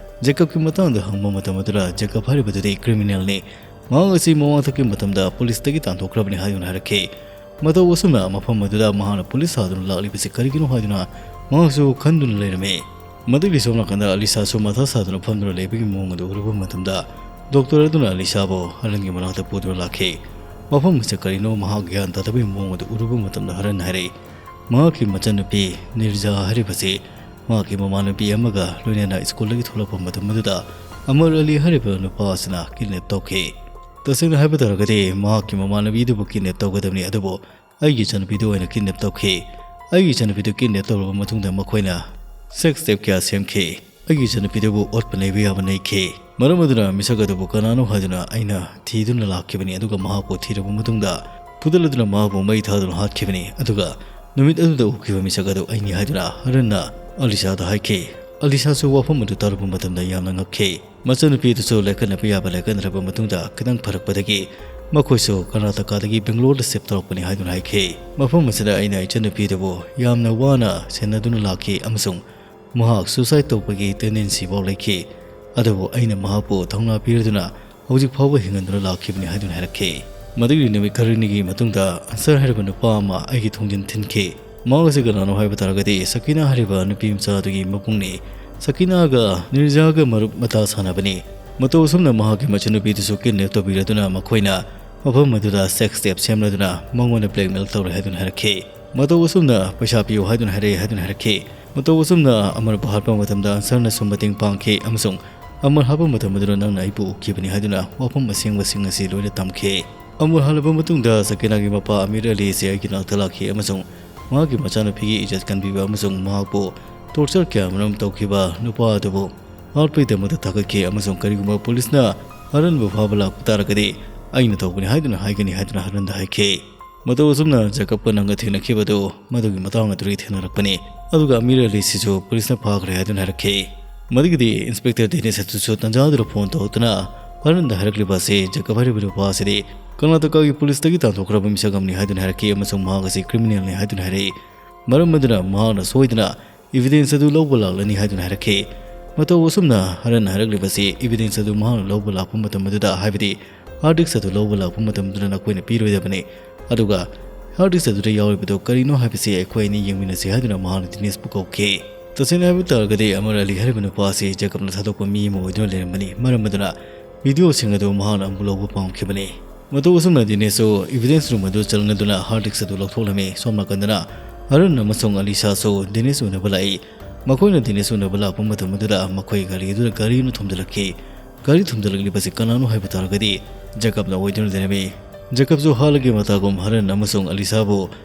ꯖꯦꯀꯕꯀꯤ ꯃꯇꯥꯡꯗ ꯍꯪꯕ ꯃꯇꯝ ꯑꯗꯨꯗ ꯖꯦꯀꯕ ꯍꯥꯏꯔꯤꯕꯗꯨꯗꯤ ꯀ꯭ꯔꯤꯃꯤꯅꯦꯜꯅꯤ꯫ ꯃꯍꯥꯛ ꯑꯁꯤ ꯃꯃꯥꯡꯊꯛꯀꯤ ꯃꯇꯝꯗ ꯄꯨꯂꯤꯁꯇꯒꯤ ꯇꯥꯟꯊꯣꯛꯈ꯭ꯔꯕꯅꯤ ꯍꯥꯏꯗꯨꯅ ꯍꯥꯏꯔꯛꯈꯤ꯫ ꯃꯇꯧ ꯑꯁꯨꯝꯅ ꯃꯐꯝ ꯑꯗꯨꯗ ꯃꯍꯥꯛꯅ ꯄꯨꯂꯤꯁ ꯁꯥꯗꯨꯅ ꯂꯥꯛꯂꯤꯕꯁꯤ ꯀꯔꯤꯒꯤꯅꯣ ꯍꯥꯏꯗꯨꯅ ꯃꯍꯥꯛꯁꯨ ꯈꯟꯗꯨꯅ ꯂꯩꯔꯝꯃꯤ꯫ ꯃꯗꯨꯒꯤ ꯁꯣꯝ ꯅꯥꯀꯟꯗ ꯑꯂꯤꯁꯥꯁꯨ ꯃꯊꯥ ꯁꯥꯗꯨꯅ ꯐꯝꯗꯨꯅ ꯂꯩꯕꯒꯤ ꯃꯑꯣꯡ ꯑꯗꯨ ꯎꯔꯨꯕ ꯃꯇꯝꯗ ꯗꯣꯛꯇꯔ ꯑꯗꯨꯅ ꯑꯂꯤꯁꯥꯕꯨ ꯍꯔꯟꯒꯤ ꯃꯅꯥꯛꯇ ꯄꯨꯗꯨꯅ ꯂꯥꯛꯈꯤ꯫ ꯃꯐꯝ ꯑꯁꯤ ꯀꯔꯤꯅꯣ ꯃꯍꯥꯛ ꯒ꯭ꯌꯥꯟ ꯇꯥꯗꯕꯒꯤ ꯃꯑꯣꯡ ꯑꯗꯨ ꯎꯔꯨꯕ ꯃꯇꯝꯗ ꯍꯔꯟ ꯍꯥꯏꯔꯛꯏ, ꯃꯍꯥꯛꯀꯤ ꯃꯆꯟꯅꯨꯄꯤ ꯅꯤꯔꯖꯥ ꯍꯥꯏꯔꯤꯕꯁꯤ ꯃꯍꯥꯛꯀꯤ ꯃꯃꯥꯟꯅꯕꯤ ꯑꯃꯒ ꯂꯣꯏꯅꯅ ꯁ꯭ꯀꯨꯜꯗꯒꯤ ꯊꯣꯛꯂꯛꯄ ꯃꯇꯝ ꯑꯗꯨꯗ ꯑꯃꯔ ꯑꯂꯤ ꯍꯥꯏꯔꯤꯕ ꯅꯨꯄꯥ ꯑꯁꯤꯅ ꯀꯤꯗꯅꯦꯞ ꯇꯧꯈꯤ꯫ ꯇꯁꯦꯡꯅ ꯍꯥꯏꯕ ꯇꯥꯔꯒꯗꯤ ꯃꯍꯥꯛꯀꯤ ꯃꯃꯥꯟꯅꯕꯤꯗꯨꯕꯨ ꯀꯤꯗꯅꯦꯞ ꯇꯧꯒꯗꯕꯅꯤ, ꯑꯗꯨꯕꯨ ꯑꯩꯒꯤ ꯏꯆꯟꯅꯨꯄꯤꯗꯨ ꯑꯣꯏꯅ ꯀꯤꯗꯅꯦꯞ ꯇꯧꯈꯤ꯫ ꯑꯩꯒꯤ ꯏꯆꯟꯅꯨꯄꯤꯗꯨ ꯀꯤꯗꯅꯦꯞ ꯇꯧꯔꯕ ꯃꯇꯨꯡꯗ ꯃꯈꯣꯏꯅ ꯁꯦꯛꯁ ꯇꯦꯞ ꯀꯌꯥ ꯁꯦꯝꯈꯤ꯫ ꯑꯩꯒꯤ ꯏꯆꯟꯅꯨꯄꯤꯗꯨꯕꯨ ꯑꯣꯠꯄ ꯅꯩꯕ ꯌꯥꯕ ꯅꯩꯈꯤ꯫ ꯃꯔꯝ ꯑꯗꯨꯅ ꯃꯤꯁꯛ ꯑꯗꯨꯕꯨ ꯀꯅꯥꯅꯣ ꯍꯥꯏꯗꯨꯅ ꯑꯩꯅ ꯊꯤꯗꯨꯅ ꯂꯥꯛꯈꯤꯕꯅꯤ, ꯑꯗꯨꯒ ꯃꯍꯥꯛꯄꯨ ꯊꯤꯔꯕ ꯃꯇꯨꯡꯗ ꯐꯨꯗꯠꯂꯗꯨꯅ ꯃꯍꯥꯛꯄꯨ ꯃꯩ ꯊꯥꯗꯨꯅ ꯍꯥꯠꯈꯤꯕꯅꯤ꯫ ꯑꯗꯨꯒ ꯅꯨꯃꯤꯠ ꯑꯗꯨꯗ ꯎꯈꯤꯕ ꯃꯤꯁꯛ ꯑꯗꯨ ꯑꯩꯅꯤ ꯍꯥꯏꯗꯨꯅ ꯍꯔꯟꯅ ꯑꯂꯤꯁꯥꯗ ꯍꯥꯏꯈꯤ꯫ ꯑꯂꯤꯁꯥꯁꯨ ꯋꯥꯐꯝ ꯑꯗꯨ ꯇꯥꯔꯨꯕ ꯃꯇꯝꯗ ꯌꯥꯝꯅ ꯉꯛꯈꯤ꯫ ꯃꯆꯟꯅꯨꯄꯤ ꯑꯗꯨꯁꯨ ꯂꯥꯏꯀꯠꯅꯕ ꯌꯥꯕ ꯂꯥꯏꯀꯠꯅꯔꯕ ꯃꯇꯨꯡꯗ ꯈꯤꯇꯪ ꯐꯔꯛꯄꯗꯒꯤ ꯃꯈꯣꯏꯁꯨ ꯀꯔꯅꯥꯇꯀꯥꯗꯒꯤ ꯕꯦꯡꯒ꯭ꯂꯣꯔꯗ ꯁꯤꯞ ꯇꯧꯔꯛꯄꯅꯤ ꯍꯥꯏꯗꯨꯅ ꯍꯥꯏꯈꯤ꯫ ꯃꯐꯝ ꯑꯁꯤꯗ ꯑꯩꯅ ꯏꯆꯟꯅꯨꯄꯤ ꯑꯗꯨꯕꯨ ꯌꯥꯝꯅ ꯋꯥꯅ ꯁꯦꯟꯅꯗꯨꯅ ꯂꯥꯛꯈꯤ ꯑꯃꯁꯨꯡ ꯃꯍꯥꯛ ꯁꯨꯁꯥꯏꯗ ꯇꯧꯕꯒꯤ ꯇꯦꯟꯗꯦꯟꯁꯤ ꯐꯥꯎ ꯂꯩꯈꯤ꯫ ꯑꯗꯨꯕꯨ ꯑꯩꯅ ꯃꯍꯥꯛꯄꯨ ꯊꯧꯅꯥ ꯄꯤꯔꯗꯨꯅ ꯍꯧꯖꯤꯛ ꯐꯥꯎꯕ ꯍꯤꯡꯍꯟꯗꯨꯅ ꯂꯥꯛꯈꯤꯕꯅꯤ ꯍꯥꯏꯗꯨꯅ ꯍꯥꯏꯔꯛꯈꯤ꯫ ꯃꯗꯨꯒꯤ ꯅꯨꯃꯤꯠ ꯈꯔꯅꯤꯒꯤ ꯃꯇꯨꯡꯗ ꯑꯟꯁꯔ ꯍꯥꯏꯔꯤꯕ ꯅꯨꯄꯥ ꯑꯃ ꯑꯩꯒꯤ ꯊꯣꯡꯖꯤꯟ ꯊꯤꯟꯈꯤ꯫ ꯃꯍꯥꯛ ꯑꯁꯤ ꯀꯅꯥꯅꯣ ꯍꯥꯏꯕ ꯇꯥꯔꯒꯗꯤ ꯁꯀꯤꯅꯥ ꯍꯥꯏꯔꯤꯕ ꯅꯨꯄꯤ ꯃꯆꯥ ꯑꯗꯨꯒꯤ ꯃꯕꯨꯡꯅꯤ꯫ ꯁꯀꯤꯅꯥꯒ ꯅꯤꯔꯖꯥꯒ ꯃꯔꯨꯞ ꯃꯇꯥ ꯁꯥꯟꯅꯕꯅꯤ꯫ ꯃꯇꯧ ꯑꯁꯨꯝꯅ ꯃꯍꯥꯛꯀꯤ ꯃꯆꯟꯅꯨꯄꯤꯗꯨꯁꯨ ꯀꯤꯗꯅꯦꯞ ꯇꯧꯕꯤꯔꯗꯨꯅ ꯃꯈꯣꯏꯅ ꯃꯐꯝ ꯑꯗꯨꯗ ꯁꯦꯛꯁ ꯇꯦꯞ ꯁꯦꯝꯂꯗꯨꯅ ꯃꯉꯣꯟꯗ ꯕ꯭ꯂꯦꯛꯃꯦꯜ ꯇꯧꯔꯦ ꯍꯥꯏꯗꯨꯅ ꯍꯥꯏꯔꯛꯈꯤ꯫ ꯃꯇꯧ ꯑꯁꯨꯝꯅ ꯄꯩꯁꯥ ꯄꯤꯌꯨ ꯍꯥꯏꯗꯨꯅ ꯍꯥꯏꯔꯛꯏ ꯍꯥꯏꯗꯨꯅ ꯍꯥꯏꯔꯛꯈꯤ꯫ ꯃꯇꯧ ꯑꯁꯨꯝꯅ ꯑꯃꯔꯕꯨ ꯍꯥꯠꯄ ꯃꯇꯝꯗ ꯑꯟꯁꯔꯅꯁꯨ ꯃꯇꯦꯡ ꯄꯥꯡꯈꯤ ꯑꯃꯁꯨꯡ ꯑꯃꯔ ꯍꯥꯠꯄ ꯃꯇꯝ ꯑꯗꯨꯗ ꯅꯪꯅ ꯑꯩꯕꯨ ꯎꯈꯤꯕꯅꯤ ꯍꯥꯏꯗꯨꯅ ꯋꯥꯐꯝ ꯑꯁꯦꯡꯕꯁꯤꯡ ꯑꯁꯤ ꯂꯣꯏꯅ ꯇꯝꯈꯤ꯫ ꯑꯃꯔ ꯍꯥꯠꯂꯕ ꯃꯇꯨꯡꯗ ꯁꯀꯤꯅꯥꯒꯤ ꯃꯄꯥ ꯑꯃꯤꯔ ꯑꯂꯤ ꯑꯁꯤ ꯑꯩꯒꯤ ꯅꯥꯛꯇ ꯂꯥꯛꯈꯤ ꯑꯃꯁꯨꯡ ꯃꯍꯥꯛꯀꯤ ꯃꯆꯥꯅꯨꯄꯤꯒꯤ ꯏꯖꯠ ꯀꯟꯕꯤꯕ ꯑꯃꯁꯨꯡ ꯃꯍꯥꯛꯄꯨ ꯇꯣꯔꯆꯔ ꯀꯌꯥ ꯃꯔꯨꯝ ꯇꯧꯈꯤꯕ ꯅꯨꯄꯥ ꯑꯗꯨꯕꯨ ꯍꯥꯠꯄꯒꯤꯗꯃꯛꯇ ꯊꯥꯒꯠꯈꯤ ꯑꯃꯁꯨꯡ ꯀꯔꯤꯒꯨꯝꯕ ꯄꯨꯂꯤꯁꯅ ꯍꯔꯟꯕꯨ ꯐꯥꯕ ꯂꯥꯛꯄ ꯇꯥꯔꯒꯗꯤ ꯑꯩꯅ ꯇꯧꯕꯅꯤ ꯍꯥꯏꯗꯨꯅ ꯍꯥꯏꯒꯅꯤ ꯍꯥꯏꯗꯨꯅ ꯍꯔꯟꯗ ꯍꯥꯏꯈꯤ꯫ ꯃꯇꯧ ꯑꯁꯨꯝꯅ ꯖꯦꯀꯕꯀ ꯅꯪꯒ ꯊꯦꯡꯅꯈꯤꯕ ꯑꯗꯨ ꯃꯗꯨꯒꯤ ꯃꯇꯥꯡ ꯑꯗꯨꯗꯒꯤ ꯊꯦꯡꯅꯔꯛꯄꯅꯤ꯫ ꯑꯗꯨꯒ ꯑꯃꯤꯔ ꯑꯂꯤꯁꯤꯁꯨ ꯄꯨꯂꯤꯁꯅ ꯐꯥꯈ꯭ꯔꯦ ꯍꯥꯏꯗꯨꯅ ꯍꯥꯏꯔꯛꯈꯤ꯫ ꯃꯗꯨꯒꯤꯗꯤ ꯏꯟꯁꯄꯦꯛꯇꯔ ꯗꯦꯅꯤꯁ ꯑꯗꯨꯁꯨ ꯇꯟꯖꯥꯗꯨꯗ ꯐꯣꯟ ꯇꯧꯔꯛꯇꯨꯅ ꯍꯔꯟꯗ ꯍꯥꯏꯔꯛꯂꯤꯕ ꯑꯁꯤ ꯖꯦꯀꯕ ꯍꯥꯏꯔꯤꯕ ꯅꯨꯄꯥ ꯑꯁꯤꯗꯤ ꯀꯔꯅꯥꯇꯀꯥꯒꯤ ꯄꯨꯂꯤꯁꯇꯒꯤ ꯇꯥꯟꯊꯣꯛꯈ꯭ꯔꯕ ꯃꯤꯁꯛ ꯑꯃꯅꯤ ꯍꯥꯏꯗꯨꯅ ꯍꯥꯏꯔꯛꯈꯤ ꯑꯃꯁꯨꯡ ꯃꯍꯥꯛ ꯑꯁꯤ ꯀ꯭ꯔꯤꯃꯤꯅꯦꯜꯅꯤ ꯍꯥꯏꯗꯨꯅ ꯍꯥꯏꯔꯛꯏ꯫ ꯃꯔꯝ ꯑꯗꯨꯅ ꯃꯍꯥꯛꯅ ꯁꯣꯏꯗꯅ ꯏꯕꯤꯗꯦꯟꯁ ꯑꯗꯨ ꯂꯧꯕ ꯂꯥꯛꯂꯅꯤ ꯍꯥꯏꯗꯨꯅ ꯍꯥꯏꯔꯛꯈꯤ꯫ ꯃꯇꯧ ꯑꯁꯨꯝꯅ ꯍꯔꯟꯅ ꯍꯥꯏꯔꯛꯂꯤꯕꯁꯤ ꯏꯕꯤꯗꯦꯟꯁ ꯑꯗꯨ ꯃꯍꯥꯛꯅ ꯂꯧꯕ ꯂꯥꯛꯄ ꯃꯇꯝ ꯑꯗꯨꯗ, ꯍꯥꯏꯕꯗꯤ ꯍꯥꯔꯗ ꯗꯤꯁꯛ ꯑꯗꯨ ꯂꯧꯕ ꯂꯥꯛꯄ ꯃꯇꯝꯗꯨꯗ ꯅꯈꯣꯏꯅ ꯄꯤꯔꯣꯏꯗꯕꯅꯤ꯫ ꯑꯗꯨꯒ ꯍꯥꯔꯗ ꯗꯤꯁꯛ ꯑꯗꯨꯗ ꯌꯥꯎꯔꯤꯕꯗꯨ ꯀꯔꯤꯅꯣ ꯍꯥꯏꯕꯁꯤ ꯑꯩꯈꯣꯏ ꯑꯅꯤ ꯌꯦꯡꯃꯤꯟꯅꯁꯤ ꯍꯥꯏꯗꯨꯅ ꯃꯍꯥꯛꯅ ꯗꯤꯅꯦꯁꯄꯨ ꯀꯧꯈꯤ꯫ ꯇꯁꯦꯡꯅ ꯍꯥꯏꯕ ꯇꯥꯔꯒꯗꯤ ꯑꯃꯔ ꯑꯂꯤ ꯍꯥꯏꯔꯤꯕ ꯅꯨꯄꯥ ꯑꯁꯤ ꯖꯦꯀꯕꯅ ꯊꯥꯗꯣꯛꯄ ꯃꯤ ꯑꯃ ꯑꯣꯏꯗꯨꯅ ꯂꯩꯔꯝꯕꯅꯤ꯫ ꯃꯔꯝ ꯑꯗꯨꯅ ꯚꯤꯗꯤꯑꯣꯁꯤꯡ ꯑꯗꯨ ꯃꯍꯥꯛꯅ ꯑꯃꯨꯛ ꯂꯧꯕ ꯄꯥꯝꯈꯤꯕꯅꯤ꯫ ꯃꯇꯧ ꯑꯁꯨꯝꯅ ꯗꯤꯅꯦꯁꯁꯨ ꯏꯕꯤꯗꯦꯟꯁ ꯔꯨꯝ ꯑꯗꯨ ꯆꯪꯂꯗꯨꯅ ꯍꯥꯔꯗ ꯗꯤꯁꯛ ꯑꯗꯨ ꯂꯧꯊꯣꯛꯂꯝꯃꯤ꯫ ꯁꯣꯝ ꯅꯥꯀꯟꯗꯅ ꯍꯔꯟ ꯑꯃꯁꯨꯡ ꯑꯂꯤꯁꯥꯁꯨ ꯗꯤꯅꯦꯁ ꯎꯅꯕ ꯂꯥꯛꯏ꯫ ꯃꯈꯣꯏꯅ ꯗꯤꯅꯦꯁ ꯎꯅꯕ ꯂꯥꯛꯄ ꯃꯇꯝ ꯑꯗꯨꯗ ꯃꯈꯣꯏ ꯒꯥꯔꯤ ꯑꯗꯨꯗ ꯒꯥꯔꯤ ꯑꯃ ꯊꯣꯝꯖꯤꯜꯂꯛꯈꯤ꯫ ꯒꯥꯔꯤ ꯊꯣꯝꯖꯤꯜꯂꯛꯂꯤꯕꯁꯤ ꯀꯅꯥꯅꯣ ꯍꯥꯏꯕ ꯇꯥꯔꯒꯗꯤ ꯖꯦꯀꯕꯅ ꯑꯣꯏꯗꯨꯅ ꯂꯩꯔꯝꯃꯤ꯫ ꯖꯦꯀꯕꯁꯨ ꯍꯥꯟꯅꯒꯤ ꯃꯇꯥꯒꯨꯝ ꯍꯔꯟ ꯑꯃꯁꯨꯡ ꯑꯂꯤꯁꯥꯕꯨ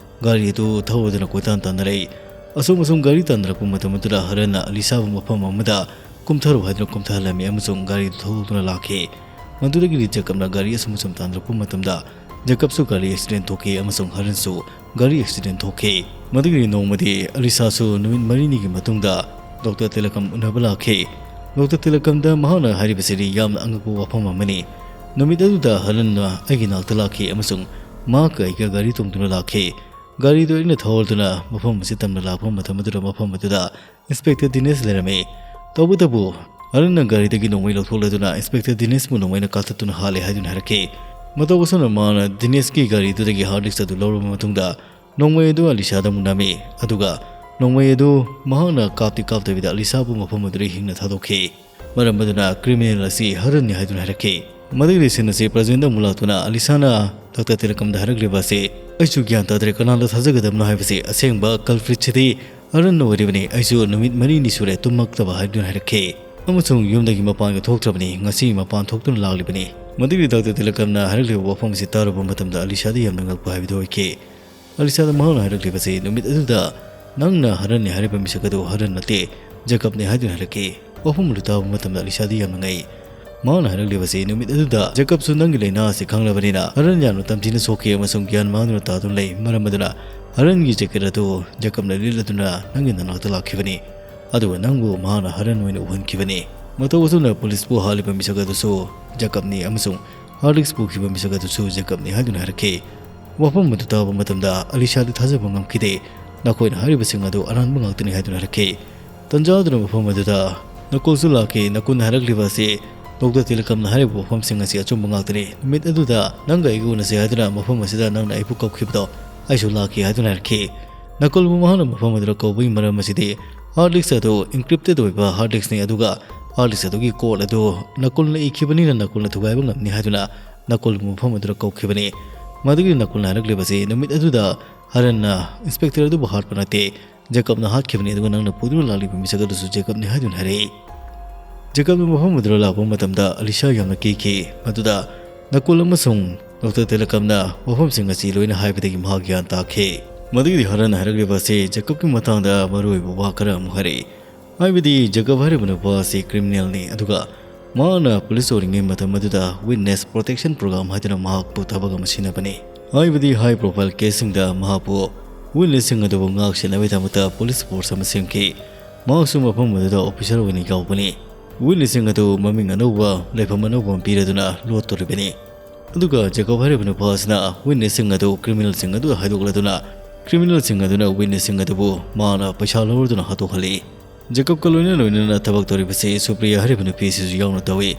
ꯒꯥꯔꯤ ꯑꯗꯨ ꯊꯧꯔꯗꯨꯅ ꯀꯣꯏꯇꯥꯟ ꯇꯥꯟꯅꯔꯛꯏ꯫ ꯑꯁꯨꯝ ꯑꯁꯨꯝ ꯒꯥꯔꯤ ꯇꯥꯟꯅꯔꯛꯄ ꯃꯇꯝ ꯑꯗꯨꯗ ꯍꯔꯟꯅ ꯑꯂꯤꯁꯥꯕꯨ ꯃꯐꯝ ꯑꯃꯗ ꯀꯨꯝꯊꯔꯨ ꯍꯥꯏꯗꯨꯅ ꯀꯨꯝꯊꯍꯜꯂꯝꯃꯤ ꯑꯃꯁꯨꯡ ꯒꯥꯔꯤꯗꯨ ꯊꯧꯗꯨꯅ ꯂꯥꯛꯈꯤ꯫ ꯃꯗꯨꯗꯒꯤꯗꯤ ꯖꯦꯀꯕꯅ ꯒꯥꯔꯤ ꯑꯁꯨꯝ ꯑꯁꯨꯝ ꯇꯥꯟꯅꯔꯛꯄ ꯃꯇꯝꯗ ꯖꯦꯀꯕꯁꯨ ꯒꯥꯔꯤ ꯑꯦꯛꯁꯤꯗꯦꯟ ꯊꯣꯛꯈꯤ ꯑꯃꯁꯨꯡ ꯍꯔꯟꯁꯨ ꯒꯥꯔꯤ ꯑꯦꯛꯁꯤꯗꯦꯟ ꯊꯣꯛꯈꯤ꯫ ꯃꯗꯨꯒꯤ ꯅꯣꯡꯃꯗꯤ ꯑꯂꯤꯁꯥꯁꯨ ꯅꯨꯃꯤꯠ ꯃꯔꯤꯅꯤꯒꯤ ꯃꯇꯨꯡꯗ ꯗꯣꯛꯇꯔ ꯇꯤꯂꯀꯝ ꯎꯅꯕ ꯂꯥꯛꯈꯤ꯫ ꯗꯣꯛꯇꯔ ꯇꯤꯂꯀꯝꯗ ꯃꯍꯥꯛꯅ ꯍꯥꯏꯔꯤꯕꯁꯤꯗꯤ ꯌꯥꯝꯅ ꯑꯉꯛꯄ ꯋꯥꯐꯝ ꯑꯃꯅꯤ꯫ ꯅꯨꯃꯤꯠ ꯑꯗꯨꯗ ꯍꯔꯟꯅ ꯑꯩꯒꯤ ꯅꯥꯛꯇ ꯂꯥꯛꯈꯤ ꯑꯃꯁꯨꯡ ꯃꯍꯥꯛꯀ ꯑꯩꯒ ꯒꯥꯔꯤ ꯇꯣꯡꯗꯨꯅ ꯂꯥꯛꯈꯤ꯫ ꯒꯥꯔꯤꯗꯨ ꯑꯩꯅ ꯊꯧꯍꯜꯗꯨꯅ ꯃꯐꯝ ꯑꯁꯤ ꯇꯝꯅ ꯂꯥꯛꯄ ꯃꯇꯝ ꯑꯗꯨꯗ ꯃꯐꯝ ꯑꯗꯨꯗ ꯏꯟꯁꯄꯦꯛꯇꯔ ꯗꯤꯅꯦꯁ ꯂꯩꯔꯝꯃꯤ꯫ ꯇꯧꯕꯇꯕꯨ ꯍꯔꯟꯅ ꯒꯥꯔꯤꯗꯒꯤ ꯅꯣꯡꯃꯩ ꯂꯧꯊꯣꯛꯂꯗꯨꯅ ꯏꯟꯁꯄꯦꯛꯇꯔ ꯗꯤꯅꯦꯁꯄꯨ ꯅꯣꯡꯃꯩꯅ ꯀꯥꯞꯊꯠꯇꯨꯅ ꯍꯥꯠꯂꯦ ꯍꯥꯏꯗꯨꯅ ꯍꯥꯏꯔꯛꯈꯤ꯫ ꯃꯇꯧ ꯑꯁꯨꯝꯅ ꯃꯥꯅ ꯗꯤꯅꯦꯁꯀꯤ ꯒꯥꯔꯤꯗꯨꯗꯒꯤ ꯍꯥꯔꯗ ꯗꯤꯁꯛ ꯑꯗꯨ ꯂꯧꯔꯕ ꯃꯇꯨꯡꯗ ꯅꯣꯡꯃꯩ ꯑꯗꯨ ꯑꯂꯤꯁꯥꯗ ꯑꯃꯨꯛ ꯅꯝꯃꯤ꯫ ꯑꯗꯨꯒ ꯅꯣꯡꯃꯩ ꯑꯗꯨ ꯃꯍꯥꯛꯅ ꯀꯥꯞꯇꯤ ꯀꯥꯞꯇꯕꯤꯗ ꯑꯂꯤꯁꯥꯕꯨ ꯃꯐꯝ ꯑꯗꯨꯗ ꯍꯤꯡꯅ ꯊꯥꯗꯣꯛꯈꯤ꯫ ꯃꯔꯝ ꯑꯗꯨꯅ ꯀ꯭ꯔꯤꯃꯤꯅꯦꯜ ꯑꯁꯤ ꯍꯔꯟꯅꯤ ꯍꯥꯏꯗꯨꯅ ꯍꯥꯏꯔꯛꯈꯤ꯫ ꯃꯗꯨꯒꯤ ꯁꯤꯟ ꯑꯁꯤ ꯄ꯭ꯔꯖꯦꯟꯗ ꯑꯃꯨꯛ ꯂꯥꯛꯇꯨꯅ ꯑꯂꯤꯁꯥꯅ ꯗꯥꯛꯇꯔ ꯇꯤꯂꯀꯝꯗ ꯍꯥꯏꯔꯛꯂꯤꯕ ꯑꯁꯤ ꯑꯩꯁꯨ ꯒ꯭ꯌꯥꯟ ꯇꯥꯗ꯭ꯔꯦ, ꯀꯅꯥꯗ ꯊꯥꯖꯒꯗꯕꯅꯣ ꯍꯥꯏꯕꯁꯤ꯫ ꯑꯁꯦꯡꯕ ꯀꯜꯐ꯭ꯔꯤꯠꯁꯤꯗꯤ ꯍꯔꯟ ꯑꯣꯏꯔꯤꯕꯅꯤ꯫ ꯑꯩꯁꯨ ꯅꯨꯃꯤꯠ ꯃꯔꯤꯅꯤ ꯁꯨꯔꯦ ꯇꯨꯝꯃꯛꯇꯕ ꯍꯥꯏꯗꯨꯅ ꯍꯥꯏꯔꯛꯈꯤ꯫ ꯑꯃꯁꯨꯡ ꯌꯨꯝꯗꯒꯤ ꯃꯄꯥꯟꯒ ꯊꯣꯛꯇ꯭ꯔꯕꯅꯤ, ꯉꯁꯤ ꯃꯄꯥꯟ ꯊꯣꯛꯇꯨꯅ ꯂꯥꯛꯂꯤꯕꯅꯤ꯫ ꯃꯗꯨꯒꯤ ꯗꯥꯛꯇꯔ ꯇꯤꯂꯀꯝꯅ ꯍꯥꯏꯔꯛꯂꯤꯕ ꯋꯥꯐꯝ ꯑꯁꯤ ꯇꯥꯔꯨꯕ ꯃꯇꯝꯗ ꯑꯂꯤꯁꯥꯗ ꯌꯥꯝꯅ ꯉꯛꯄ ꯍꯥꯏꯕꯗꯨ ꯑꯣꯏꯈꯤ꯫ ꯑꯂꯤꯁꯥꯗ ꯃꯍꯥꯛꯅ ꯍꯥꯏꯔꯛꯂꯤꯕꯁꯤ ꯅꯨꯃꯤꯠ ꯑꯗꯨꯗ ꯅꯪꯅ ꯍꯔꯟꯅꯤ ꯍꯥꯏꯔꯤꯕ ꯃꯤꯁꯛ ꯑꯗꯨ ꯍꯔꯟ ꯅꯠꯇꯦ, ꯖꯦꯀꯕꯅꯤ ꯍꯥꯏꯗꯨꯅ ꯍꯥꯏꯔꯛꯈꯤ꯫ ꯋꯥꯐꯝ ꯑꯗꯨ ꯇꯥꯕ ꯃꯇꯝꯗ ꯑꯂꯤꯁꯥꯗꯤ ꯌꯥꯝꯅ ꯉꯛꯏ꯫ ꯃꯍꯥꯛꯅ ꯍꯥꯏꯔꯛꯂꯤꯕꯁꯤ ꯅꯨꯃꯤꯠ ꯑꯗꯨꯗ ꯖꯦꯀꯕꯁꯨ ꯅꯪꯒꯤ ꯂꯥꯏꯅꯥ ꯑꯁꯤ ꯈꯪꯂꯕꯅꯤꯅ ꯍꯔꯟ ꯌꯥꯝꯅ ꯇꯝꯊꯤꯅ ꯁꯣꯛꯈꯤ ꯑꯃꯁꯨꯡ ꯒ꯭ꯌꯥꯟ ꯃꯥꯡꯗꯨꯅ ꯇꯥꯗꯨꯅ ꯂꯩ꯫ ꯃꯔꯝ ꯑꯗꯨꯅ ꯍꯔꯟꯒꯤ ꯖꯦꯀꯦꯠ ꯑꯗꯨ ꯖꯦꯀꯕꯅ ꯂꯤꯠꯂꯗꯨꯅ ꯅꯪꯒꯤ ꯅꯅꯥꯛꯇ ꯂꯥꯛꯈꯤꯕꯅꯤ꯫ ꯑꯗꯨꯒ ꯅꯪꯕꯨ ꯃꯍꯥꯛꯅ ꯍꯔꯟ ꯑꯣꯏꯅ ꯎꯍꯟꯈꯤꯕꯅꯤ꯫ ꯃꯇꯧ ꯑꯁꯨꯝꯅ ꯄꯨꯂꯤꯁꯄꯨ ꯍꯥꯠꯂꯤꯕ ꯃꯤꯁꯛ ꯑꯗꯨꯁꯨ ꯖꯦꯀꯕꯅꯤ ꯑꯃꯁꯨꯡ ꯍꯥꯔꯗ ꯗꯤꯁꯛ ꯄꯨꯈꯤꯕ ꯃꯤꯁꯛ ꯑꯗꯨꯁꯨ ꯖꯦꯀꯕꯅꯤ ꯍꯥꯏꯗꯨꯅ ꯍꯥꯏꯔꯛꯈꯤ꯫ ꯋꯥꯐꯝ ꯑꯗꯨ ꯇꯥꯕ ꯃꯇꯝꯗ ꯑꯂꯤꯁꯥꯗꯤ ꯊꯥꯖꯕ ꯉꯝꯈꯤꯗꯦ꯫ ꯅꯈꯣꯏꯅ ꯍꯥꯏꯔꯤꯕꯁꯤꯡ ꯑꯗꯨ ꯑꯔꯥꯟꯕ ꯉꯥꯛꯇꯅꯤ ꯍꯥꯏꯗꯨꯅ ꯍꯥꯏꯔꯛꯈꯤ꯫ ꯇꯟꯖꯥ ꯑꯗꯨꯅ ꯃꯐꯝ ꯑꯗꯨꯗ ꯅꯀꯨꯜꯁꯨ ꯂꯥꯛꯈꯤ꯫ ꯅꯀꯨꯜꯅ ꯍꯥꯏꯔꯛꯂꯤꯕ ꯑꯁꯤ ꯗꯣꯛꯇꯔ ꯇꯤꯂꯀꯝꯅ ꯍꯥꯏꯔꯤꯕ ꯋꯥꯐꯝꯁꯤꯡ ꯑꯁꯤ ꯑꯆꯨꯝꯕ ꯉꯥꯛꯇꯅꯤ꯫ ꯅꯨꯃꯤꯠ ꯑꯗꯨꯗ ꯅꯪꯒ ꯑꯩꯒ ꯎꯅꯁꯦ ꯍꯥꯏꯗꯨꯅ ꯃꯐꯝ ꯑꯁꯤꯗ ꯅꯪꯅ ꯑꯩꯕꯨ ꯀꯧꯈꯤꯕꯗꯣ ꯑꯩꯁꯨ ꯂꯥꯛꯈꯤ ꯍꯥꯏꯗꯨꯅ ꯍꯥꯏꯔꯛꯈꯤ꯫ ꯅꯀꯨꯜꯕꯨ ꯃꯍꯥꯛꯅ ꯃꯐꯝ ꯑꯗꯨꯗ ꯀꯧꯕꯒꯤ ꯃꯔꯝ ꯑꯁꯤꯗꯤ ꯍꯥꯔꯗ ꯗꯤꯁꯛ ꯑꯗꯨ ꯏꯟꯀ꯭ꯔꯤꯞꯇꯦꯠ ꯑꯣꯏꯕ ꯍꯥꯔꯗ ꯗꯤꯁꯛꯅꯤ, ꯑꯗꯨꯒ ꯍꯥꯔꯗ ꯗꯤꯁꯛ ꯑꯗꯨꯒꯤ ꯀꯣꯗ ꯑꯗꯨ ꯅꯀꯨꯜꯅ ꯏꯈꯤꯕꯅꯤꯅ ꯅꯀꯨꯜꯅ ꯊꯨꯒꯥꯏꯕ ꯉꯝꯅꯤ ꯍꯥꯏꯗꯨꯅ ꯅꯀꯨꯜꯕꯨ ꯃꯐꯝ ꯑꯗꯨꯗ ꯀꯧꯈꯤꯕꯅꯤ꯫ ꯃꯗꯨꯒꯤ ꯅꯀꯨꯜꯅ ꯍꯥꯏꯔꯛꯂꯤꯕꯁꯤ ꯅꯨꯃꯤꯠ ꯑꯗꯨꯗ ꯍꯔꯟꯅ ꯏꯟꯁꯄꯦꯛꯇꯔ ꯑꯗꯨꯕꯨ ꯍꯥꯠꯄ ꯅꯠꯇꯦ, ꯖꯦꯀꯕꯅ ꯍꯥꯠꯈꯤꯕꯅꯤ, ꯑꯗꯨꯒ ꯅꯪꯅ ꯄꯨꯗꯨꯅ ꯂꯥꯛꯂꯤꯕ ꯃꯤꯁꯛ ꯑꯗꯨꯁꯨ ꯖꯦꯀꯕꯅꯤ ꯍꯥꯏꯗꯨꯅ ꯍꯥꯏꯔꯛꯏ꯫ ꯖꯦꯀꯕꯅ ꯃꯐꯝ ꯑꯗꯨꯗ ꯂꯥꯛꯄ ꯃꯇꯝꯗ ꯑꯂꯤꯁꯥ ꯌꯥꯝꯅ ꯀꯤꯈꯤ꯫ ꯃꯗꯨꯗ ꯅꯀꯨꯜ ꯑꯃꯁꯨꯡ ꯗꯣꯛꯇꯔ ꯇꯤꯂꯀꯝꯅ ꯋꯥꯐꯝꯁꯤꯡ ꯑꯁꯤ ꯂꯣꯏꯅ ꯍꯥꯏꯕꯗꯒꯤ ꯃꯍꯥꯛ ꯒ꯭ꯌꯥꯟ ꯇꯥꯈꯤ꯫ ꯃꯗꯨꯒꯤꯗꯤ ꯍꯥꯔꯟꯅ ꯍꯥꯏꯔꯛꯂꯤꯕ ꯑꯁꯤ ꯖꯦꯀꯕꯀꯤ ꯃꯇꯥꯡꯗ ꯃꯔꯨꯑꯣꯏꯕ ꯋꯥ ꯈꯔ ꯑꯃꯨꯛ ꯍꯥꯏꯔꯛꯏ꯫ ꯍꯥꯏꯕꯗꯤ ꯖꯦꯀꯕ ꯍꯥꯏꯔꯤꯕ ꯅꯨꯄꯥ ꯑꯁꯤ criminalꯅꯤ, ꯑꯗꯨꯒ ꯃꯍꯥꯛꯅ ꯄꯨꯂꯤꯁ ꯑꯣꯏꯔꯤꯉꯩ ꯃꯇꯝ ꯑꯗꯨꯗ witness protection program ꯍꯥꯏꯗꯨꯅ ꯃꯍꯥꯛꯄꯨ ꯊꯕꯛ ꯑꯃ ꯁꯤꯟꯅꯕꯅꯤ꯫ ꯍꯥꯏꯕꯗꯤ high profile caseꯁꯤꯡꯗ ꯃꯍꯥꯛꯄꯨ witnessꯁꯤꯡ ꯑꯗꯨꯕꯨ ꯉꯥꯛ ꯁꯦꯟꯅꯕꯒꯤꯗꯃꯛꯇ ꯄꯨꯂꯤꯁ force ꯑꯃ ꯁꯦꯝꯈꯤ꯫ ꯃꯍꯥꯛꯁꯨ ꯃꯐꯝ ꯑꯗꯨꯗ officer ꯑꯣꯏꯅ ꯌꯥꯎꯕꯅꯤ꯫ Witnessꯁꯤꯡ ꯑꯗꯨ ꯃꯃꯤꯡ ꯑꯅꯧꯕ, ꯂꯩꯐꯝ ꯑꯅꯧꯕ ꯑꯃ ꯄꯤꯔꯗꯨꯅ ꯂꯣꯠꯇꯣꯔꯤꯕꯅꯤ꯫ ꯑꯗꯨꯒ ꯖꯦꯀꯕ ꯍꯥꯏꯔꯤꯕ ꯅꯨꯄꯥ ꯑꯁꯤꯅ witnessꯁꯤꯡ ꯑꯗꯨ criminalꯁꯤꯡ ꯑꯗꯨꯗ ꯍꯥꯏꯗꯣꯛꯂꯗꯨꯅ, criminalꯁꯤꯡ ꯑꯗꯨꯅ witnessꯁꯤꯡ ꯑꯗꯨꯕꯨ ꯃꯍꯥꯛꯅ ꯄꯩꯁꯥ ꯂꯧꯔꯗꯨꯅ ꯍꯥꯠꯇꯣꯛꯍꯜꯂꯤ꯫ ꯖꯦꯀꯕꯀ ꯂꯣꯏꯅ ꯂꯣꯏꯅꯅ ꯊꯕꯛ ꯇꯧꯔꯤꯕꯁꯤ ꯁꯨꯄ꯭ꯔꯤꯌꯥ ꯍꯥꯏꯔꯤꯕ ꯅꯨꯄꯤ ꯑꯁꯤꯁꯨ ꯌꯥꯎꯅ ꯇꯧꯏ꯫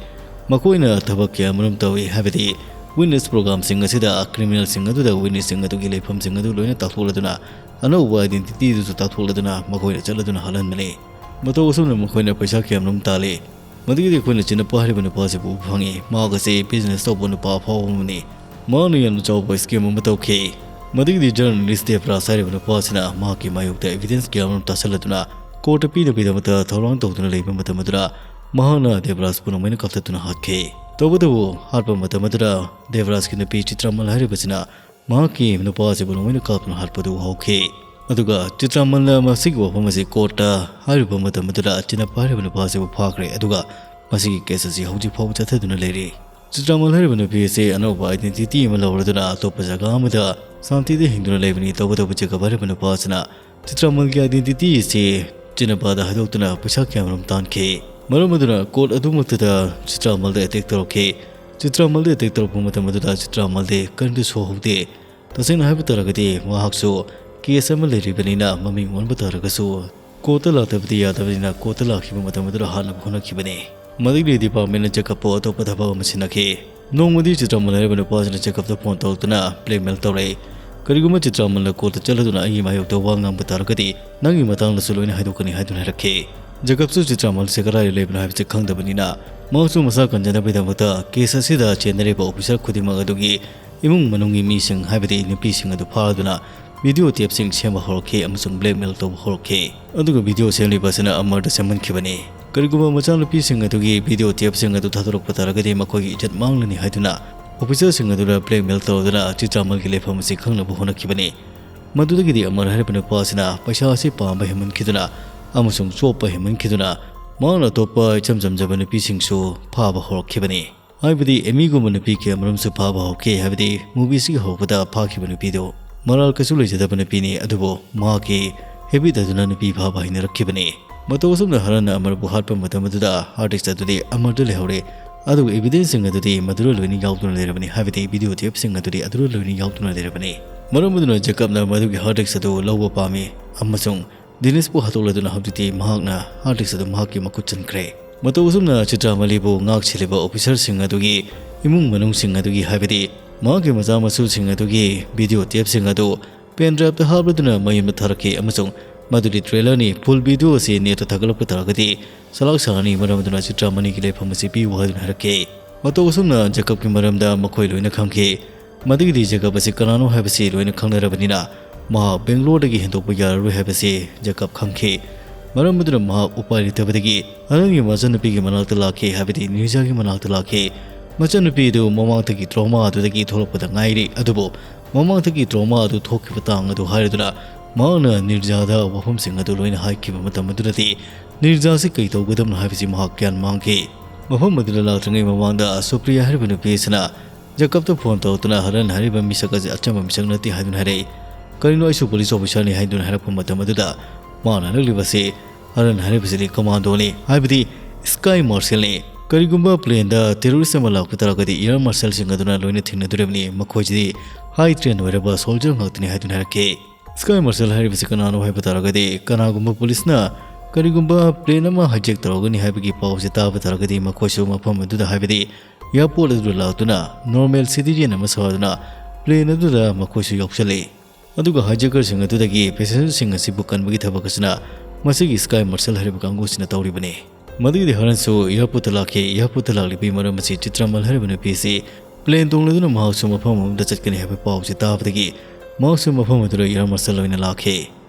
ꯃꯈꯣꯏꯅ ꯊꯕꯛ ꯀꯌꯥ ꯑꯃꯔꯣꯝ ꯇꯧꯏ, ꯍꯥꯏꯕꯗꯤ witness programꯁꯤꯡ ꯑꯁꯤꯗ criminalꯁꯤꯡ ꯑꯗꯨꯗ witnessꯁꯤꯡ ꯑꯗꯨꯒꯤ ꯂꯩꯐꯝꯁꯤꯡ ꯑꯗꯨ ꯂꯣꯏꯅ ꯇꯥꯛꯊꯣꯛꯂꯗꯨꯅ, ꯑꯅꯧꯕ identityꯗꯨꯁꯨ ꯇꯥꯛꯊꯣꯛꯂꯗꯨꯅ ꯃꯈꯣꯏꯅ ꯆꯠꯂꯗꯨꯅ ꯍꯥꯠꯍꯟꯕꯅꯤ꯫ ꯃꯇꯧ ꯑꯁꯨꯝꯅ ꯃꯈꯣꯏꯅ ꯄꯩꯁꯥ ꯀꯌꯥꯃꯔꯣꯝ ꯇꯥꯜꯂꯤ꯫ ꯃꯗꯨꯒꯤꯗꯤ ꯑꯩꯈꯣꯏꯅ ꯆꯤꯟꯅꯄꯥ ꯍꯥꯏꯔꯤꯕ ꯅꯨꯄꯥ ꯑꯁꯤꯕꯨ ꯎꯕ ꯐꯪꯉꯤ꯫ ꯃꯍꯥꯛ ꯑꯁꯤ business ꯇꯧꯕ ꯅꯨꯄꯥ ꯑꯐꯥꯎꯕ ꯑꯃꯅꯤ꯫ ꯃꯍꯥꯛꯅ ꯌꯥꯝꯅ ꯆꯥꯎꯕ scheme ꯑꯃ ꯇꯧꯈꯤ꯫ ꯃꯗꯨꯒꯤꯗꯤ journalist ꯗꯦꯕ꯭ꯔꯥꯖ ꯍꯥꯏꯔꯤꯕ ꯅꯨꯄꯥ ꯑꯁꯤꯅ ꯃꯍꯥꯛꯀꯤ ꯃꯥꯌꯣꯛꯇ evidence ꯀꯌꯥ ꯑꯃꯔꯣꯝ ꯇꯥꯁꯤꯜꯂꯗꯨꯅ courtꯇ ꯄꯤꯅꯕꯒꯤꯗꯃꯛꯇ ꯊꯧꯔꯥꯡ ꯇꯧꯗꯨꯅ ꯂꯩꯕ ꯃꯇꯝ ꯑꯗꯨꯗ ꯃꯍꯥꯛꯅ ꯗꯦꯕ꯭ꯔꯥꯖꯄꯨ ꯅꯣꯡꯃꯩꯅ ꯀꯥꯞꯊꯠꯇꯨꯅ ꯍꯥꯠꯈꯤ꯫ ꯇꯧꯕꯇꯕꯨ ꯍꯥꯠꯄ ꯃꯇꯝ ꯑꯗꯨꯗ ꯗꯦꯕ꯭ꯔꯥꯖꯀꯤ ꯅꯨꯄꯤ ꯆꯤꯇ꯭ꯔꯥꯃꯜ ꯍꯥꯏꯔꯤꯕꯁꯤꯅ ꯃꯍꯥꯛꯀꯤ ꯅꯨꯄꯥ ꯑꯁꯤꯕꯨ ꯅꯣꯡꯃꯩꯅ ꯀꯥꯞꯇꯨꯅ ꯍꯥꯠꯄꯗꯨ ꯎꯍꯧꯈꯤ꯫ ꯑꯗꯨꯒ ꯆꯤꯇ꯭ꯔꯥꯃꯜꯅ ꯃꯁꯤꯒꯤ ꯋꯥꯐꯝ ꯑꯁꯤ courtꯇ ꯍꯥꯏꯔꯨꯕ ꯃꯇꯝ ꯑꯗꯨꯗ ꯆꯤꯟꯅꯄꯥ ꯍꯥꯏꯔꯤꯕ ꯅꯨꯄꯥ ꯑꯁꯤꯕꯨ ꯐꯥꯈ꯭ꯔꯦ, ꯑꯗꯨꯒ ꯃꯁꯤꯒꯤ case ꯑꯁꯤ ꯍꯧꯖꯤꯛ ꯐꯥꯎꯕ ꯆꯠꯊꯗꯨꯅ ꯂꯩꯔꯤ꯫ ꯆꯤꯇ꯭ꯔꯥꯃꯜ ꯍꯥꯏꯔꯤꯕ ꯅꯨꯄꯤ ꯑꯁꯤ ꯑꯅꯧꯕ identity ꯑꯃ ꯂꯧꯔꯗꯨꯅ ꯑꯇꯣꯞꯄ ꯖꯒꯥ ꯑꯃꯗ ꯁꯥꯟꯇꯤꯗ ꯍꯤꯡꯗꯨꯅ ꯂꯩꯕꯅꯤ꯫ ꯇꯧꯕꯇꯕꯨ ꯖꯦꯀꯕ ꯍꯥꯏꯔꯤꯕ ꯅꯨꯄꯥ ꯑꯁꯤꯅ ꯆꯤꯇ꯭ꯔꯥꯃꯜꯒꯤ identity ꯑꯁꯤ ꯆꯤꯟꯅꯄꯥꯗ ꯍꯥꯏꯗꯣꯛꯇꯨꯅ ꯄꯩꯁꯥ ꯀꯌꯥꯃꯔꯨꯝ ꯇꯥꯟꯈꯤ꯫ ꯃꯔꯝ ꯑꯗꯨꯅ court ꯑꯗꯨꯃꯛꯇꯗ ꯆꯤꯇ꯭ꯔꯥꯃꯜꯗ attack ꯇꯧꯔꯛꯈꯤ꯫ ꯆꯤꯇ꯭ꯔꯥꯃꯜꯗ attack ꯇꯧꯔꯛꯄ ꯃꯇꯝ ꯑꯗꯨꯗ ꯆꯤꯇ꯭ꯔꯥꯃꯜꯗꯤ ꯀꯔꯤꯝꯇ ꯁꯣꯛꯍꯧꯗꯦ꯫ ꯇꯁꯦꯡꯅ ꯍꯥꯏꯕ ꯇꯥꯔꯒꯗꯤ ꯃꯍꯥꯛꯁꯨ case ꯑꯃ ꯂꯩꯔꯤꯕꯅꯤꯅ ꯃꯃꯤꯡ ꯑꯣꯟꯕ ꯇꯥꯔꯒꯁꯨ courtꯇ ꯂꯥꯛꯇꯕꯗꯤ ꯌꯥꯗꯕꯅꯤꯅ courtꯇ ꯂꯥꯛꯈꯤꯕ ꯃꯇꯝ ꯑꯗꯨꯗ ꯍꯥꯠꯅꯕ ꯍꯣꯠꯅꯈꯤꯕꯅꯤ꯫ ꯃꯗꯨꯒꯤ departmentꯅ ꯖꯦꯀꯕꯄꯨ ꯑꯇꯣꯞꯄ ꯊꯕꯛ ꯑꯃ ꯁꯤꯟꯅꯈꯤ꯫ ꯅꯣꯡꯃꯗꯤ ꯆꯤꯇ꯭ꯔꯥꯃꯜ ꯍꯥꯏꯔꯤꯕ ꯅꯨꯄꯥꯁꯤꯅ ꯖꯦꯀꯕꯇ phone ꯇꯧꯔꯛꯇꯨꯅ blackmail ꯇꯧꯔꯛꯏ꯫ ꯀꯔꯤꯒꯨꯝꯕ ꯆꯤꯇ꯭ꯔꯥꯃꯜꯅ courtꯇ ꯆꯠꯂꯗꯨꯅ ꯑꯩꯒꯤ ꯃꯥꯌꯣꯛꯇ ꯋꯥ ꯉꯥꯡꯕ ꯇꯥꯔꯒꯗꯤ ꯅꯪꯒꯤ ꯃꯇꯥꯡꯗꯁꯨ ꯂꯣꯏꯅ ꯍꯥꯏꯗꯣꯛꯀꯅꯤ ꯍꯥꯏꯗꯨꯅ ꯍꯥꯏꯔꯛꯈꯤ꯫ ꯖꯦꯀꯕꯁꯨ ꯆꯤꯇ꯭ꯔꯥꯃꯜꯁꯦ ꯀꯗꯥꯏꯗ ꯂꯩꯕꯅꯣ ꯍꯥꯏꯕꯁꯤ ꯈꯪꯗꯕꯅꯤꯅ ꯃꯍꯥꯛꯁꯨ ꯃꯁꯥ ꯀꯟꯖꯅꯕꯒꯤꯗꯃꯛꯇ case ꯑꯁꯤꯗ ꯆꯦꯟꯅꯔꯤꯕ officer ꯈꯨꯗꯤꯡꯃꯛ ꯑꯗꯨꯒꯤ ꯏꯃꯨꯡ ꯃꯅꯨꯡꯒꯤ ꯃꯤꯁꯤꯡ, ꯍꯥꯏꯕꯗꯤ ꯅꯨꯄꯤꯁꯤꯡ ꯑꯗꯨ ꯐꯥꯗꯨꯅ video tapeꯁꯤꯡ ꯁꯦꯝꯕ ꯍꯧꯔꯛꯈꯤ ꯑꯃꯁꯨꯡ blackmail ꯇꯧꯕ ꯍꯧꯔꯛꯈꯤ꯫ ꯑꯗꯨꯒ video ꯁꯦꯝꯂꯤꯕ ꯑꯁꯤꯅ ꯑꯃꯔꯗ ꯁꯦꯝꯍꯟꯈꯤꯕꯅꯤ꯫ ꯀꯔꯤꯒꯨꯝꯕ ꯃꯆꯥꯅꯨꯄꯤꯁꯤꯡ ꯑꯗꯨꯒꯤ video tapeꯁꯤꯡ ꯑꯗꯨ ꯊꯥꯗꯣꯔꯛꯄ ꯇꯥꯔꯒꯗꯤ ꯃꯈꯣꯏꯒꯤ ꯏꯖꯠ ꯃꯥꯡꯂꯅꯤ ꯍꯥꯏꯗꯨꯅ officerꯁꯤꯡ ꯑꯗꯨꯅ blackmail ꯇꯧꯗꯨꯅ ꯆꯤꯇ꯭ꯔꯥꯃꯜꯒꯤ ꯂꯩꯐꯝ ꯑꯁꯤ ꯈꯪꯅꯕ ꯍꯣꯠꯅꯈꯤꯕꯅꯤ꯫ ꯃꯗꯨꯗꯒꯤꯗꯤ ꯑꯃꯔ ꯍꯥꯏꯔꯤꯕ ꯅꯨꯄꯥ ꯑꯁꯤꯅ ꯄꯩꯁꯥ ꯑꯁꯤ ꯄꯥꯝꯕ ꯍꯦꯟꯃꯟꯈꯤꯗꯨꯅ ꯑꯃꯁꯨꯡ ꯆꯣꯞꯄ ꯍꯦꯟꯃꯟꯈꯤꯗꯨꯅ ꯃꯍꯥꯛꯅ ꯑꯇꯣꯞꯄ ꯏꯆꯝ ꯆꯝꯖꯕ ꯅꯨꯄꯤꯁꯤꯡꯁꯨ ꯐꯥꯕ ꯍꯧꯔꯛꯈꯤꯕꯅꯤ꯫ ꯍꯥꯏꯕꯗꯤ ꯑꯦꯃꯤꯒꯨꯝꯕ ꯅꯨꯄꯤ ꯀꯌꯥ ꯃꯔꯨꯝꯁꯨ ꯐꯥꯕ ꯍꯧꯈꯤ꯫ ꯍꯥꯏꯕꯗꯤ movie ꯑꯁꯤꯒꯤ ꯍꯧꯔꯛꯄꯗ ꯐꯥꯈꯤꯕ ꯅꯨꯄꯤꯗꯨ ꯃꯔꯥꯜ ꯀꯩꯁꯨ ꯂꯩꯖꯗꯕ ꯅꯨꯄꯤꯅꯤ, ꯑꯗꯨꯕꯨ ꯃꯍꯥꯛꯀꯤ habit ꯑꯗꯨꯅ ꯅꯨꯄꯤ ꯐꯥꯕ ꯍꯩꯅꯔꯛꯈꯤꯕꯅꯤ꯫ ꯃꯇꯧ ꯑꯁꯨꯝꯅ ꯍꯔꯟꯅ ꯑꯃꯔꯕꯨ ꯍꯥꯠꯄ ꯃꯇꯝ ꯑꯗꯨꯗ hard disk ꯑꯗꯨꯗꯤ ꯑꯃꯔꯗ ꯂꯩꯍꯧꯔꯦ, ꯑꯗꯨꯒ evidence ꯁꯤꯡ ꯑꯗꯨꯗꯤ ꯃꯗꯨꯗ ꯂꯣꯏꯅ ꯌꯥꯎꯗꯨꯅ ꯂꯩꯔꯕꯅꯤ, ꯍꯥꯏꯕꯗꯤ video tape ꯁꯤꯡ ꯑꯗꯨꯗꯤ ꯑꯗꯨꯗ ꯂꯣꯏꯅ ꯌꯥꯎꯗꯨꯅ ꯂꯩꯔꯕꯅꯤ꯫ ꯃꯔꯝ ꯑꯗꯨꯅ ꯖꯦꯀꯕꯅ ꯃꯗꯨꯒꯤ hard disk ꯑꯗꯨ ꯂꯧꯕ ꯄꯥꯝꯃꯤ ꯑꯃꯁꯨꯡ ꯗꯤꯅꯤꯁꯄꯨ ꯍꯥꯠꯇꯣꯛꯂꯗꯨꯅ ꯍꯧꯖꯤꯛꯇꯤ ꯃꯍꯥꯛꯅ hard disk ꯑꯗꯨ ꯃꯍꯥꯛꯀꯤ ꯃꯈꯨꯠ ꯆꯟꯈ꯭ꯔꯦ꯫ ꯃꯇꯧ ꯑꯁꯨꯝꯅ ꯆꯤꯇ꯭ꯔꯥꯃꯂꯤꯕꯨ ꯉꯥꯛ ꯁꯦꯜꯂꯤꯕ officer ꯁꯤꯡ ꯑꯗꯨꯒꯤ ꯏꯃꯨꯡ ꯃꯅꯨꯡꯁꯤꯡ ꯑꯗꯨꯒꯤ, ꯍꯥꯏꯕꯗꯤ ꯃꯍꯥꯛꯀꯤ ꯃꯆꯥ ꯃꯁꯨꯁꯤꯡ ꯑꯗꯨꯒꯤ video tape ꯁꯤꯡ ꯑꯗꯨ pen drive ꯇ ꯍꯥꯞꯂꯗꯨꯅ ꯃꯌꯨꯝꯗ ꯊꯥꯔꯛꯈꯤ ꯑꯃꯁꯨꯡ ꯃꯗꯨꯗꯤ trailer ꯅꯤ꯫ Full video ꯑꯁꯤ net ꯇ ꯊꯥꯒꯠꯂꯛꯄ ꯇꯥꯔꯒꯗꯤ ꯆꯂꯥꯛ ꯁꯥꯔꯅꯤ, ꯃꯔꯝ ꯑꯗꯨꯅ ꯆꯤꯇ꯭ꯔꯥꯃꯂꯤꯒꯤ ꯂꯩꯐꯝ ꯑꯁꯤ ꯄꯤꯌꯨ ꯍꯥꯏꯗꯨꯅ ꯍꯥꯏꯔꯛꯈꯤ꯫ ꯃꯇꯧ ꯑꯁꯨꯝꯅ ꯖꯦꯀꯕꯀꯤ ꯃꯔꯝꯗ ꯃꯈꯣꯏ ꯂꯣꯏꯅ ꯈꯪꯈꯤ꯫ ꯃꯗꯨꯒꯤꯗꯤ ꯖꯦꯀꯕ ꯑꯁꯤ ꯀꯅꯥꯅꯣ ꯍꯥꯏꯕꯁꯤ ꯂꯣꯏꯅ ꯈꯪꯅꯔꯕꯅꯤꯅ ꯃꯍꯥꯛ ꯕꯦꯡꯒ꯭ꯂꯣꯔꯗꯒꯤ ꯍꯦꯟꯗꯣꯛꯄ ꯌꯥꯔꯔꯣꯏ ꯍꯥꯏꯕꯁꯤ ꯖꯦꯀꯕ ꯈꯪꯈꯤ꯫ ꯃꯔꯝ ꯑꯗꯨꯅ ꯃꯍꯥꯛ ꯎꯄꯥꯏ ꯂꯩꯇꯕꯗꯒꯤ ꯍꯔꯟꯒꯤ ꯃꯆꯟꯅꯨꯄꯤꯒꯤ ꯃꯅꯥꯛꯇ ꯂꯥꯛꯈꯤ, ꯍꯥꯏꯕꯗꯤ ꯅꯤꯔꯖꯥꯒꯤ ꯃꯅꯥꯛꯇ ꯂꯥꯛꯈꯤ꯫ ꯃꯆꯟꯅꯨꯄꯤꯗꯨ ꯃꯃꯥꯡꯗꯒꯤ trauma ꯑꯗꯨꯗꯒꯤ ꯊꯣꯛꯂꯛꯄꯗ ꯉꯥꯏꯔꯤ, ꯑꯗꯨꯕꯨ ꯃꯃꯥꯡꯗꯒꯤ trauma ꯑꯗꯨ ꯊꯣꯛꯈꯤꯕ ꯇꯥꯡ ꯑꯗꯨ ꯍꯥꯏꯔꯗꯨꯅ ꯃꯍꯥꯛꯅ ꯅꯤꯔꯖꯥꯗ ꯋꯥꯐꯝꯁꯤꯡ ꯑꯗꯨ ꯂꯣꯏꯅ ꯍꯥꯏꯈꯤꯕ ꯃꯇꯝ ꯑꯗꯨꯗꯗꯤ ꯅꯤꯔꯖꯥ ꯑꯁꯤ ꯀꯔꯤ ꯇꯧꯒꯗꯕꯅꯣ ꯍꯥꯏꯕꯁꯤ ꯃꯍꯥꯛ ꯒ꯭ꯌꯥꯟ ꯃꯥꯡꯈꯤ꯫ ꯃꯐꯝ ꯑꯗꯨꯗ ꯂꯥꯛꯇ꯭ꯔꯤꯉꯩ ꯃꯃꯥꯡꯗ ꯁꯨꯄ꯭ꯔꯤꯌꯥ ꯍꯥꯏꯔꯤꯕ ꯅꯨꯄꯤ ꯑꯁꯤꯅ ꯖꯦꯀꯕꯇ phone ꯇꯧꯔꯛꯇꯨꯅ ꯍꯔꯟ ꯍꯥꯏꯔꯤꯕ ꯃꯤꯁꯛ ꯑꯁꯤ ꯑꯆꯝꯕ ꯃꯤꯁꯛ ꯅꯠꯇꯦ ꯍꯥꯏꯗꯨꯅ ꯍꯥꯏꯔꯛꯏ꯫ ꯀꯔꯤꯅꯣ, ꯑꯩꯁꯨ police officer ꯅꯤ ꯍꯥꯏꯗꯨꯅ ꯍꯥꯏꯔꯛꯄ ꯃꯇꯝ ꯑꯗꯨꯗ ꯃꯥꯅ ꯍꯥꯏꯔꯛꯂꯤꯕꯁꯤ ꯍꯔꯟ ꯍꯥꯏꯔꯤꯕꯁꯤꯗꯤ commando ꯅꯤ, ꯍꯥꯏꯕꯗꯤ sky marshal ꯅꯤ꯫ ꯀꯔꯤꯒꯨꯝꯕ plane ꯗ terrorist ꯑꯃ ꯂꯥꯛꯄ ꯇꯥꯔꯒꯗꯤ air marshal ꯁꯤꯡ ꯑꯗꯨꯅ ꯂꯣꯏꯅ ꯊꯦꯡꯅꯗꯣꯔꯤꯕꯅꯤ꯫ ꯃꯈꯣꯏꯁꯤꯗꯤ high train ꯑꯣꯏꯔꯕ soldier ꯉꯥꯛꯇꯅꯤ ꯍꯥꯏꯗꯨꯅ ꯍꯥꯏꯔꯛꯈꯤ꯫ Sky marshal ꯍꯥꯏꯔꯤꯕꯁꯤ ꯀꯅꯥꯅꯣ ꯍꯥꯏꯕ ꯇꯥꯔꯒꯗꯤ ꯀꯅꯥꯒꯨꯝꯕ police ꯅ ꯀꯔꯤꯒꯨꯝꯕ plane ꯑꯃ hijack ꯇꯧꯔꯒꯅꯤ ꯍꯥꯏꯕꯒꯤ ꯄꯥꯎꯁꯤ ꯇꯥꯕ ꯇꯥꯔꯒꯗꯤ ꯃꯈꯣꯏꯁꯨ ꯃꯐꯝ ꯑꯗꯨꯗ, ꯍꯥꯏꯕꯗꯤ airport ꯑꯗꯨꯗ ꯂꯥꯛꯇꯨꯅ normal citizen ꯑꯃ ꯁꯥꯗꯨꯅ plane ꯑꯗꯨꯗ ꯃꯈꯣꯏꯁꯨ ꯌꯥꯎꯁꯜꯂꯤ꯫ ꯑꯗꯨꯒ hijacker ꯁꯤꯡ ꯑꯗꯨꯗꯒꯤ passenger ꯁꯤꯡ ꯑꯁꯤꯕꯨ ꯀꯟꯕꯒꯤ ꯊꯕꯛ ꯑꯁꯤꯅ ꯃꯁꯤꯒꯤ sky marshal ꯍꯥꯏꯔꯤꯕ ꯀꯥꯡꯕꯨ ꯑꯁꯤꯅ ꯇꯧꯔꯤꯕꯅꯤ꯫ ꯃꯗꯨꯒꯤꯗꯤ ꯍꯔꯟꯁꯨ airport ꯇ ꯂꯥꯛꯈꯤ꯫ Airport ꯇ ꯂꯥꯛꯂꯤꯕꯒꯤ ꯃꯔꯝ ꯑꯁꯤ ꯆꯤꯇ꯭ꯔꯥꯃꯜ ꯍꯥꯏꯔꯤꯕ ꯅꯨꯄꯤ ꯑꯁꯤ plane ꯇꯣꯡꯂꯗꯨꯅ ꯃꯍꯥꯛꯁꯨ ꯃꯐꯝ ꯑꯃꯗ ꯆꯠꯀꯅꯤ ꯍꯥꯏꯕ ꯄꯥꯎꯁꯤ ꯇꯥꯕꯗꯒꯤ ꯃꯍꯥꯛꯁꯨ ꯃꯐꯝ ꯑꯗꯨꯗ air marshal ꯑꯣꯏꯅ ꯂꯥꯛꯈꯤ꯫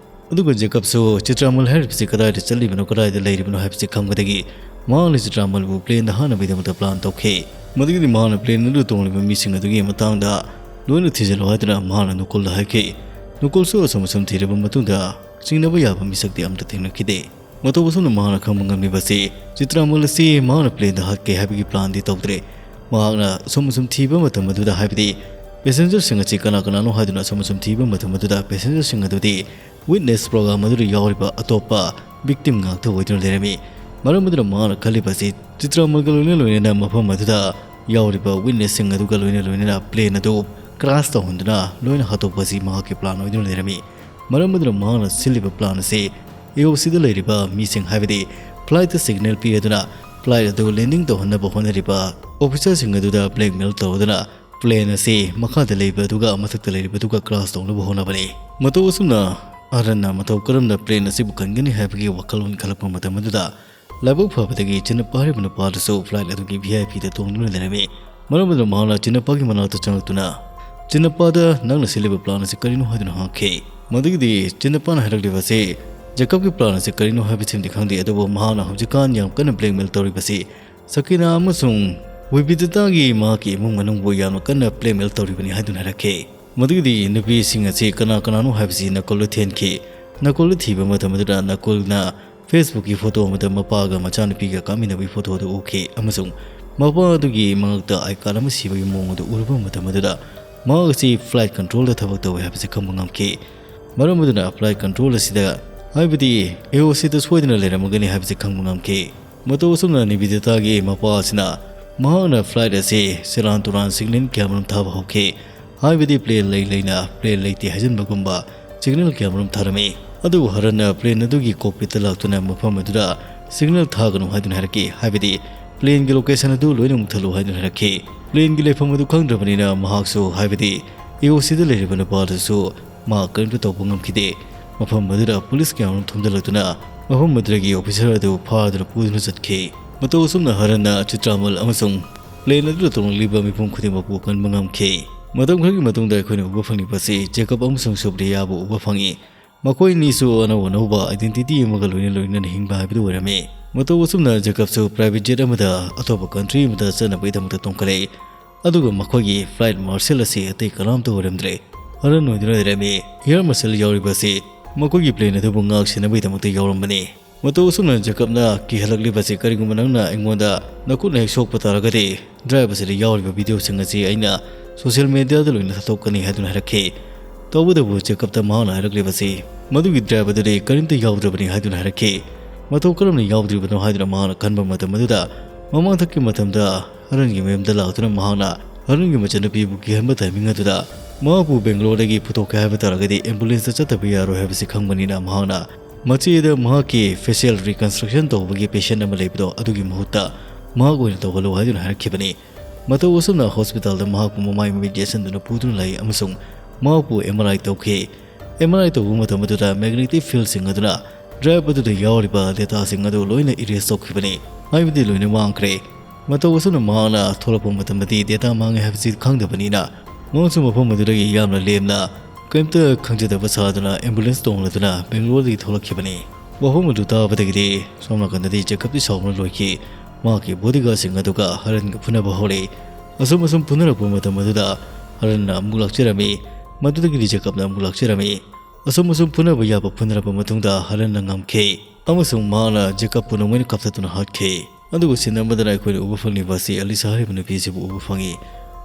ꯑꯗꯨꯒ ꯖꯦꯀꯕꯁꯨ ꯆꯤꯇ꯭ꯔꯥꯃꯜ ꯍꯥꯏꯔꯤꯕꯁꯤ ꯀꯗꯥꯏꯗ ꯆꯠꯂꯤꯕꯅꯣ, ꯀꯗꯥꯏꯗ ꯂꯩꯔꯤꯕꯅꯣ ꯍꯥꯏꯕꯁꯤ ꯈꯪꯕꯗꯒꯤ ꯃꯍꯥꯛꯅ ꯆꯤꯇ꯭ꯔꯥꯃꯜꯕꯨ plane ꯗ ꯍꯥꯠꯅꯕꯒꯤꯗꯃꯛꯇ plan ꯇꯧꯈꯤ꯫ ꯃꯗꯨꯒꯤꯗꯤ ꯃꯍꯥꯛꯅ plane ꯑꯗꯨ ꯇꯣꯡꯂꯤꯕ ꯃꯤꯁꯤꯡ ꯑꯗꯨꯒꯤ ꯃꯇꯥꯡꯗ ꯂꯣꯏꯅ ꯊꯤꯖꯤꯜꯂꯨ ꯍꯥꯏꯗꯨꯅ ꯃꯍꯥꯛꯅ ꯅꯨꯀꯨꯜꯗ ꯍꯥꯏꯈꯤ꯫ ꯅꯨꯀꯨꯜꯁꯨ ꯑꯁꯨꯝ ꯑꯁꯨꯝ ꯊꯤꯔꯕ ꯃꯇꯨꯡꯗ ꯆꯤꯡꯅꯕ ꯌꯥꯕ ꯃꯤꯁꯛꯇꯤ ꯑꯝꯇ ꯊꯦꯡꯅꯈꯤꯗꯦ꯫ ꯃꯇꯧ ꯑꯁꯨꯝꯅ ꯃꯍꯥꯛꯅ ꯈꯪꯕ ꯉꯝꯂꯤꯕꯁꯤ ꯆꯤꯇ꯭ꯔꯥꯃꯜ ꯑꯁꯤ ꯃꯍꯥꯛꯅ planeꯗ ꯍꯥꯠꯀꯦ ꯍꯥꯏꯕꯒꯤ planꯗꯤ ꯇꯧꯗ꯭ꯔꯦ꯫ ꯃꯍꯥꯛꯅ ꯑꯁꯨꯝ ꯑꯁꯨꯝ ꯊꯤꯕ ꯃꯇꯝ ꯑꯗꯨꯗ, ꯍꯥꯏꯕꯗꯤ passengerꯁꯤꯡ ꯑꯁꯤ ꯀꯅꯥ ꯀꯅꯥꯅꯣ ꯍꯥꯏꯗꯨꯅ ꯑꯁꯨꯝ ꯑꯁꯨꯝ ꯊꯤꯕ ꯃꯇꯝ ꯑꯗꯨꯗ passengerꯁꯤꯡ ꯑꯗꯨꯗꯤ witness program ꯑꯗꯨꯗ ꯌꯥꯎꯔꯤꯕ ꯑꯇꯣꯞꯄ victim ꯉꯥꯛꯇ ꯑꯣꯏꯗꯨꯅ ꯂꯩꯔꯝꯃꯤ꯫ ꯃꯔꯝ ꯑꯗꯨꯅ ꯃꯍꯥꯛꯅ ꯈꯜꯂꯤꯕꯁꯤ ꯆꯤꯇ꯭ꯔꯥꯃꯜꯒ ꯂꯣꯏꯅ ꯂꯣꯏꯅꯅ ꯃꯐꯝ ꯑꯗꯨꯗ ꯌꯥꯎꯔꯤꯕ witnessꯁꯤꯡ ꯑꯗꯨꯒ ꯂꯣꯏꯅ ꯂꯣꯏꯅꯅ plane ꯑꯗꯨ crash ꯇꯧꯍꯟꯗꯨꯅ ꯂꯣꯏꯅ ꯍꯥꯠꯇꯣꯛꯄ ꯑꯁꯤ ꯃꯍꯥꯛꯀꯤ plan ꯑꯣꯏꯗꯨꯅ ꯂꯩꯔꯝꯃꯤ꯫ ꯃꯔꯝ ꯑꯗꯨꯅ ꯃꯍꯥꯛꯅ ꯁꯤꯜꯂꯤꯕ plan ꯑꯁꯤ AOCꯗ ꯂꯩꯔꯤꯕ ꯃꯤꯁꯤꯡ, ꯍꯥꯏꯕꯗꯤ flightꯇ signal ꯄꯤꯔꯗꯨꯅ flight ꯑꯗꯨ landing ꯇꯧꯍꯟꯅꯕ ꯍꯣꯠꯅꯔꯤꯕ officerꯁꯤꯡ ꯑꯗꯨꯗ blackmail ꯇꯧꯔꯗꯨꯅ plane ꯑꯁꯤ ꯃꯈꯥꯗ ꯂꯩꯕ ꯑꯗꯨꯒ ꯃꯊꯛꯇ ꯂꯩꯔꯤꯕ ꯑꯗꯨꯒ crash ꯇꯧꯅꯕ ꯍꯣꯠꯅꯕꯅꯤ꯫ ꯃꯇꯧ ꯑꯁꯨꯝꯅ ꯍꯔꯟꯅ ꯃꯇꯧ ꯀꯔꯝꯅ plane ꯑꯁꯤꯕꯨ ꯀꯟꯒꯅꯤ ꯍꯥꯏꯕꯒꯤ ꯋꯥꯈꯜꯂꯣꯟ ꯈꯜꯂꯛꯄ ꯃꯇꯝ ꯑꯗꯨꯗ, ꯂꯥꯏꯕꯛ ꯐꯕꯗꯒꯤ ꯆꯤꯟꯅꯞꯄ ꯍꯥꯏꯔꯤꯕ ꯅꯨꯄꯥ ꯑꯗꯨꯁꯨ flight ꯑꯗꯨꯒꯤ VIPꯗ ꯇꯣꯡꯗꯨꯅ ꯂꯩꯔꯝꯃꯤ꯫ ꯃꯔꯝ ꯑꯗꯨꯅ ꯃꯍꯥꯛꯅ ꯆꯤꯟꯅꯞꯄꯒꯤ ꯃꯅꯥꯛꯇ ꯆꯪꯂꯛꯇꯨꯅ, "ꯆꯤꯟꯅꯞꯄꯗ ꯅꯪꯅ ꯁꯤꯜꯂꯤꯕ plan ꯑꯁꯤ ꯀꯔꯤꯅꯣ?" ꯍꯥꯏꯗꯨꯅ ꯍꯪꯈꯤ꯫ ꯃꯗꯨꯒꯤꯗꯤ ꯆꯤꯟꯅꯞꯄꯅ ꯍꯥꯏꯔꯛꯂꯤꯕꯁꯤ, "ꯖꯦꯀꯕꯀꯤ plan ꯑꯁꯤ ꯀꯔꯤꯅꯣ ꯍꯥꯏꯕꯁꯤꯃꯗꯤ ꯈꯪꯗꯦ, ꯑꯗꯨꯕꯨ ꯃꯍꯥꯛꯅ ꯍꯧꯖꯤꯛꯀꯥꯟ ꯌꯥꯝ ꯀꯟꯅ blackmail ꯇꯧꯔꯤꯕꯁꯤ ꯁꯀꯤꯅꯥ ꯑꯃꯁꯨꯡ ꯋꯤꯕꯤꯗꯤꯇꯥꯒꯤ ꯃꯍꯥꯛꯀꯤ ꯏꯃꯨꯡ ꯃꯅꯨꯡꯕꯨ ꯌꯥꯝꯅ ꯀꯟꯅ blackmail ꯇꯧꯔꯤꯕꯅꯤ" ꯍꯥꯏꯗꯨꯅ ꯍꯥꯏꯔꯛꯈꯤ꯫ ꯃꯗꯨꯒꯤꯗꯤ ꯅꯨꯄꯤꯁꯤꯡ ꯑꯁꯤ ꯀꯅꯥ ꯀꯅꯥꯅꯣ ꯍꯥꯏꯕꯁꯤ ꯅꯀꯨꯜꯗ ꯊꯤꯍꯟꯈꯤ꯫ ꯅꯀꯨꯜꯗ ꯊꯤꯕ ꯃꯇꯝ ꯑꯗꯨꯗ ꯅꯀꯨꯜꯅ Facebookꯀꯤ photo ꯑꯃꯗ ꯃꯄꯥꯒ ꯃꯆꯥꯅꯨꯄꯤꯒ ꯀꯥꯞꯃꯤꯟꯅꯕꯒꯤ photo ꯑꯗꯨ ꯎꯈꯤ, ꯑꯃꯁꯨꯡ ꯃꯄꯥ ꯑꯗꯨꯒꯤ ꯃꯉꯛꯇ I card ꯑꯃ ꯁꯤꯕꯒꯤ ꯃꯑꯣꯡ ꯑꯗꯨ ꯎꯔꯨꯕ ꯃꯇꯝ ꯑꯗꯨꯗ ꯃꯍꯥꯛ ꯑꯁꯤ flight controlꯗ ꯊꯕꯛ ꯇꯧꯏ ꯍꯥꯏꯕꯁꯤ ꯈꯪꯕ ꯉꯝꯈꯤ꯫ ꯃꯔꯝ ꯑꯗꯨꯅ flight control ꯑꯁꯤꯗ, ꯍꯥꯏꯕꯗꯤ AOCꯗ ꯁꯣꯏꯗꯅ ꯂꯩꯔꯝꯃꯒꯅꯤ ꯍꯥꯏꯕꯁꯤ ꯈꯪꯕ ꯉꯝꯈꯤ꯫ ꯃꯇꯧ ꯑꯁꯨꯝꯅ ꯅꯤꯕꯤꯗꯤꯇꯥꯒꯤ ꯃꯄꯥ ꯑꯁꯤꯅ ꯃꯍꯥꯛꯅ flight ꯑꯁꯤ ꯁꯦꯔꯥꯟ ꯇꯨꯔꯥꯟ signal ꯀꯌꯥꯃꯔꯨꯝ ꯊꯥꯕ ꯍꯧꯈꯤ꯫ ꯍꯥꯏꯕꯗꯤ plane ꯂꯩ ꯂꯩꯅ plane ꯂꯩꯇꯦ ꯍꯥꯏꯖꯤꯟꯕꯒꯨꯝꯕ signal ꯀꯌꯥꯃꯔꯨꯝ ꯊꯥꯔꯝꯃꯤ꯫ ꯑꯗꯨꯕꯨ ꯍꯔꯟꯅ plane ꯑꯗꯨꯒꯤ cockpitꯇ ꯂꯥꯛꯇꯨꯅ ꯃꯐꯝ ꯑꯗꯨꯗ signal ꯊꯥꯒꯅꯨ ꯍꯥꯏꯗꯨꯅ ꯍꯥꯏꯔꯛꯈꯤ, ꯍꯥꯏꯕꯗꯤ planeꯒꯤ location ꯑꯗꯨ ꯂꯣꯏꯅ ꯃꯨꯠꯊꯠꯂꯨ ꯍꯥꯏꯗꯨꯅ ꯍꯥꯏꯔꯛꯈꯤ꯫ Planeꯒꯤ ꯂꯩꯐꯝ ꯑꯗꯨ ꯈꯪꯗ꯭ꯔꯕꯅꯤꯅ ꯃꯍꯥꯛꯁꯨ, ꯍꯥꯏꯕꯗꯤ AOCꯗ ꯂꯩꯔꯤꯕ ꯅꯨꯄꯥ ꯑꯗꯨꯁꯨ ꯃꯍꯥꯛ ꯀꯔꯤꯝꯇ ꯇꯧꯕ ꯉꯝꯈꯤꯗꯦ꯫ ꯃꯐꯝ ꯑꯗꯨꯗ police ꯀꯌꯥꯃꯔꯨꯝ ꯊꯣꯝꯖꯤꯜꯂꯛꯇꯨꯅ ꯃꯐꯝ ꯑꯗꯨꯗꯒꯤ officer ꯑꯗꯨ ꯐꯥꯗꯨꯅ ꯄꯨꯗꯨꯅ ꯆꯠꯈꯤ꯫ ꯃꯇꯧ ꯑꯁꯨꯝꯅ ꯍꯔꯟꯅ ꯆꯤꯇ꯭ꯔꯥꯃꯜ ꯑꯃꯁꯨꯡ plane ꯑꯗꯨꯗ ꯇꯣꯡꯂꯤꯕ ꯃꯤꯄꯨꯝ ꯈꯨꯗꯤꯡꯃꯛꯄꯨ ꯀꯟꯕ ꯉꯝꯈꯤ꯫ ꯃꯇꯝ ꯈꯔꯒꯤ ꯃꯇꯨꯡꯗ ꯑꯩꯈꯣꯏꯅ ꯎꯕ ꯐꯪꯂꯤꯕꯁꯤ ꯖꯦꯀꯕ ꯑꯃꯁꯨꯡ ꯁꯨꯕ꯭ꯔꯤꯌꯥꯕꯨ ꯎꯕ ꯐꯪꯏ꯫ ꯃꯈꯣꯏ ꯑꯅꯤꯁꯨ ꯑꯅꯧ ꯑꯅꯧꯕ identity ꯑꯃꯒ ꯂꯣꯏꯅ ꯂꯣꯏꯅꯅ ꯍꯤꯡꯕ ꯍꯥꯏꯕꯗꯨ ꯑꯣꯏꯔꯝꯃꯤ꯫ ꯃꯇꯧ ꯑꯁꯨꯝꯅ ꯖꯦꯀꯕꯁꯨ private jet ꯑꯃꯗ ꯑꯇꯣꯞꯄ country ꯑꯃꯗ ꯆꯠꯅꯕꯒꯤꯗꯃꯛꯇ ꯇꯣꯡꯈꯠꯂꯛꯏ꯫ ꯑꯗꯨꯒ ꯃꯈꯣꯏꯒꯤ flight marshal ꯑꯁꯤ ꯑꯇꯩ ꯀꯅꯥꯝꯇ ꯑꯣꯏꯔꯝꯗ꯭ꯔꯦ꯫ ꯍꯔꯟ ꯑꯣꯏꯗꯨꯅ ꯂꯩꯔꯝꯃꯤ꯫ ꯏꯌꯥꯔ ꯃꯁꯜ ꯌꯥꯎꯔꯤꯕ ꯑꯁꯤ ꯃꯈꯣꯏꯒꯤ ꯄ꯭ꯂꯦꯟ ꯑꯗꯨꯕꯨ ꯉꯥꯛ ꯁꯦꯟꯅꯕꯒꯤꯗꯃꯛꯇ ꯌꯥꯎꯔꯝꯕꯅꯤ꯫ ꯃꯇꯧ ꯑꯁꯨꯝꯅ ꯖꯦꯀꯕꯅ ꯀꯤꯍꯜꯂꯛꯂꯤꯕꯁꯤ, "ꯀꯔꯤꯒꯨꯝꯕ ꯅꯪꯅ ꯑꯩꯉꯣꯟꯗ ꯅꯈꯨꯠꯅ ꯍꯦꯛ ꯁꯣꯛꯄ ꯇꯥꯔꯒꯗꯤ, ꯗ꯭ꯔꯥꯏꯚ ꯑꯁꯤꯗ ꯌꯥꯎꯔꯤꯕ ꯚꯤꯗꯤꯑꯣꯁꯤꯡ ꯑꯁꯤ ꯑꯩꯅ ꯁꯣꯁꯤꯌꯦꯜ ꯃꯦꯗꯤꯌꯥꯗ ꯂꯣꯏꯅ ꯊꯥꯗꯣꯛꯀꯅꯤ" ꯍꯥꯏꯗꯨꯅ ꯍꯥꯏꯔꯛꯈꯤ꯫ ꯇꯧꯕꯇꯕꯨ ꯖꯦꯀꯕꯇ ꯃꯍꯥꯛꯅ ꯍꯥꯏꯔꯛꯂꯤꯕꯁꯤ, ꯃꯗꯨꯒꯤ ꯗ꯭ꯔꯥꯏꯚ ꯑꯗꯨꯗꯤ ꯀꯔꯤꯝꯇ ꯌꯥꯎꯗ꯭ꯔꯕꯅꯤ ꯍꯥꯏꯗꯨꯅ ꯍꯥꯏꯔꯛꯈꯤ꯫ ꯃꯇꯧ ꯀꯔꯝꯅ ꯌꯥꯎꯗ꯭ꯔꯤꯕꯅꯣ ꯍꯥꯏꯗꯨꯅ ꯃꯍꯥꯛꯅ ꯈꯟꯕ ꯃꯇꯝ ꯑꯗꯨꯗ, ꯃꯃꯥꯡꯊꯛꯀꯤ ꯃꯇꯝꯗ ꯍꯔꯟꯒꯤ ꯃꯌꯨꯝꯗ ꯂꯥꯛꯇꯨꯅ ꯃꯍꯥꯛꯅ ꯍꯔꯟꯒꯤ ꯃꯆꯟꯅꯨꯄꯤꯕꯨ ꯀꯤꯍꯟꯕ ꯇꯥꯏꯃꯤꯡ ꯑꯗꯨꯗ, ꯃꯍꯥꯛꯄꯨ ꯕꯦꯡꯒ꯭ꯂꯣꯔꯗꯒꯤ ꯄꯨꯊꯣꯛꯀꯦ ꯍꯥꯏꯕ ꯇꯥꯔꯒꯗꯤ ꯑꯦꯝꯕꯨꯂꯦꯟꯁꯇ ꯆꯠꯇꯕ ꯌꯥꯔꯣꯏ ꯍꯥꯏꯕꯁꯤ ꯈꯪꯕꯅꯤꯅ, ꯃꯍꯥꯛꯅ ꯃꯆꯦꯗ ꯃꯍꯥꯛꯀꯤ ꯐꯦꯁꯤꯌꯦꯜ ꯔꯤꯀꯟꯁꯇ꯭ꯔꯛꯁꯟ ꯇꯧꯕꯒꯤ ꯄꯦꯁꯦꯟ ꯑꯃ ꯂꯩꯕꯗꯣ, ꯑꯗꯨꯒꯤ ꯃꯍꯨꯠꯇ ꯃꯍꯥꯛ ꯑꯣꯏꯅ ꯇꯧꯍꯜꯂꯨ ꯍꯥꯏꯗꯨꯅ ꯍꯥꯏꯔꯛꯈꯤꯕꯅꯤ꯫ ꯃꯇꯧ ꯑꯁꯨꯝꯅ ꯍꯣꯁꯄꯤꯇꯥꯜꯗ ꯃꯍꯥꯛꯄꯨ ꯃꯃꯥꯏ ꯃꯃꯤꯠ ꯌꯦꯠꯁꯤꯟꯗꯨꯅ ꯄꯨꯗꯨꯅ ꯂꯩ ꯑꯃꯁꯨꯡ ꯃꯍꯥꯛꯄꯨ ꯑꯦꯝ ꯑꯥꯔ ꯑꯥꯏ ꯇꯧꯈꯤ꯫ ꯑꯦꯝ ꯑꯥꯔ ꯑꯥꯏ ꯇꯧꯕ ꯃꯇꯝ ꯑꯗꯨꯗ ꯃꯦꯒꯅꯦꯇꯤꯛ ꯐꯤꯜꯁꯤꯡ ꯑꯗꯨꯅ ꯗ꯭ꯔꯥꯏꯚ ꯑꯗꯨꯗ ꯌꯥꯎꯔꯤꯕ ꯗꯦꯇꯥꯁꯤꯡ ꯑꯗꯨ ꯂꯣꯏꯅ ꯏꯔꯦꯖ ꯇꯧꯈꯤꯕꯅꯤ, ꯍꯥꯏꯕꯗꯤ ꯂꯣꯏꯅ ꯃꯥꯡꯈ꯭ꯔꯦ꯫ ꯃꯇꯧ ꯑꯁꯨꯝꯅ ꯃꯍꯥꯛꯅ ꯊꯣꯛꯂꯛꯄ ꯃꯇꯝꯗꯗꯤ ꯗꯦꯇꯥ ꯃꯥꯡꯉꯦ ꯍꯥꯏꯕꯁꯤ ꯈꯪꯗꯕꯅꯤꯅ, ꯃꯍꯥꯛꯁꯨ ꯃꯐꯝ ꯑꯗꯨꯗꯒꯤ ꯌꯥꯝꯅ ꯂꯦꯝꯅ ꯀꯔꯤꯝꯇ ꯈꯪꯖꯗꯕ ꯁꯥꯗꯨꯅ ꯑꯦꯝꯕꯨꯂꯦꯟꯁ ꯇꯣꯡꯂꯗꯨꯅ ꯕꯦꯡꯒ꯭ꯂꯣꯔꯗꯒꯤ ꯊꯣꯛꯂꯛꯈꯤꯕꯅꯤ꯫ ꯋꯥꯐꯝ ꯑꯗꯨ ꯇꯥꯕꯗꯒꯤꯗꯤ ꯁꯣꯝ ꯅꯥꯀꯟꯗꯗꯤ ꯖꯦꯀꯕꯇꯤ ꯁꯥꯎꯗꯨꯅ ꯂꯣꯏꯈꯤ꯫ ꯃꯍꯥꯛꯀꯤ ꯕꯣꯗꯤꯒꯥꯔꯗꯁꯤꯡ ꯑꯗꯨꯒ ꯍꯔꯟꯒ ꯐꯨꯅꯕ ꯍꯧꯔꯛꯏ꯫ ꯑꯁꯨꯝ ꯑꯁꯨꯝ ꯐꯨꯅꯔꯛꯄ ꯃꯇꯝ ꯑꯗꯨꯗ ꯍꯔꯟꯅ ꯑꯃꯨꯛ ꯂꯥꯛꯆꯔꯝꯃꯤ꯫ ꯃꯗꯨꯗꯒꯤꯗꯤ ꯖꯦꯀꯕꯅ ꯑꯃꯨꯛ ꯂꯥꯛꯆꯔꯝꯃꯤ꯫ ꯑꯁꯨꯝ ꯑꯁꯨꯝ ꯐꯨꯅꯕ ꯌꯥꯕ ꯐꯨꯅꯔꯕ ꯃꯇꯨꯡꯗ ꯍꯔꯟꯅ ꯉꯝꯈꯤ ꯑꯃꯁꯨꯡ ꯃꯍꯥꯛꯅ ꯖꯦꯀꯕꯄꯨ ꯅꯣꯡꯃꯩꯅ ꯀꯥꯞꯊꯠꯇꯨꯅ ꯍꯥꯠꯈꯤ꯫ ꯑꯗꯨꯒ ꯁꯤꯟ ꯑꯃꯗꯅ ꯑꯩꯈꯣꯏꯅ ꯎꯕ ꯐꯪꯂꯤꯕ ꯑꯁꯤ ꯑꯂꯤꯁꯥ ꯍꯥꯏꯔꯤꯕ ꯅꯨꯄꯤ ꯑꯁꯤꯕꯨ ꯎꯕ ꯐꯪꯏ꯫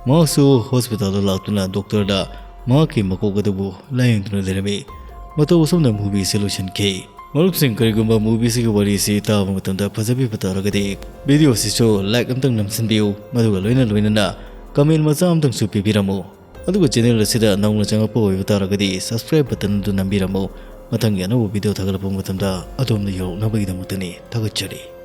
ꯃꯍꯥꯛꯁꯨ ꯍꯣꯁꯄꯤꯇꯥꯜꯗ ꯂꯥꯛꯇꯨꯅ ꯗꯣꯛꯇꯔꯗ ꯃꯍꯥꯛꯀꯤ ꯃꯀꯣꯛ ꯑꯗꯨꯕꯨ ꯂꯥꯌꯦꯡꯗꯨꯅ ꯂꯩꯔꯝꯃꯤ꯫ ꯃꯇꯧ ꯑꯁꯨꯝꯅ ꯃꯨꯚꯤ ꯑꯁꯤ ꯂꯣꯏꯁꯤꯟꯈꯤ꯫ ꯃꯔꯨꯞꯁꯤꯡ, ꯀꯔꯤꯒꯨꯝꯕ ꯃꯨꯚꯤ ꯑꯁꯤꯒꯤ ꯋꯥꯔꯤ ꯑꯁꯤ ꯇꯥꯕ ꯃꯇꯝꯗ ꯐꯖꯕꯤꯕ ꯇꯥꯔꯒꯗꯤ, ꯚꯤꯗꯤꯑꯣ ꯑꯁꯤꯁꯨ ꯂꯥꯏꯛ ꯑꯃꯇꯪ ꯅꯝꯁꯤꯟꯕꯤꯌꯨ, ꯃꯗꯨꯒ ꯂꯣꯏꯅ ꯂꯣꯏꯅꯅ ꯀꯃꯦꯟ ꯃꯆꯥ ꯑꯃꯇꯪꯁꯨ ꯄꯤꯕꯤꯔꯝꯃꯨ꯫ ꯑꯗꯨꯒ ꯆꯦꯅꯦꯜ ꯑꯁꯤꯗ ꯅꯧꯅ ꯆꯪꯂꯛꯄ ꯑꯣꯏꯕ ꯇꯥꯔꯒꯗꯤ, ꯁꯕꯁꯀ꯭ꯔꯥꯏꯕ ꯕꯇꯟ ꯑꯗꯨ ꯅꯝꯕꯤꯔꯝꯃꯨ꯫ ꯃꯊꯪꯒꯤ ꯑꯅꯧꯕ ꯚꯤꯗꯤꯑꯣ ꯊꯥꯒꯠꯂꯛꯄ ꯃꯇꯝꯗ ꯑꯗꯣꯝꯗ ꯌꯧꯔꯛꯅꯕꯒꯤꯗꯃꯛꯇꯅꯤ꯫ ꯊꯥꯒꯠꯆꯔꯤ꯫